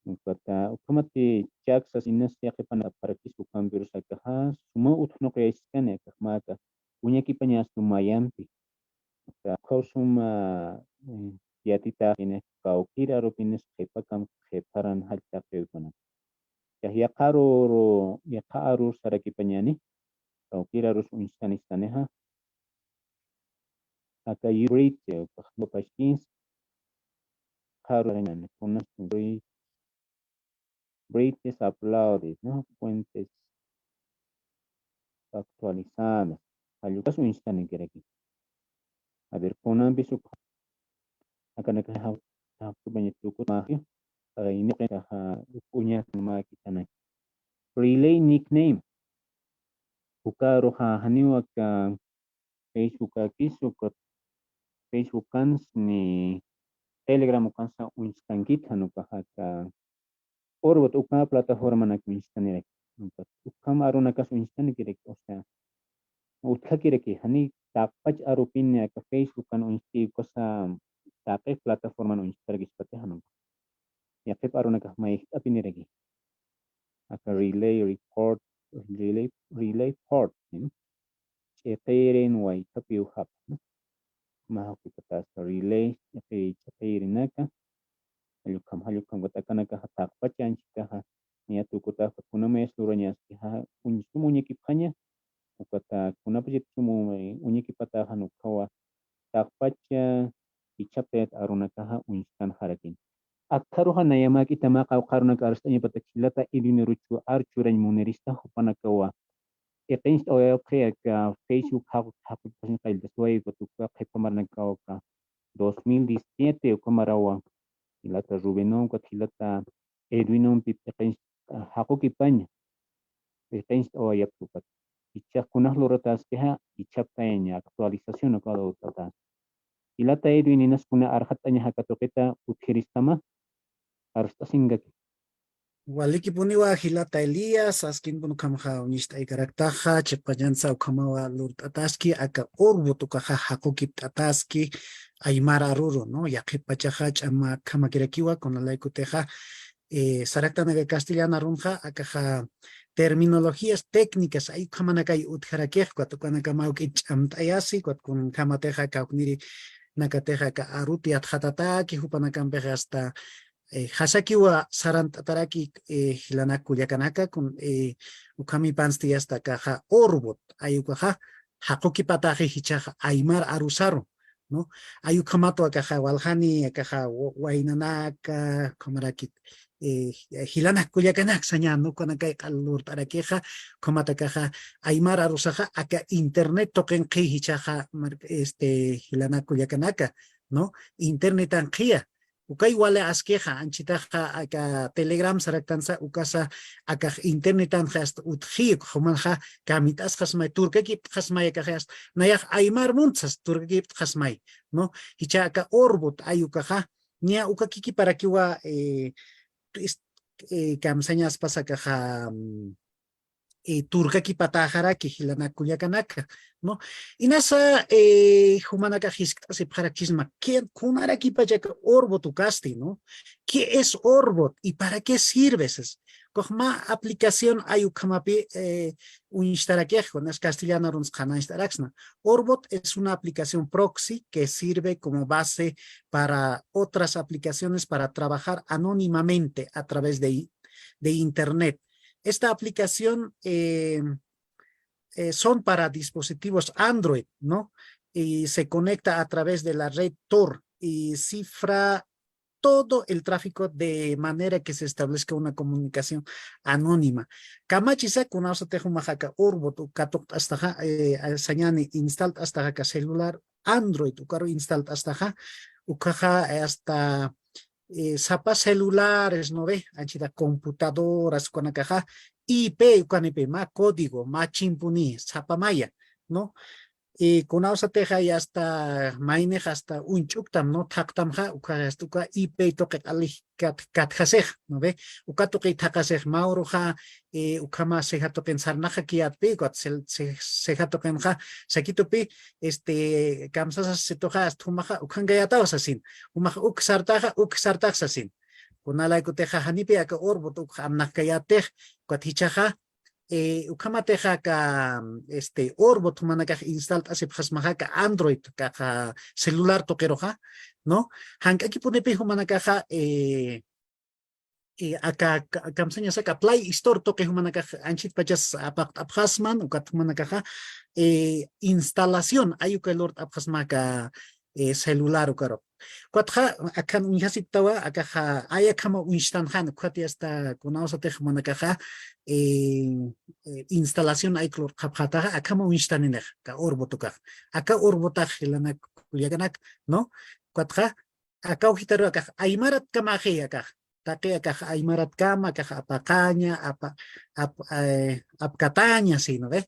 Ukata, ukamati chak sasinas yaqipana parakis ukampirus akaxa, suma utjnuq yayskani akaxmaka, uñakipañas tumayampi. Uka, ukaw suma, eh, yatitaxini, kawkir arupinis qhipakam qhiparan jalltaqiwkuna. Yaqaru, yaqaru sarakipañani, kawkir arus uñskanistanixa. Aka Urbit, ukax pachkins, qharu, kunas, Urbit, Urbit uploaded, ¿no? Fuentes actualizadas. Jallukas uñskanikiraki. A ver, kunampis uk, akanaka ja, ja, baña tukut maji, para iniqi ja, uñakan makitanaki. Relay nickname. Ukaru ja, janiw aka Facebook akis, uka Facebook kans ni Telegram ukansa uñskankit, jan ukaxa aka Urbit uka plataformanak uñskaniraki. Uka, ukham arunakas uñskanikiraki, o sea, utjakiraki, jani taqpach arupini aka Facebook kan uñski, ukasa taqi plataforman uñskarakisipati jan uka. Yaqip arunakax mayjt'apiniraki. Aka relay record, relay, relay port, ¿no? Ch'iqirin waythapiw japa, ¿no? Mä jaqipataska relay, ch'iqi, ch'iqirinaka, jallukam, jallukam, ukat akanakaxa taqpacha anchhitaxa, niya tukutaxa, kunamay lurañaskixa, uñ, sum uñakipxaña, ukata kunapachat sum uñakipataxa, jan ukhawa, taqpacha, jichhaptayat arunakaxa, uñskanxarakin. Akharuxa nayamäkitama qawqharunaka arst'añapatak jilata Edwin Aruchu ar churañ munirista jupanakawa. Iqincht'awayapxi aka Facebook jaqu, jaqu, qalltasway, ukat uka qhipa marnakaw aka dos mil diecisiete uka marawa. Jilata Rubenwan, ukat jilata Edwinwan pip iqinch, jaqukipaña. Iqincht'awayapxi ukat. Jichhax kunax lurataskixa, jichhaptayaña actualización uka lurt'atas. Jilata Edwin, inas kuna arxat'añaxa aka tuqita utjiristama, arst'asinkaki. Walikipuniwa jilata Elías, askinpun ukhamxa uñist'aykaraktaxa, chiqpañansa ukhamawa lurt'ataski, aka Urbit ukaxa jaqukipt'ataski, aymar aruru, ¿no? Yaqhip pachaxa ch'ama ukhamakirakiwa, kunalaykutixa, eh, saraktanaka castellan arunxa, akaxa terminologías técnicas, ay ukhamanakay utjarakix, ukat ukanakamaw k'it ch'amt'ayasi, ukat kunjamatixa kawkniri nakatixa aka arut yatxatataki, jupanakampixa hasta, eh, jasakiwa sarant'ataraki, eh, jilanak kullakanaka, kun, eh, ukhamipansti hasta akaxa Urbit, ay ukaxa, jaqukipataxi jichhaxa aymar arusaru, ¿no? Ay ukhamatwa akaxa waljani, akaxa wa, waynanaka, ukhamaraki, eh, jilanak kullakanak saña, ¿no? Ukanakay q'al lurt'arakixa, ukhamat akaxa aymar arusaxa, aka internet tuqinqhi jichhaxa, mar, este, jilanak kullakanaka, ¿no? Internetanqhiya. Ukay wali askixa, anchhitaxa aka Telegram saraktansa, ukasa akax internetanxa hasta utji, ukax jumanxa kamit'asxasmay, turkakipt'xasmay akaxa hasta, nayax aymar muntsas turkakipt'xasmay, ¿no? Jichha aka Urbit ay ukaxa, niya ukakikiparakiwa, eh, is, eh, kamsañaspas akaxa, mm, eh, turkakipataxaraki jilanak kullakanaka, ¿no? Inasa, eh, jumanakax jiskt'asipxarakchisma, ¿qué, kunarakipachaka Urbit ukasti, ¿no? ¿Qué es Urbit y para qué sirve? Sas. Ukax mä aplicación ay ukhamapi, eh, uñstarakix, kunas castellano aruns qhanañst'araksna. Urbit es una aplicación proxy que sirve como base para otras aplicaciones para trabajar anónimamente a través de, de internet. Esta aplicación, eh, eh, son para dispositivos Android, ¿no? Y se conecta a través de la red Tor y cifra todo el tráfico de manera que se establezca una comunicación anónima. Kamachisa kunawsatix jumax aka Urbit uka katuqt'astaxa, eh, sañani instalt'astaxa aka celular Android ukaru instalt'astaxa, ukaxa, eh, hasta, eh, sapa celulares, ¿no ve? Anchhita computadoras ukanakaxa, I P ukanipi mä código, mä chimpuni, sapa maya, ¿no? Y kunawsatixa y hasta maynix hasta uñch'uktam, ¿no? Thaqtamxa, uka hasta uka I P tuqi q'alij kat-, katjasix, ¿no ve? Uka tuqi thaqasix, mawruxa, eh, ukhama ceja tuqin sarnaqakiyätpi, ukat cel-, ce-, ceja tuqinxa, sakitupi, este, kamsasasituxa, hasta jumaxa, ukhankayätaw sasin. Jumaxa uk sartaxa, uk sartax sasin. Kunalaykutixa, janipi aka Orbot uk amnaqkayätix, ukat jichhaxa, eh, ukhamatixa aka, este, Orbot jumanakax instalt'asipxasmaxa aka Android, aka celular tuqiruxa, ¿no? Jank'akipunipi jumanakaxa, eh, eh, aka, aka, kamsañasa aka Play Store tuqi jumanakax anchhitpachas apaqt'apxasman, ukat jumanakaxa, eh, instalación, ay uka lurt'apxasma aka, eh, celular ukaru. Ukatxa, akhan uñjasiptawa, akaxa, ay akhama uñstanxan, ukhati hasta kunawsatix jumanakaxa, eh, eh, instalación ay lurt'apxätaxa, akhama uñstaninix, aka Orbot ukax. Aka Orbotax jilanak kullakanak, ¿no? Ukatxa, aka awjitaru akax, aymaratkamäxi akax. Taqi akax aymaratkama, akax apaqaña, apa-, ap-, eh, apkataña, sino, ¿ve?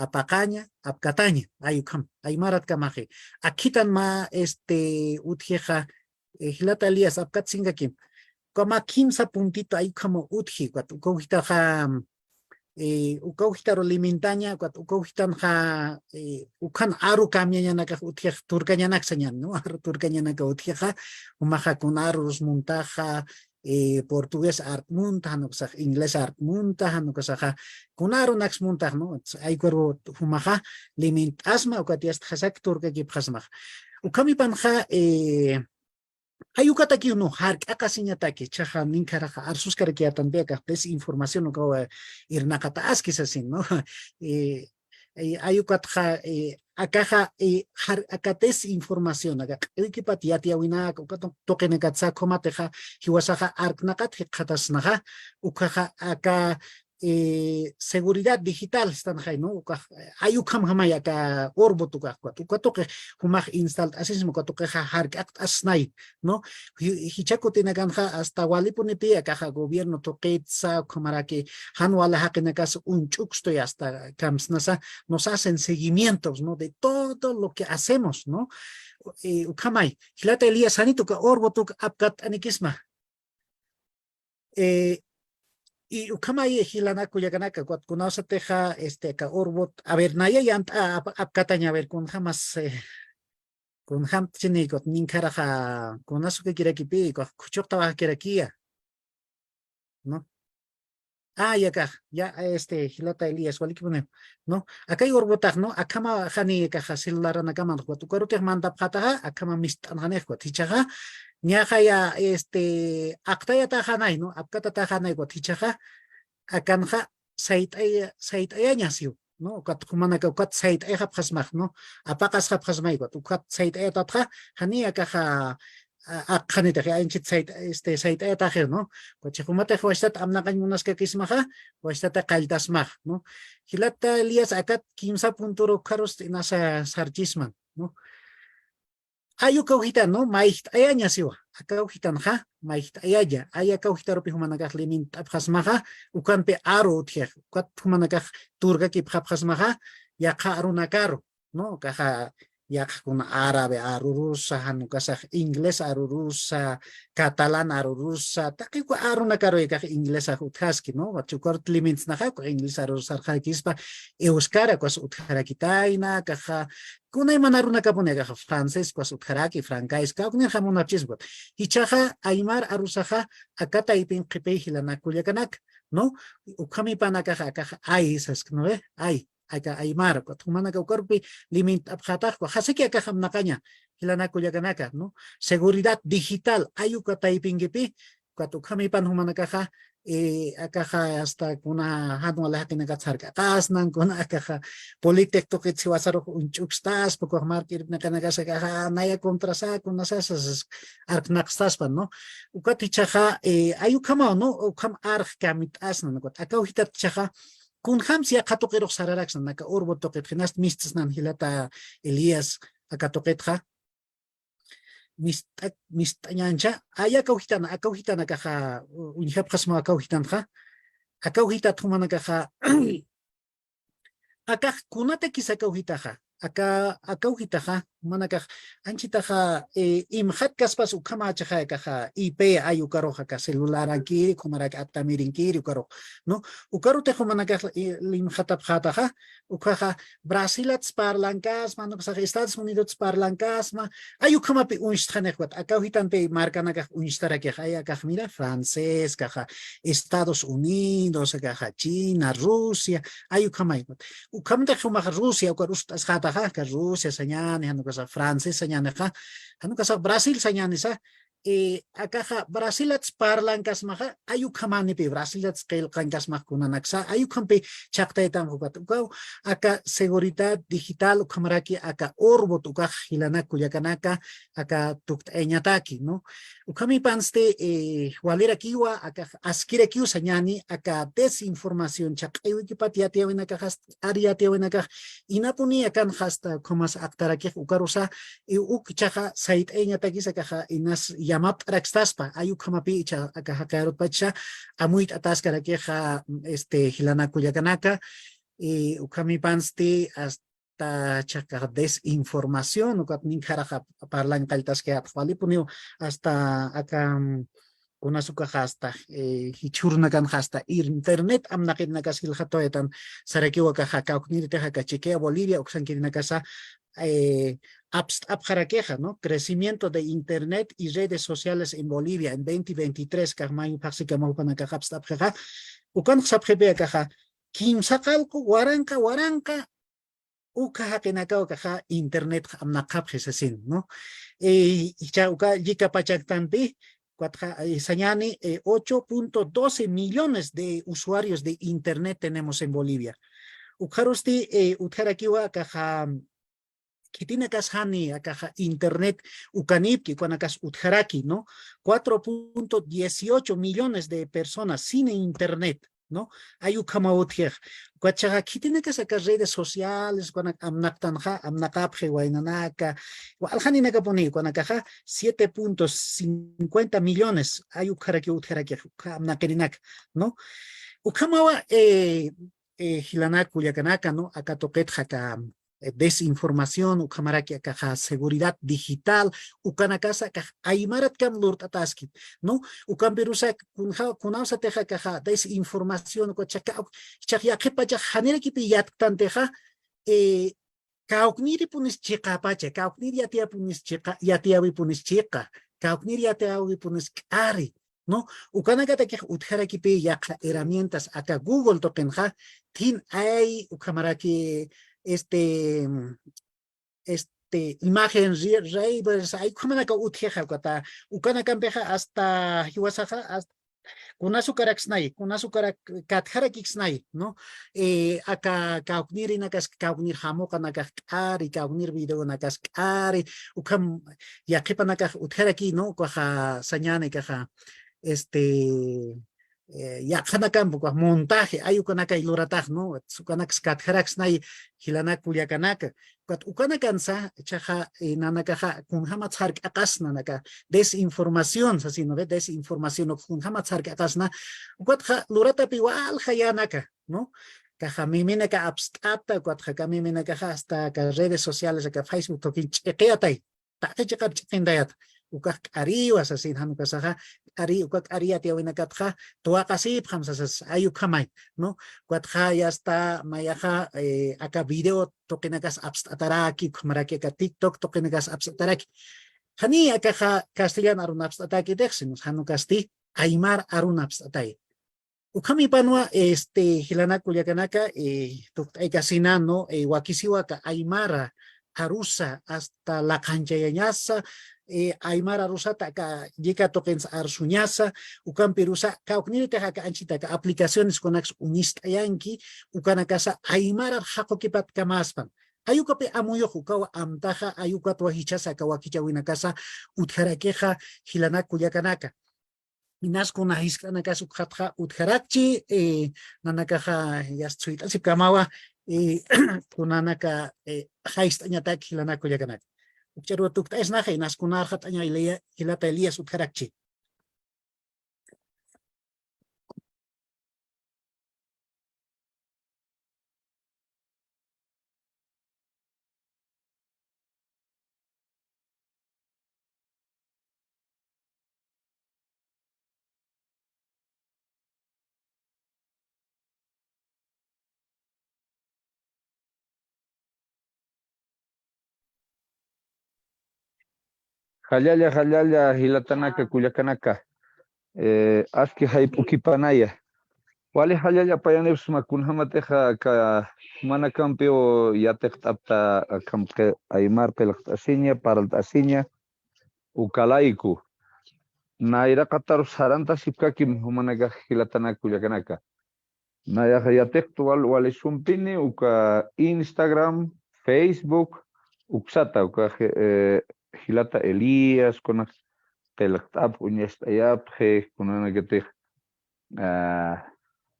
Apaqaña, apkataña, ay ukham, aymaratkamäxi. Akhitan mä, este, utjixa, eh, jilata Elías, apkat sinkakim. Ukhama kimsa puntito ay ukhama utji, ukat uka awjitaxa, eh, uka awjitaru limintaña, ukat uka awjitanxa, eh, ukhan aru cambiañanakax utjix turkañanak sañan, ¿no? Aru turkañanaka utjixa, jumaxa kuna arurus muntaxa, eh, portugués art munta, jan ukasax inglés art munta, jan ukasaxa kuna arunaks muntax, ¿no? Ay ukaru jumaxa limint'asma, ukat yasta jasak turkakipxasmax. Ukhamipanxa, eh, Ay ukatakiw, ¿no? Jark'aqasiñataki, jichhaxa ninkharaxa arsuskarakiyätanpi akax desinformación ukawa irnaqata aski sasin, ¿no? Eh, eh, ay ukatxa, eh, akaxa, eh, jar-, aka desinformación, aka q'iwikipat yatiyäwinak, uka tu-, tuqinakatsa, ukhamatixa, jiwasaxa arknaqat jikxatasnaxa, ukhaxa, aka eh, seguridad digital, jistanxay, ¿no? Ukax, eh, ay ukhamjamay aka Orbot ukax, ukat, uka tuqix jumax instalt'asisma, uka tuqixa jark'aqt'asnay, ¿no? Ji-, jichha kutinakanxa hasta walipunipi akaxa gobierno tuqitsa, ukhamaraki jan wali jaqinakas uñch'ukstuy hasta kamsnasa, nos hacen seguimientos, ¿no? De todo lo que hacemos, ¿no? Eh, ukhamay, jilata Elías, janit uka Orbot uk apkatt'anikisma. Eh, y ukhamay jilanak kullakanaka, ukat kunawsatixa, este, aka Orbot, a ver, naya yant'a ap-, apkataña, a ver, kunjamas, eh, kunjamtchini, ukat ninkharaxa, kunasukakirakipi, ukat khuchuqtawakirakiya, ¿no? Ah, ya akax, ya, este, jilata Elías, walikipuniw, ¿no? Akay Orbotax, ¿no? Akhama jani akaxa celularanakamanta, ukat ukarutix mandapxätaxa, akhama mist'anxanix, ukat jichhaxa, niyaxa ya, este, aqtayataxanay, ¿no? Apkatataxanay, ukat jichhaxa, akanxa sayt'aya-, sayt'ayañasiw, ¿no? Ukat jumanaka, ukat sayt'ayxapxasmax, ¿no? Apaqasxapxasmay, ukat, ukat sayt'ayatatxa, jani akaxa, a-, aqxanitax, anchhit sayt-, este, sayt'ayataxir, ¿no? Ukat jumatix wasitat amnaqañ munaskakismaxa, wasitata qalltasmax, ¿no? Jilata Elías, akat kimsa puntur ukharus inasa sarchisman, ¿no? Ay uka awjitan, ¿no? Mayjt'ayaña siwa, aka awjitanxa, mayjt'ayaña, ay aka awjitarupi jumanakax limint'apxasmaxa, ukanpi aru utjix, ukat jumanakax turkakipxapxasmaxa, yaqha arunakaru, ¿no? Ukaxa, yaqha kuna árabe arurusa, jan ukasax inglés arurusa, catalán arurusa, taqi uka arunakaruy akax inglesax utjaski, ¿no? Ukat ukarut limintsnaxa, uka inglés arurus sarxarakispa, euskara ukas utjarakitayna, akaxa, kunayman arunakapuni akaxa, francés ukas utjaraki, francais, kawknirxa munapchispa. Jichhaxa, aymar arusaxa, aka taypin qhipiy jilanak kullakanaka, ¿no? Ukhamipanakaxa, akaxa, ay, sask, ¿no ve? Ay. Aka aymar, ukat jumanaka ukarupi limint'apxätax, ukat jasaki akax amnaqaña, jilanak kullakanaka, ¿no? Seguridad digital, ay uka taypinkipi, ukat ukhamipan jumanakaxa, eh, akaxa hasta kuna jan wali jaqinakat sark'aqasnan, kuna akaxa político tuqit jiwasarux uñch'ukstaspa, ukax mark'irpnaqanakas akaxa naya contrasa, kunasasas arknaqstaspa, ¿no? Ukat jichhaxa, eh, ay ukhamaw, ¿no? Ukham arx kamit'asnan, ukat aka awjitat jichhaxa, kunjams yaqha tuqirux sararaksnan, aka Orbo tuqit, jinas mistsnan jilata Elías aka tuqitxa. Mist'a-, mist'añancha, ay aka awjitan, aka awjitan akaxa, u-, uñjapxasma aka awjitanxa, aka awjitat jumanakaxa, akax kunatakis aka awjitaxa, Aka, aka ujitaxa, jumanakax, anchitaxa, eh, imxatkaspas ukhamächixay akaxa, I P ay ukarux aka celularankiri, ukhamaraki aptamirinkiri ukarux, ¿no? Ukarutix jumanakax, eh, imxatapxätaxa, ukaxa, Brasilatsa parlankasma, jan ukasax Estados Unidotsa parlankasma, ay ukhamapi uñstxanix ukat, aka ujitampi markanakax uñstarakix, ay akax mira, francés, akaxa, Estados Unidos, akaxa, China, Rusia, ay ukhamay ukat. Ukhamtix jumax Rusia, ukar usut'asxätaxa, aka Rusia sañäni, jan ukasax francés sañänixa, jan ukasax Brasil sañänisa, eh, akaxa Brasilatsa parlankasmaxa, ay ukhamänipi Brasilatsa qillqankasmax kunanaksa, ay ukhampi chhaqtaytanxa ukat. Ukaw, aka seguridad digital, ukhamaraki aka urbut, ukax jilanak kullakanaka, aka tukt'ayañataki, ¿no? Ukhamipansti, eh, walirakiwa, aka askirakiw sañäni, aka desinformación, chhaq'iwikipat yatiyäwinakaxas, ar yatiyäwinakax, inapuni akanxa hasta ukhamas aptarakix ukarusa, y uk ichhaxa sayt'ayañatakis akaxa inas yamapt'arakstaspa, ay ukhamapi ichha aka jaqi arutpachsa, amuyt'ataskarakixa, este, jilanak kullakanaka, y ukhamipansti hasta chhaqax desinformación, ukat ninkharaxa parlan qalltaskayätxa walipuniw, hasta aka, mm, kunas ukaxa hasta, eh, jichhürunakanxa hasta internet amnaqirinakas jilxatawaytan sarakiw akaxa kawkniritixa aka Chequea Bolivia uksankirinakasa, eh, apst'apxarakixa, ¿no? Crecimiento de Internet y redes sociales en Bolivia en veinte veintitrés, kax mayu phaxsikamaw jupanakax apst'apxixa. Ukanx sapxipi akaxa, kimsa qallqu waranqa, waranqa, uka jaqinakaw akaxa internetxa amnaqapxi sasin, ¿no? Eh, jichha uka llika pachaktanti, ukatxa, eh, sañäni, eh, ocho punto doce millones de usuarios de internet tenemos en Bolivia. Ukxarusti, eh, utjarakiwa akaxa, khitinakas jani akaxa internet ukanipki, ukanakas utjaraki, ¿no? Cuatro punto dieciocho millones de personas sin internet, ¿no? Ay ukhamaw utjix. Ukatxa khitinakas aka redes sociales, ukanak amnaqtanxa, amnaqapxi waynanaka, waljaninakapuni, ukanakaxa siete punto cincuenta millones, ay ukharaki utjaraki, ukha amnaqirinak, ¿no? Ukhamawa, eh, eh, jilanak kullakanaka, ¿no? Aka tuqitxa aka, eh, desinformación, ukhamaraki akaxa seguridad digital, ukanakasa akax aymaratkamp lurt'ataskit, ¿no? Ukampirusa kunxa, kunawsatixa akaxa desinformación, uka chaka, chak yaqhipachax janirakipi yatktantixa, eh, kawkniripunis chiqapacha, kawknir yatiyapunis chiqa, yatiyäwipunis chiqa, kawknir yatiyäwipunis k'ari, ¿no? Ukanakatakix utjarakipï yaqha herramientas aka Google tuqinxa, thin ay ukhamaraki, este, este, imagen ri-, raybers, ay ukhamanaka utjixa ukata, ukanakampixa hasta jiwasaxa, hasta, kunas ukaraksnay, kunas ukarak katjarakiksnay, ¿no? Eh, aka kawknirinakas, kawknir jamuqanakas k'ari, kawknir videonakas k'ari, ukham yaqhipanakax utjaraki, ¿no? Ukaxa sañäni akaxa, este, eh, yaqhanakamp ukax montaje, ay ukanakay luratax, ¿no? Ukanakas katjaraksnay jilanak kullakanaka. Ukat ukanakansa, ichhaxa, eh, nanakaxa, kunjamat sark'aqasna, nanaka, desinformación, sasin, ¿no ve? Desinformación, uk kunjamat sark'aqasna, ukatxa luratapi walja yänaka, ¿no? Akaxa miminaka apst'ata, ukatxa aka miminakaxa hasta aka redes sociales, aka Facebook tuqin ch'iqiyatay. Taqi chiqap ch'iqintayat. Ukax k'ariwa sasin, jan ukasaxa, k'ari, uka k'ari yatiyäwinakatxa, tuwaqasipxam sasas, ay ukhamay, ¿no? Ukatxa ya está, mayaxa, eh, aka video tuqinakas apst'ataraki, ukhamaraki aka TikTok tuqinakas apst'ataraki. Jani akaxa castellan arun apst'atäkitix, sino jan ukasti aymar arun apst'atay. Ukhamipanwa, este, jilanak kullakanaka, eh, tukt'aykasina, ¿no? Eh, wakisiwa aka aymara arusa, hasta laqhanchayañasa, eh, aymara arusata aka llika tuqinsa arsuñasa, ukampirusa, kawkniritixa aka anchhita aka aplicaciones kunaks uñist'ayanki, ukanakasa aymarar jaqukipatkamaspan. Ay ukapi amuyux, ukawa amtaxa, ay ukatwa jichhasa aka wakichäwinakasa utjarakixa jilanak kullakanaka. Inas kuna jiskt'anakas ukxatxa utjarakchi, eh, nanakaxa yast suyt'asipkamawa, eh, kunanaka, eh, jayst'añatak jilanak kullakanaka. Ukch'aruw tukt'aysnaxa, inas kuna arxat'aña Elia-, jilata Elías utjarakchi. Jallalla, jallalla, jilatanaka, kullakanaka. Eh, aski jayp'ukipanaya. Wali jallalla payanipsma kunjamatixa aka jumanakampiw yatiqt'apta akham qi-, aymar qillqt'asiña, parlt'asiña, ukalayku. Nayraqatarus sarantasipkakim jumanakax jilatanaka kullakanaka. Nayaxa yatiqta wal-, walisumpini uka Instagram, Facebook, uksata, uka je-, eh, jilata Elías, kuna qillqt'ap, uñast'ayapxi, kunanakatix, ah,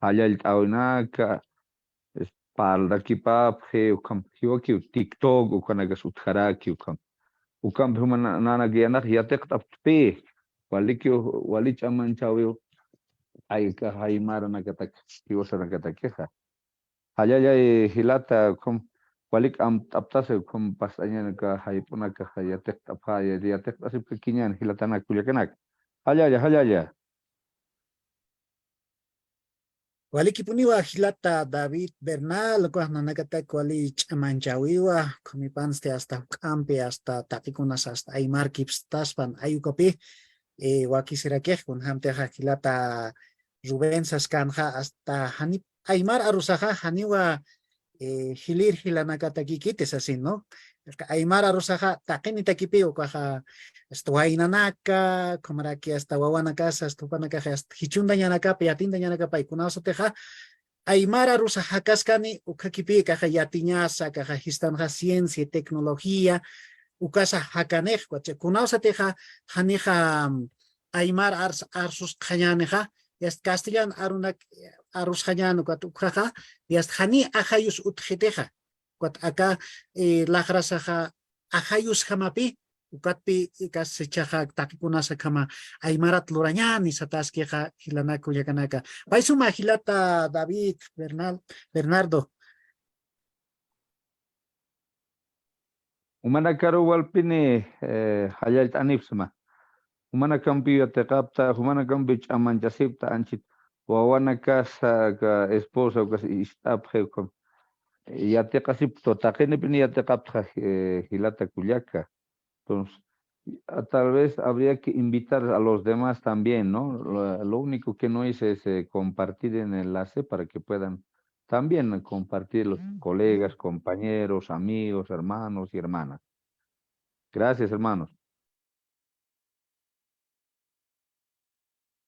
jallallt'awinaka, es-, parldakipapxi, ukham, jiwakiw TikTok, ukanakas utjaraki, ukham. Ukampi juma na-, nanak yanax yatiqt'aptpi, walikiw, wali ch'amanchäwiw, ay, ka jaymaranakatak, jiwasanakatakixa. Jallallay jilata, ukham, walik amt'aptasa, ukham past'añanaka, jayp'unakaxa, yatiqt'apxa, ya-, yatiqt'asipkakiñan, jilatanak, kullakanaka. Jallalla, jallalla. Walikipuniwa jilata David Bernal, ukax nanakatak wali ch'amanchäwiwa, ukhamipansti hasta juk'ampi, hasta taqikunas hasta aymarkipstaspan ayukapi, eh, wakisirakix, kunjamtixa jilata Rubén saskanxa hasta jani aymar arusaxa janiwa, eh, jilïr jilanakatakikiti sasin, ¿no? Aymar arusaxa taqinitakipi ukaxa, hasta waynanaka, ukhamaraki hasta wawanakasa, hasta jupanakaxa, hasta jichhuntañanakapa, yatintañanakapa, kunawsatixa aymar arusa jakaskani, ukhakipi kaxa yatiñasa, kaxa jistanxa ciencia y tecnología, ukasa jakanix, ukat kunawsatixa janixa, mm, aymar ars-, arsusqañänixa, yast castellan arunak, arusxañän ukat ukhaxa, yast jani ajayus utjitixa. Ukat aka, eh, laxrasaxa ajayusjamapi, ukatpi, eh, kas jichhaxa taqikunasa akhama aymarat lurañäni sataskixa jilanaka kullakanaka. Pay suma jilata David Bernal-, Bernardo. Jumanakaru walpini, eh, jallallt'anipsma. Jumanakampiw yatiqapta, jumanakampiw ch'amanchasipta anchhit wawanakasa, ka esposa, ukas ist'apxi, ukham. Yatiqasipta, taqinipini yatiqaptxa, eh, jilata kullaka. Entonces, ah, tal vez habría que invitar a los demás también, ¿no? Lo, lo único que no hice es, eh, compartir el enlace para que puedan también compartir los colegas, compañeros, amigos, hermanos y hermanas. Gracias, hermanos.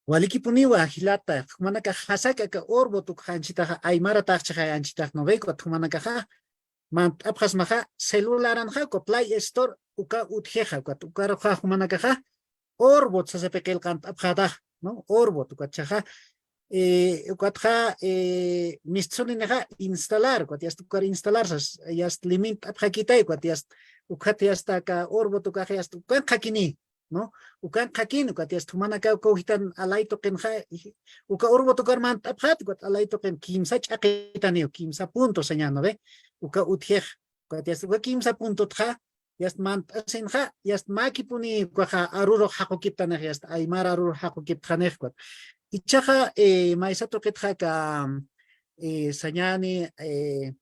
Walikipuniwa jilata, jumanakax jasaka aka Orbot ukxa anchhitaxa, aymaratayxchixay anchhitax, ¿no ve? Ukat jumanakaxa mant'apxasmaxa, celularanxa, uka Play Store, uka utjixa, ukat ukaruxa jumanakaxa, Orbot sasapi qillqant'apxätax, ¿no? Orbot, ukat jichhaxa, eh, ukatxa, eh, mistsuninixa instalar, ukat yast ukar instalar sas, yast limint'apxakitay, ukat yast, ukat yast aka Orbot ukax yast ukan qhakini, ¿no? Ukan qhakin, ukat yast jumanakaw uka ujitan alay tuqinxa, uka Orbot ukar mant'apxät, ukat alay tuqin kimsa ch'aqitaniw, kimsa punto sañäni, ¿no ve? Uka utjix, ukat yast uka kimsa puntotxa, yast mant'asinxa, yast mäkipuni ukaxa arurux jaqukiptanix, yast aymar arurux jaqukiptxanix, ukat. Jichhaxa, eh, maysa tuqitxa aka, eh, sañäni, eh,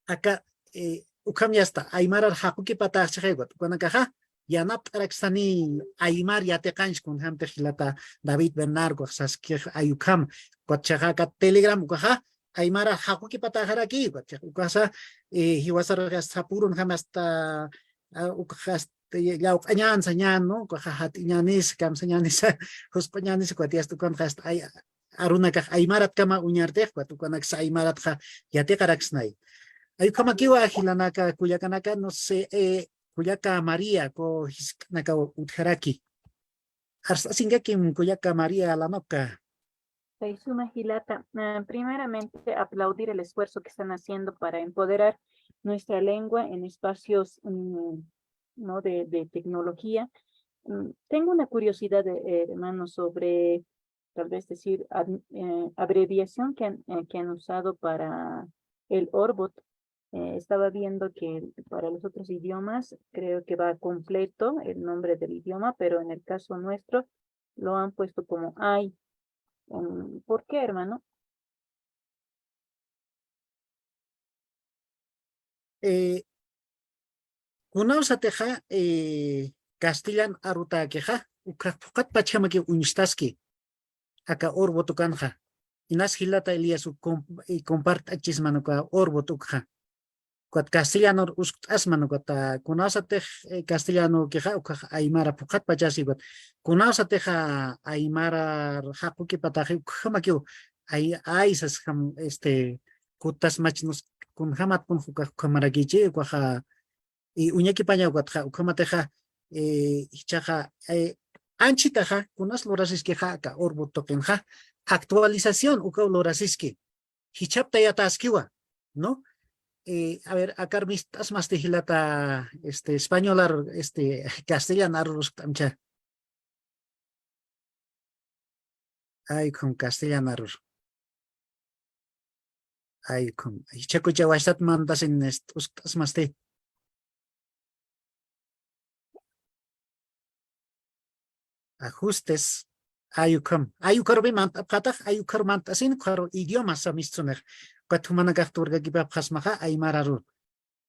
aka, eh, ukham yasta aymarar jaqukipatayxchixay, ukat ukanakaxa yanapt'araksani aymar yatiqanch kunjamtix jilata David Bernardo saskix ay ukham, ukat jichhaxa aka Telegram ukaxa aymarar jaqukipatayxaraki, ukat jichhaxa ukasa, eh, jiwasarux yasta sapürunjam hasta, ah, ukax hasta llawq'añän sañän, ¿no? Ukaxa jat'iñänisa, kamsañänisa, jusp'añänisa, ukat yasta ukanxa hasta ay, arunakax aymaratkama uñartix, ukat ukanaksa aymaratxa yatiqaraksnay. Ay ukhamakiwa jilanaka, kullakanaka, no sé, eh, kullaka María, uka jisk'anakaw utjaraki. Arst'asinkakim kullaka María Lamapka. Pay suma jilata, ah, primeramente aplaudir el esfuerzo que están haciendo para empoderar nuestra lengua en espacios, mm, ¿no? de, de tecnología. Mm, tengo una curiosidad, eh, hermano, sobre tal vez decir, ad-, eh, abreviación que han, eh, que han usado para el Orbot. Eh, estaba viendo que para los otros idiomas creo que va completo el nombre del idioma, pero en el caso nuestro lo han puesto como ay. Mm, ¿por qué, hermano? Eh, kunawsatixa, eh, castellan arutakixa, ukhax phuqatpachjamakiw uñstaski, aka Orbo tukanxa. Inas jilata Elías uk com-, eh, compart'achis man uka Orbo tukxa. Ukat castellanor uskt'as man ukat, ah, kunawsatix, eh, castellanokixa, ukhax aymara phuqatpachasi ukat. Kunawsatixa aymara jaqukipataxi ukhamakiw, ay, ay sasjam, este, kutas machnus kunjamat kun ukax ukhamarakichi, ukaxa, y uñakipaña ukatxa, ukhamatixa, eh, jichhaxa, eh, anchitaxa, kunas lurasiskixa, aka Orbo tuqinxa, actualización ukaw lurasiski, jichhaptayataskiwa, ¿no? Eh, a ver, akar mist'asmasti jilata, este, españolar, este, castellan aruruskt'amcha. Ay, ukham castellan arur. Ay, ukham. Jichhakucha wastat mantasin, este, uskt'asmasti. Ajustes. Ay, ukham. Ay, ukharupi mant'apxatax, ay, ukharu mant'asin, ukharu idioma samistunix. Ukat jumanakax turkakipapxasmaxa, aymara arur.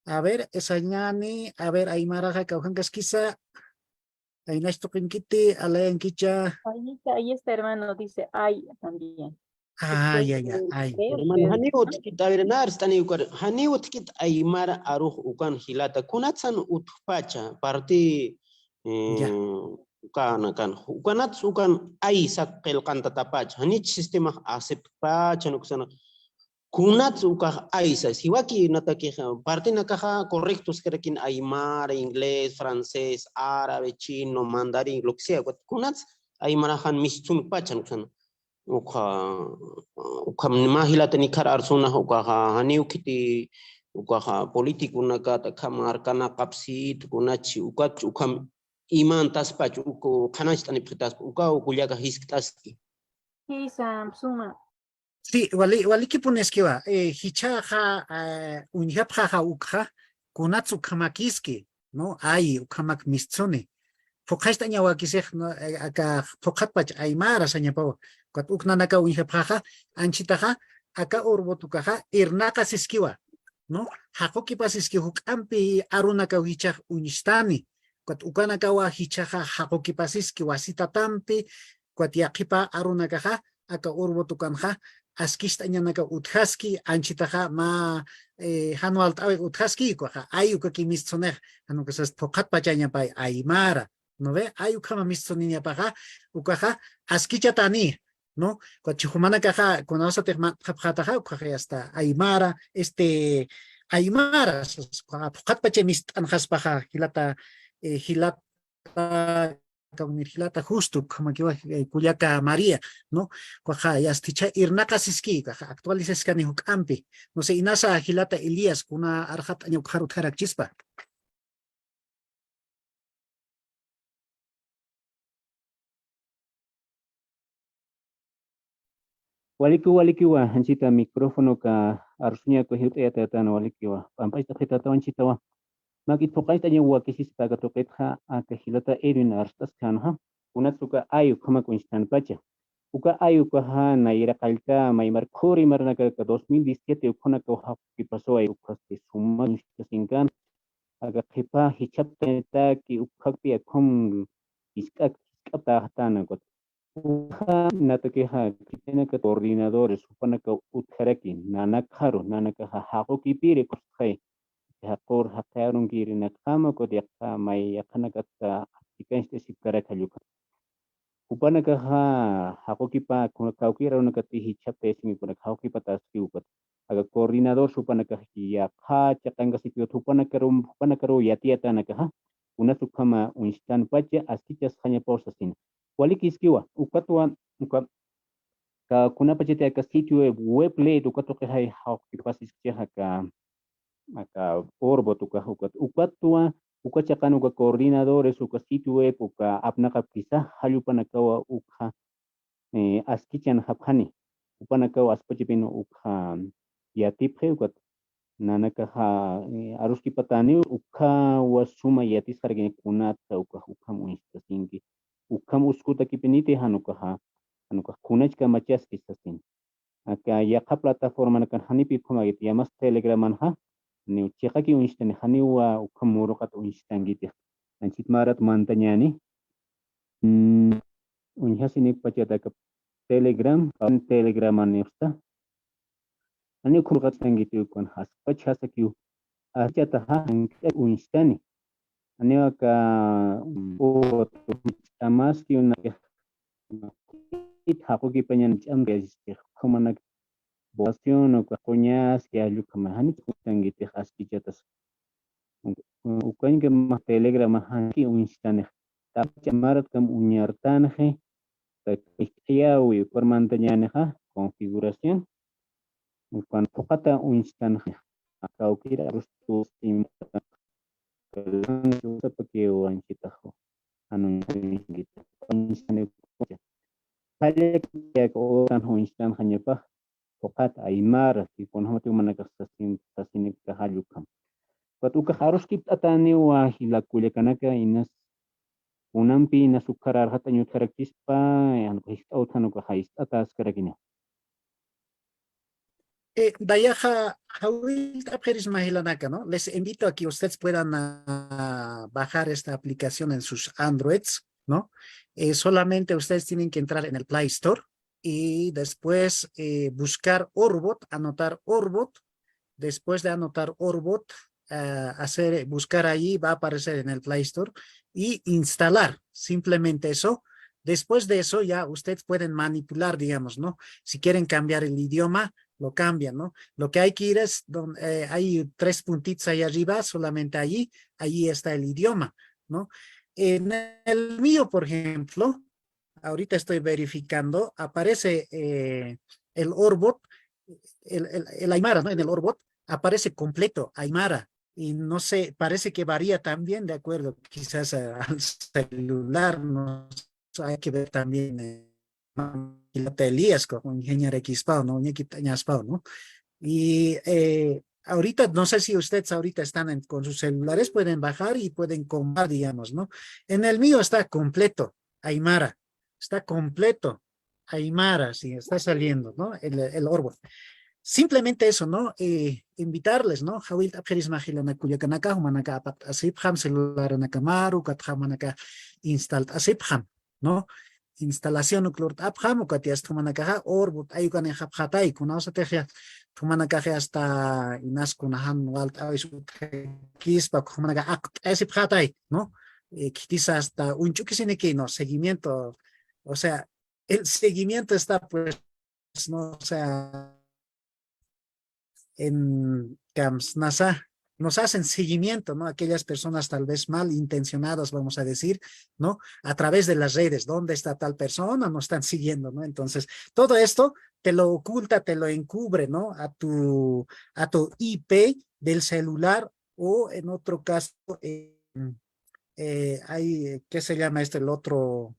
A ver, esañani, a ver, aymaraxa kawjankaskisa. Aynax tuqinkiti, alayankicha. Ahí está, ahí está, hermano, dice, ay, también. Ay, ay, ay, ay. Hermano, janiw utjkit, a ver, na arst'ani ukar, janiw utjkit aymara arux ukan jilata. Kunatsan utjpacha, parte, eh, ukanakan, ukanats ukan ay saq qillqantatapacha. Janich sistema aceptpacha, nuksana. Kunats ukax ay sas, jiwaki natakix, partenakaxa correctos karakin aymara, inglés, francés, árabe, chino, mandarín, lo que sea. Kunats aymaraxan mistunpacha, nuksana. Ukha, ukham mä jilata nikhar arsuna, ukaxa janiw khiti, ukaxa politiconakat, akham markanakapsit, kunachi, ukach, ukham imantaspach, uku qhanancht'anipxitaspa, uka ukullaka jiskt'aski. Jisa, suma. Sí, wali, walikipuniskiwa, eh, jichhaxa, eh, uñjapxaxa ukxa, kunats ukhamakiski, ¿no? Ay, ukhamak mistsuni. Phuqhacht'añawakisix, ¿no? Eh, aka phuqhatpach aymara sañapawa. Ukat uk nanakaw uñjapxaxa, anchitaxa, aka Orbo tukaxa, irnaqasiskiwa, ¿no? Jaqukipasiski juk'ampi arunakaw jichhax uñstani. Ukat ukanakawa jichhaxa jaqukipasiski wasitatampi, ukat yaqhipa arunakaxa, aka Orbo tukanxa, askicht'añanakaw utjaski, anchitaxa mä, eh, jan walt'äwi utjaski, ukaxa, ay ukaki mistsunix, jan ukasas phuqhatpachañapay aymara, ¿no ve? Ay ukhama mistsuniñapaxa, ukaxa, askichatani, ¿no? Ukat jumanakaxa, kunawsatix mant'apxataxa, ukaxa, hasta aymara, este, aymara, sas, ukaxa, phuqhatpacha mist'anxaspaxa, jilata, eh, jilata, kawknir jilata Justo, ukhamakiwa, eh, kullaka María, ¿no? Ukaxa, yasti jichha irnaqasiski, ukaxa, actualizaskani juk'ampi. No sé, inasa jilata Elías, kuna arxat'aña ukxar utjarakchispa. Walikiwa, walikiwa, anchita micrófonoka arsuñaku jiwt'ayatayatana, walikiwa. P'amp'acht'apxitatwa anchitawa. Makit phuqacht'aña wakisispa aka tuqitxa, aka jilata Edwin arst'askänxa. Kunats uka ay ukhamak uñstanpacha. Uka ay ukaxa nayra qallta maymar khuri marnaka aka dos mil diecisiete ukhanakaw jaqukipasuway, ukhasti suma uñstasinkän. Aka qhipa jichhaptanitaki ukhapi akham jisk'ak, jisk'aptaxtana ukat. Uka natakixa, khitinaka coordinadores, jupanakaw utjaraki, nanakaru, nanakaxa jaqukipiri kustxay. Jaqur jaqi arunkiri nakxama, ukat yaqha may yaqhanakatka chikancht'asipkaraki jall ukha. Jupanakaxa jaqukipa, kuna kawkïr arunakati jichhaptayasiña, kunaka jaqukipataski ukat. Aka coordinador jupanakax yaqha chiqankasipki ukat jupanakaru, jupanakaru yatiyatänakaxa, kunas ukhama uñstanpacha askichasxañapaw sasina. Walikiskiwa, ukatwa, uka, ka, kunapachati aka sitio web, web leet, uka tuqixay jaqukipasiskixa aka, aka Orbo tukax ukat, ukatwa, uka chiqan uka coordinadores, uka sitio web, uka apnaqapkisa, jall jupanakawa ukxa, eh, askichanxapxani, jupanakaw aspachapin ukxa yatipxi, ukat nanakaxa, eh, aruskipatani, ukhawa suma yatisxarakiña kunatsa ukax ukham uñstasinki, ukham uskutakipiniti jan ukaxa, jan ukax kunach kamachaski sasin. Aka yaqha plataformanakan janipi ukhamakit, yamas Telegramanxa, janiw chiqaki uñstani, janiwa ukham muruqat uñstankitix. anchit marat mantañäni. Mm, uñjasinik pachataka Telegram, Telegram anipsta. Janiw khulqatankitu ukan jask'ach jasakiw. Aschataxa jank'ak uñstani. Janiw aka, mm, ch'amaskiw na jaqukipañan ch'amta yasistix, ukhamanak votación, uka quñas, yallukhama, janiw uñstankitix askichatas. Ukañkama Telegram janki uñstanix. Tapacha maratkam uñartanxi. Taqi q'iyawi ukar mantañänixa, configuración. Ukan phuqata uñstanxi. Kawkïr arustus imputan. Usapakiw anchitaxu. Jan uñstankita. Uñstanxi. Qallak uñstanxañapax. Phuqat aymara, y kunjamatiw jumanakax sasin-, sasinikax jall ukham. Ukat ukax aruskipt'atäniwa jila kullakanaka, inas kunampi inas ukharar jatañ utjarakchispa, jan jist'awtjan ukax jist'atäskarakiniw. Eh, dayaxa jawillt'apxirisma jilanaka, ¿no? Les invito a que ustedes puedan, ah, bajar esta aplicación en sus Androids, ¿no? Eh, solamente ustedes tienen que entrar en el Play Store y después, eh, buscar Orbot, anotar Orbot. Después de anotar Orbot, ah, hacer, buscar allí, va a aparecer en el Play Store y instalar, simplemente eso. Después de eso ya ustedes pueden manipular, digamos, ¿no? Si quieren cambiar el idioma, lo cambian, ¿no? Lo que hay que ir es, don-, eh, hay tres puntitos ahí arriba, solamente allí, allí está el idioma, ¿no? En el mío, por ejemplo, ahorita estoy verificando, aparece, eh, el Orbot, el, el, el aymara, ¿no? En el Orbot aparece completo, aymara. Y no sé, parece que varía también de acuerdo quizás a-, al celular, no sé, hay que ver también, eh, Elías, como ingeniero X P A O, ¿no? Ñequitañas P A O, ¿no? Y, eh, ahorita, no sé si ustedes ahorita están en, con sus celulares, pueden bajar y pueden comprar, digamos, ¿no? En el mío está completo, aymara, está completo, aymara, sí, está saliendo, ¿no? El, el Orbot. Simplemente eso, ¿no? Eh, invitarles, ¿no? Jawillt'apxirisma jilanaka kullakanaka, jumanaka apaqt'asipxam, celularanakamaru, ukat jumanaka instalt'asipxam, ¿no? Instalación uk lurt'apxam, ukat yasta jumanakaxa Orbot ayukanixapxatay, kunawsatix yasta jumanakax yasta inas kunajan walt'awis utjakispa, jumanaka apaqt'asipxatay, ¿no? Eh, khitisa hasta uñch'ukisiniki, ¿no? Seguimiento, o sea, el seguimiento está, pues, ¿no? O sea, en, digamos, NASA, nos hacen seguimiento, ¿no? Aquellas personas tal vez mal intencionadas, vamos a decir, ¿no? A través de las redes, ¿dónde está tal persona? Nos están siguiendo, ¿no? Entonces, todo esto te lo oculta, te lo encubre, ¿no? A tu, a tu I P del celular o en otro caso, eh, eh, hay, eh, ¿qué se llama este, el otro?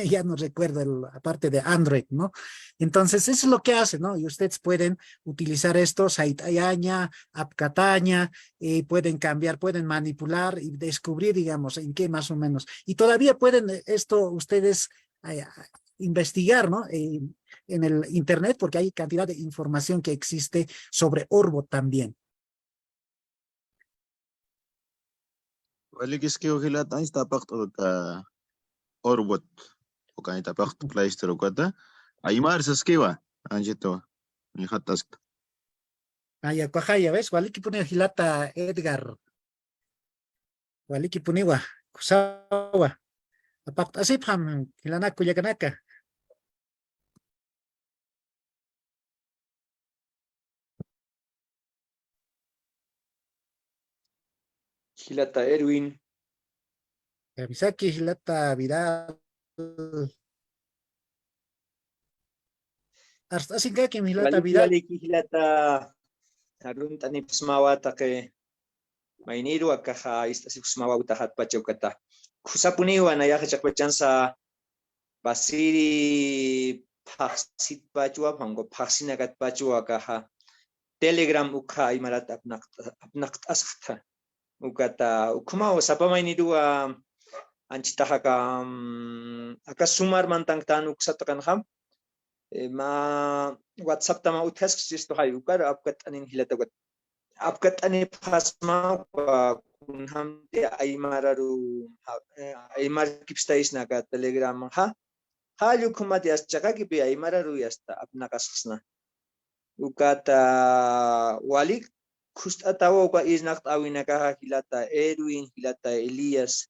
Ya no recuerdo, el, aparte de Android, ¿no? Entonces, eso es lo que hace, ¿no? Y ustedes pueden utilizar esto, sayt'ayaña, apkataña, eh, pueden cambiar, pueden manipular y descubrir, digamos, en qué más o menos. Y todavía pueden, eh, esto ustedes, eh, investigar, ¿no? Eh, en el internet, porque hay cantidad de información que existe sobre Orbot también. Walikiskiw jilat, anchita apaqt'u uka Orbot, uka anchita apaqt'u Play Store ukata. Aymar saskiwa, anchita, uñjataskta. Aya, ukaxaya, ¿ves? Walikipuniwa jilata Edgar. Walikipuniwa, kusawa. Apaqt'asipxam, jilanaka kullakanaka. Jilata Erwin. Kamisaki, jilata Vidal. Arst'asinkakim, jilata Vidal. Waliki, jilata, arunt'anipxsmawa taqi mayniru, akaxa ist'asipxsmawa utjatpacha ukata. Kusapuniwa nayaxa chiqpachansa pasiri phaxsitpachwa, phango phaxsinakatpachwa akaxa. Telegram ukxa aymarat apnaqt'a-, apnaqt'asxta. Ukata, ukhamaw sapa mayniruwa anchitaxa aka, mm, aka sumar mantanktan uksatqanxa, eh, mä WhatsApp tama utjaskchistuxay, ukar apkatt'anin jilata ukat. Apkatt'anipxasma, uka kunjamti aymararu, ja, eh, aymarkipstaysna aka Telegramxa. Jall ukhamat yasta chiqakipi aymararu yasta apnaqasxsna. Ukata walik khust'atawa uka irnaqt'äwinakaxa jilata Edwin, jilata Elías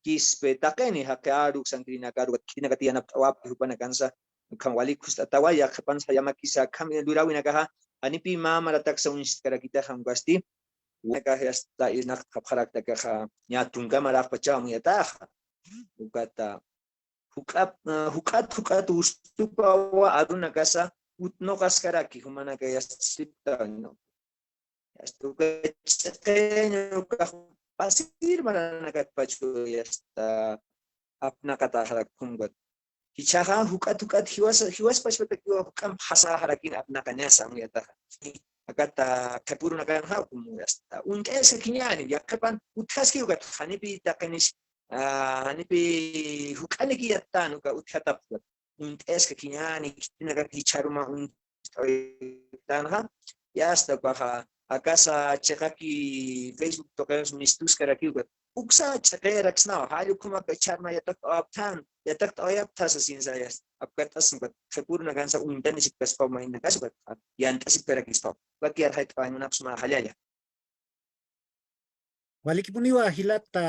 Quispe, taqini jaqi aruk sankirinakaru, khitinakati yanapt'awapki jupanakansa, ukham walik khust'atawa, yaqhipansa yamakisa, akham lurawinakaxa, janipi mä marataksa uñstkarakitaxa, ukasti, ukanakax yasta irnaqt'apxarakta akaxa, ñä tunka maraxpachaw amuyataxa. Ukata, juk'ap-, ah, juk'at, juk'at ustupawa arunakasa utnuqaskaraki, jumanaka yasta sipta, ¿no? Yasta uka ch'iqiñ ukax pasir maranakatpachu yasta apnaqataxarak khumkat. Jichhaxa juk'at, juk'at jiwas, jiwaspachpatakiwa juk'amp jasaxarakin apnaqañasa amuyataxa. Akata qhipurunakanxa como yasta uñt'ayaskakiñäni, yaqhipan utjaski ukat, janipi taqinis, ah, janipi juk'aniki yattan uka utjatapxta. Uñt'ayaskakiñäni, khitinakak jichharuma uñt'ayasktanxa, yasta ukaxa, akasa chiqaki Facebook tuqinsa mistuskaraki ukat. Uksa ch'iqiraksnawa, jall ukhamak jichharuma yatakt'awapxtan, yatakt'awayapxta sasinsa yasta. Apkatasna ukat, qhipurunakansa uñt'anisipkaspaw maynakas ukat, yant'asipkarakispaw. Ukat yarxayt'awañ munapxsma jallalla. Walikipuniwa jilata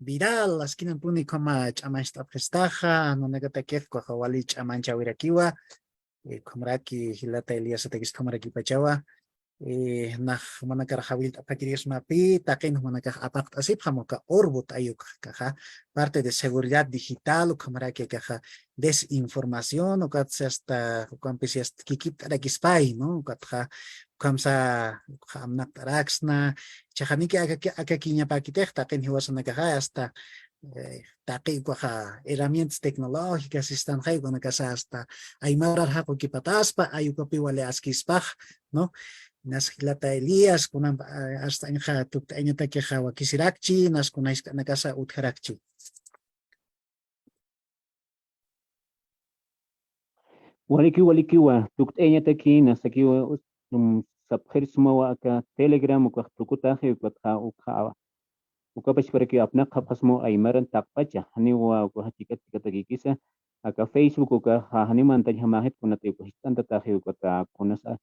Vidal, askinampuni ukhama ch'amancht'apxistaxa, nanakatakix ukaxa wali ch'amanchäwirakiwa, eh, ukhamaraki jilata Eliasatakis ukhamarakipachawa, eh, nax jumanakar jawillt'apxakirisma pï taqin jumanakax apaqt'asipxam uka Orbo t'ayukaxa, parte de seguridad digital, ukhamaraki akaxa desinformación, ukatsa hasta, ukampis hasta kikipt'arakispay, ¿no? Ukatxa, ukhamsa, ukxa amnaqt'araksna, jichhaxa niki aka, aka kiñapäkitix, taqin jiwasanakaxa, hasta, eh, taqi ukaxa herramientas tecnológicas sistanxay, ukanakasa hasta aymarar jaqukipataspa, ay ukapi wali askispax, ¿no? Nas jilata Elías, kunan, eh, hasta inxa tukt'ayañatakixa wakisirakchi, nas kuna jisk'anakasa utjarakchi. Walikiw, walikiwa, tukt'ayañataki, nasakiwa, um, sapxirismawa aka Telegram, ukax tukutaxi, ukatxa, ukxa, ukapachparakiw apnaqapxasmaw aymaran taqpacha, janiwa, ukaxa chikat chikatakikisa, aka Facebook, ukaxa, janiw mantañjamäxit kunati, ukax jich'antataxi, ukata, kunasa,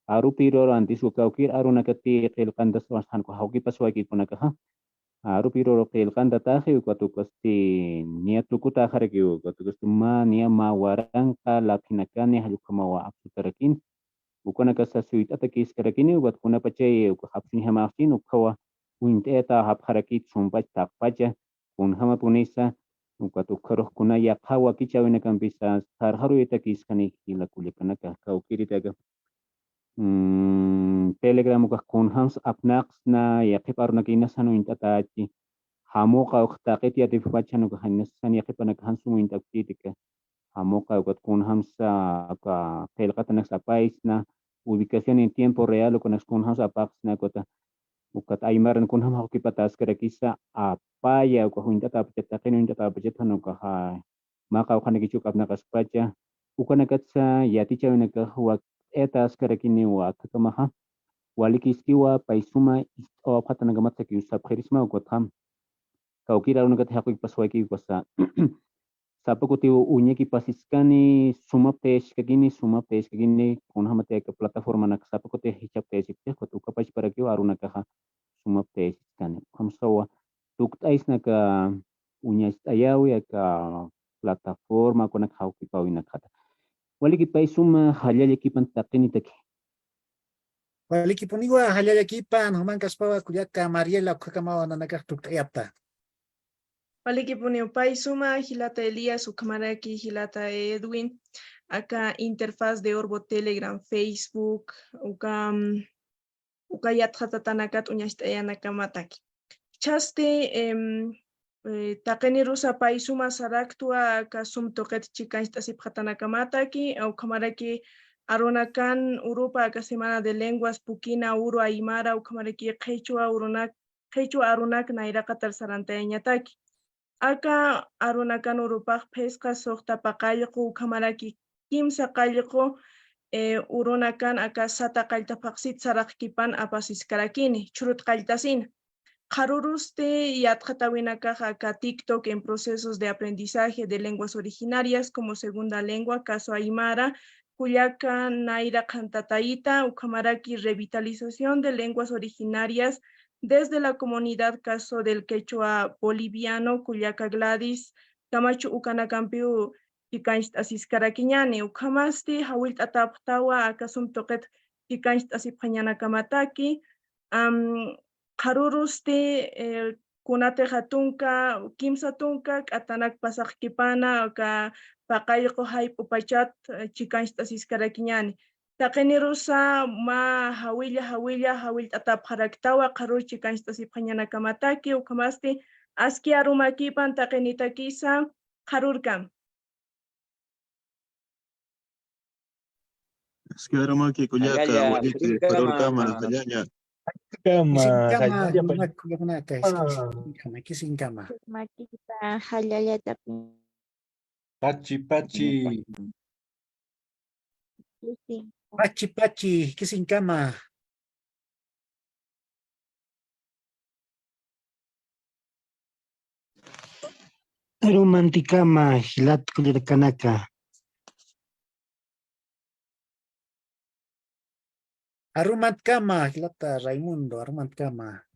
arupiruw antis, uka kawkir arunakati, qillqantas, jan, ukax jawkipaswayki kunakaxa, arupiruw qillqantataxi, ukat ukasti, niya tukutaxarakiw, ukat ukasti, mä, niya mä waranqa laphinakani, jall ukhamawa apsutarakini, ukanakasa suyt'atakiskarakini, ukat kunapachay, ukax apsuñjamaxchin, ukhawa, uñt'ayatapxarakit, sumpach taqpacha, kunjamapunisa, ukat ukharux kuna yaqha wakichäwinakampisa, sarxaruyatakiskani, jila kullakanaka, kawkiriti aka, mm, Telegram ukax kunjams apnaqsna, yaqhip arunakï nasan uñt'atachi, jamuqa uk taqit yatipxpachan ukax nasan yaqhipanakax jan sum uñt'apkitika, jamuqa ukat kunjamsa, uka qillqatanaks apaysna, ubicación en tiempo real ukanaks kunjamsa apaxsna, ukata, ukat aymaran kunjam jawkipataskarakisa, apaya, ukax uñt'atapachat, taqin uñt'atapachat, jan ukaxa, mä qawqhanakichuk apnaqaspacha, ukanakatsa yatichäwinakax wakt'ayataskarakini, ukat akhakamaxa, walikiskiwa, pay suma ist'awapxatanakamat sakiw sapxirisma, ukatxa, kawkir arunakat jaqukipaswayki, ukasa, sapa kutiw uñakipasiskani, sumaptayaskakini, sumaptayaskakini, kunjamati aka plataformanak sapa kutiw jichhaptayasipkix, ukat ukapachparakiw arunakaxa, sumaptayasiskani. Ukhamsawa, tukt'aysna aka uñacht'ayäwi aka plataforma, ukanak jawkipäwinakxata. Waliki pay suma, jallallakipan taqinitaki. Walikipuniwa, jallallakipan, jumankaspawa, kullaka Mariela, ukhamakamawa nanakax tukt'ayapta. Walikipuniw, pay suma, jilata Elías, ukhamaraki, jilata Edwin, aka interfaz de Orbo, Telegram, Facebook, uka, mm, uka yatxatatanakat uñacht'ayanakamataki. Jichhasti, em, eh, taqinirusa pay suma saraktwa aka sum tuqit chikancht'asipxatanakamataki, ukhamaraki arunakan urupa aka Semana de Lenguas, pukina uru aymara, ukhamaraki qhichwa urunak, qhichwa arunak nayraqatar sarantayañataki. Aka arunakan urupax phisqa suxta paqallqu ukhamaraki kimsa qallqu, eh, urunakan aka sata qallta phaxsit saraqkipan apasiskarakini, churut qalltasina. Qharurusti yatxatäwinakax aka TikTok en procesos de aprendizaje de lenguas originarias como segunda lengua, caso aymara, kullaka Nayra Qhantatayta, ukhamaraki revitalización de lenguas originarias desde la comunidad, caso del quechua boliviano, kullaka Gladys Camacho, ukanakampiw chikancht'asiskarakiñäni. Ukhamasti jawillt'atäpxtawa aka sum tuqit chikancht'asipxañanakamataki. Am, qharurusti, eh, kunatixa tunka, kimsa tunka k'atanak pasaxkipana aka paqallqu jayp'u pachat, eh, chikancht'asiskarakiñäni. Taqinirusa mä jawilla, jawilla, jawillt'atäpxaraktawa qharur chikancht'asipxañanakamataki, ukhamasti aski arumakipan taqinitakisa qharurkam. Aski arumaki kullaka, jallalla, waliqi, qharurkama, qharurkama, jallalla. Kama, kisinkama, jallalla, jallalla, kisinkama, kisinkama. Makita, jallalla tapi. Pachi, pachi. Kisin. Pachi, pachi, kisinkama. Arumantikama, jilat kullirakanaka. Arumantkama, jilata Raimundo, arumantkama.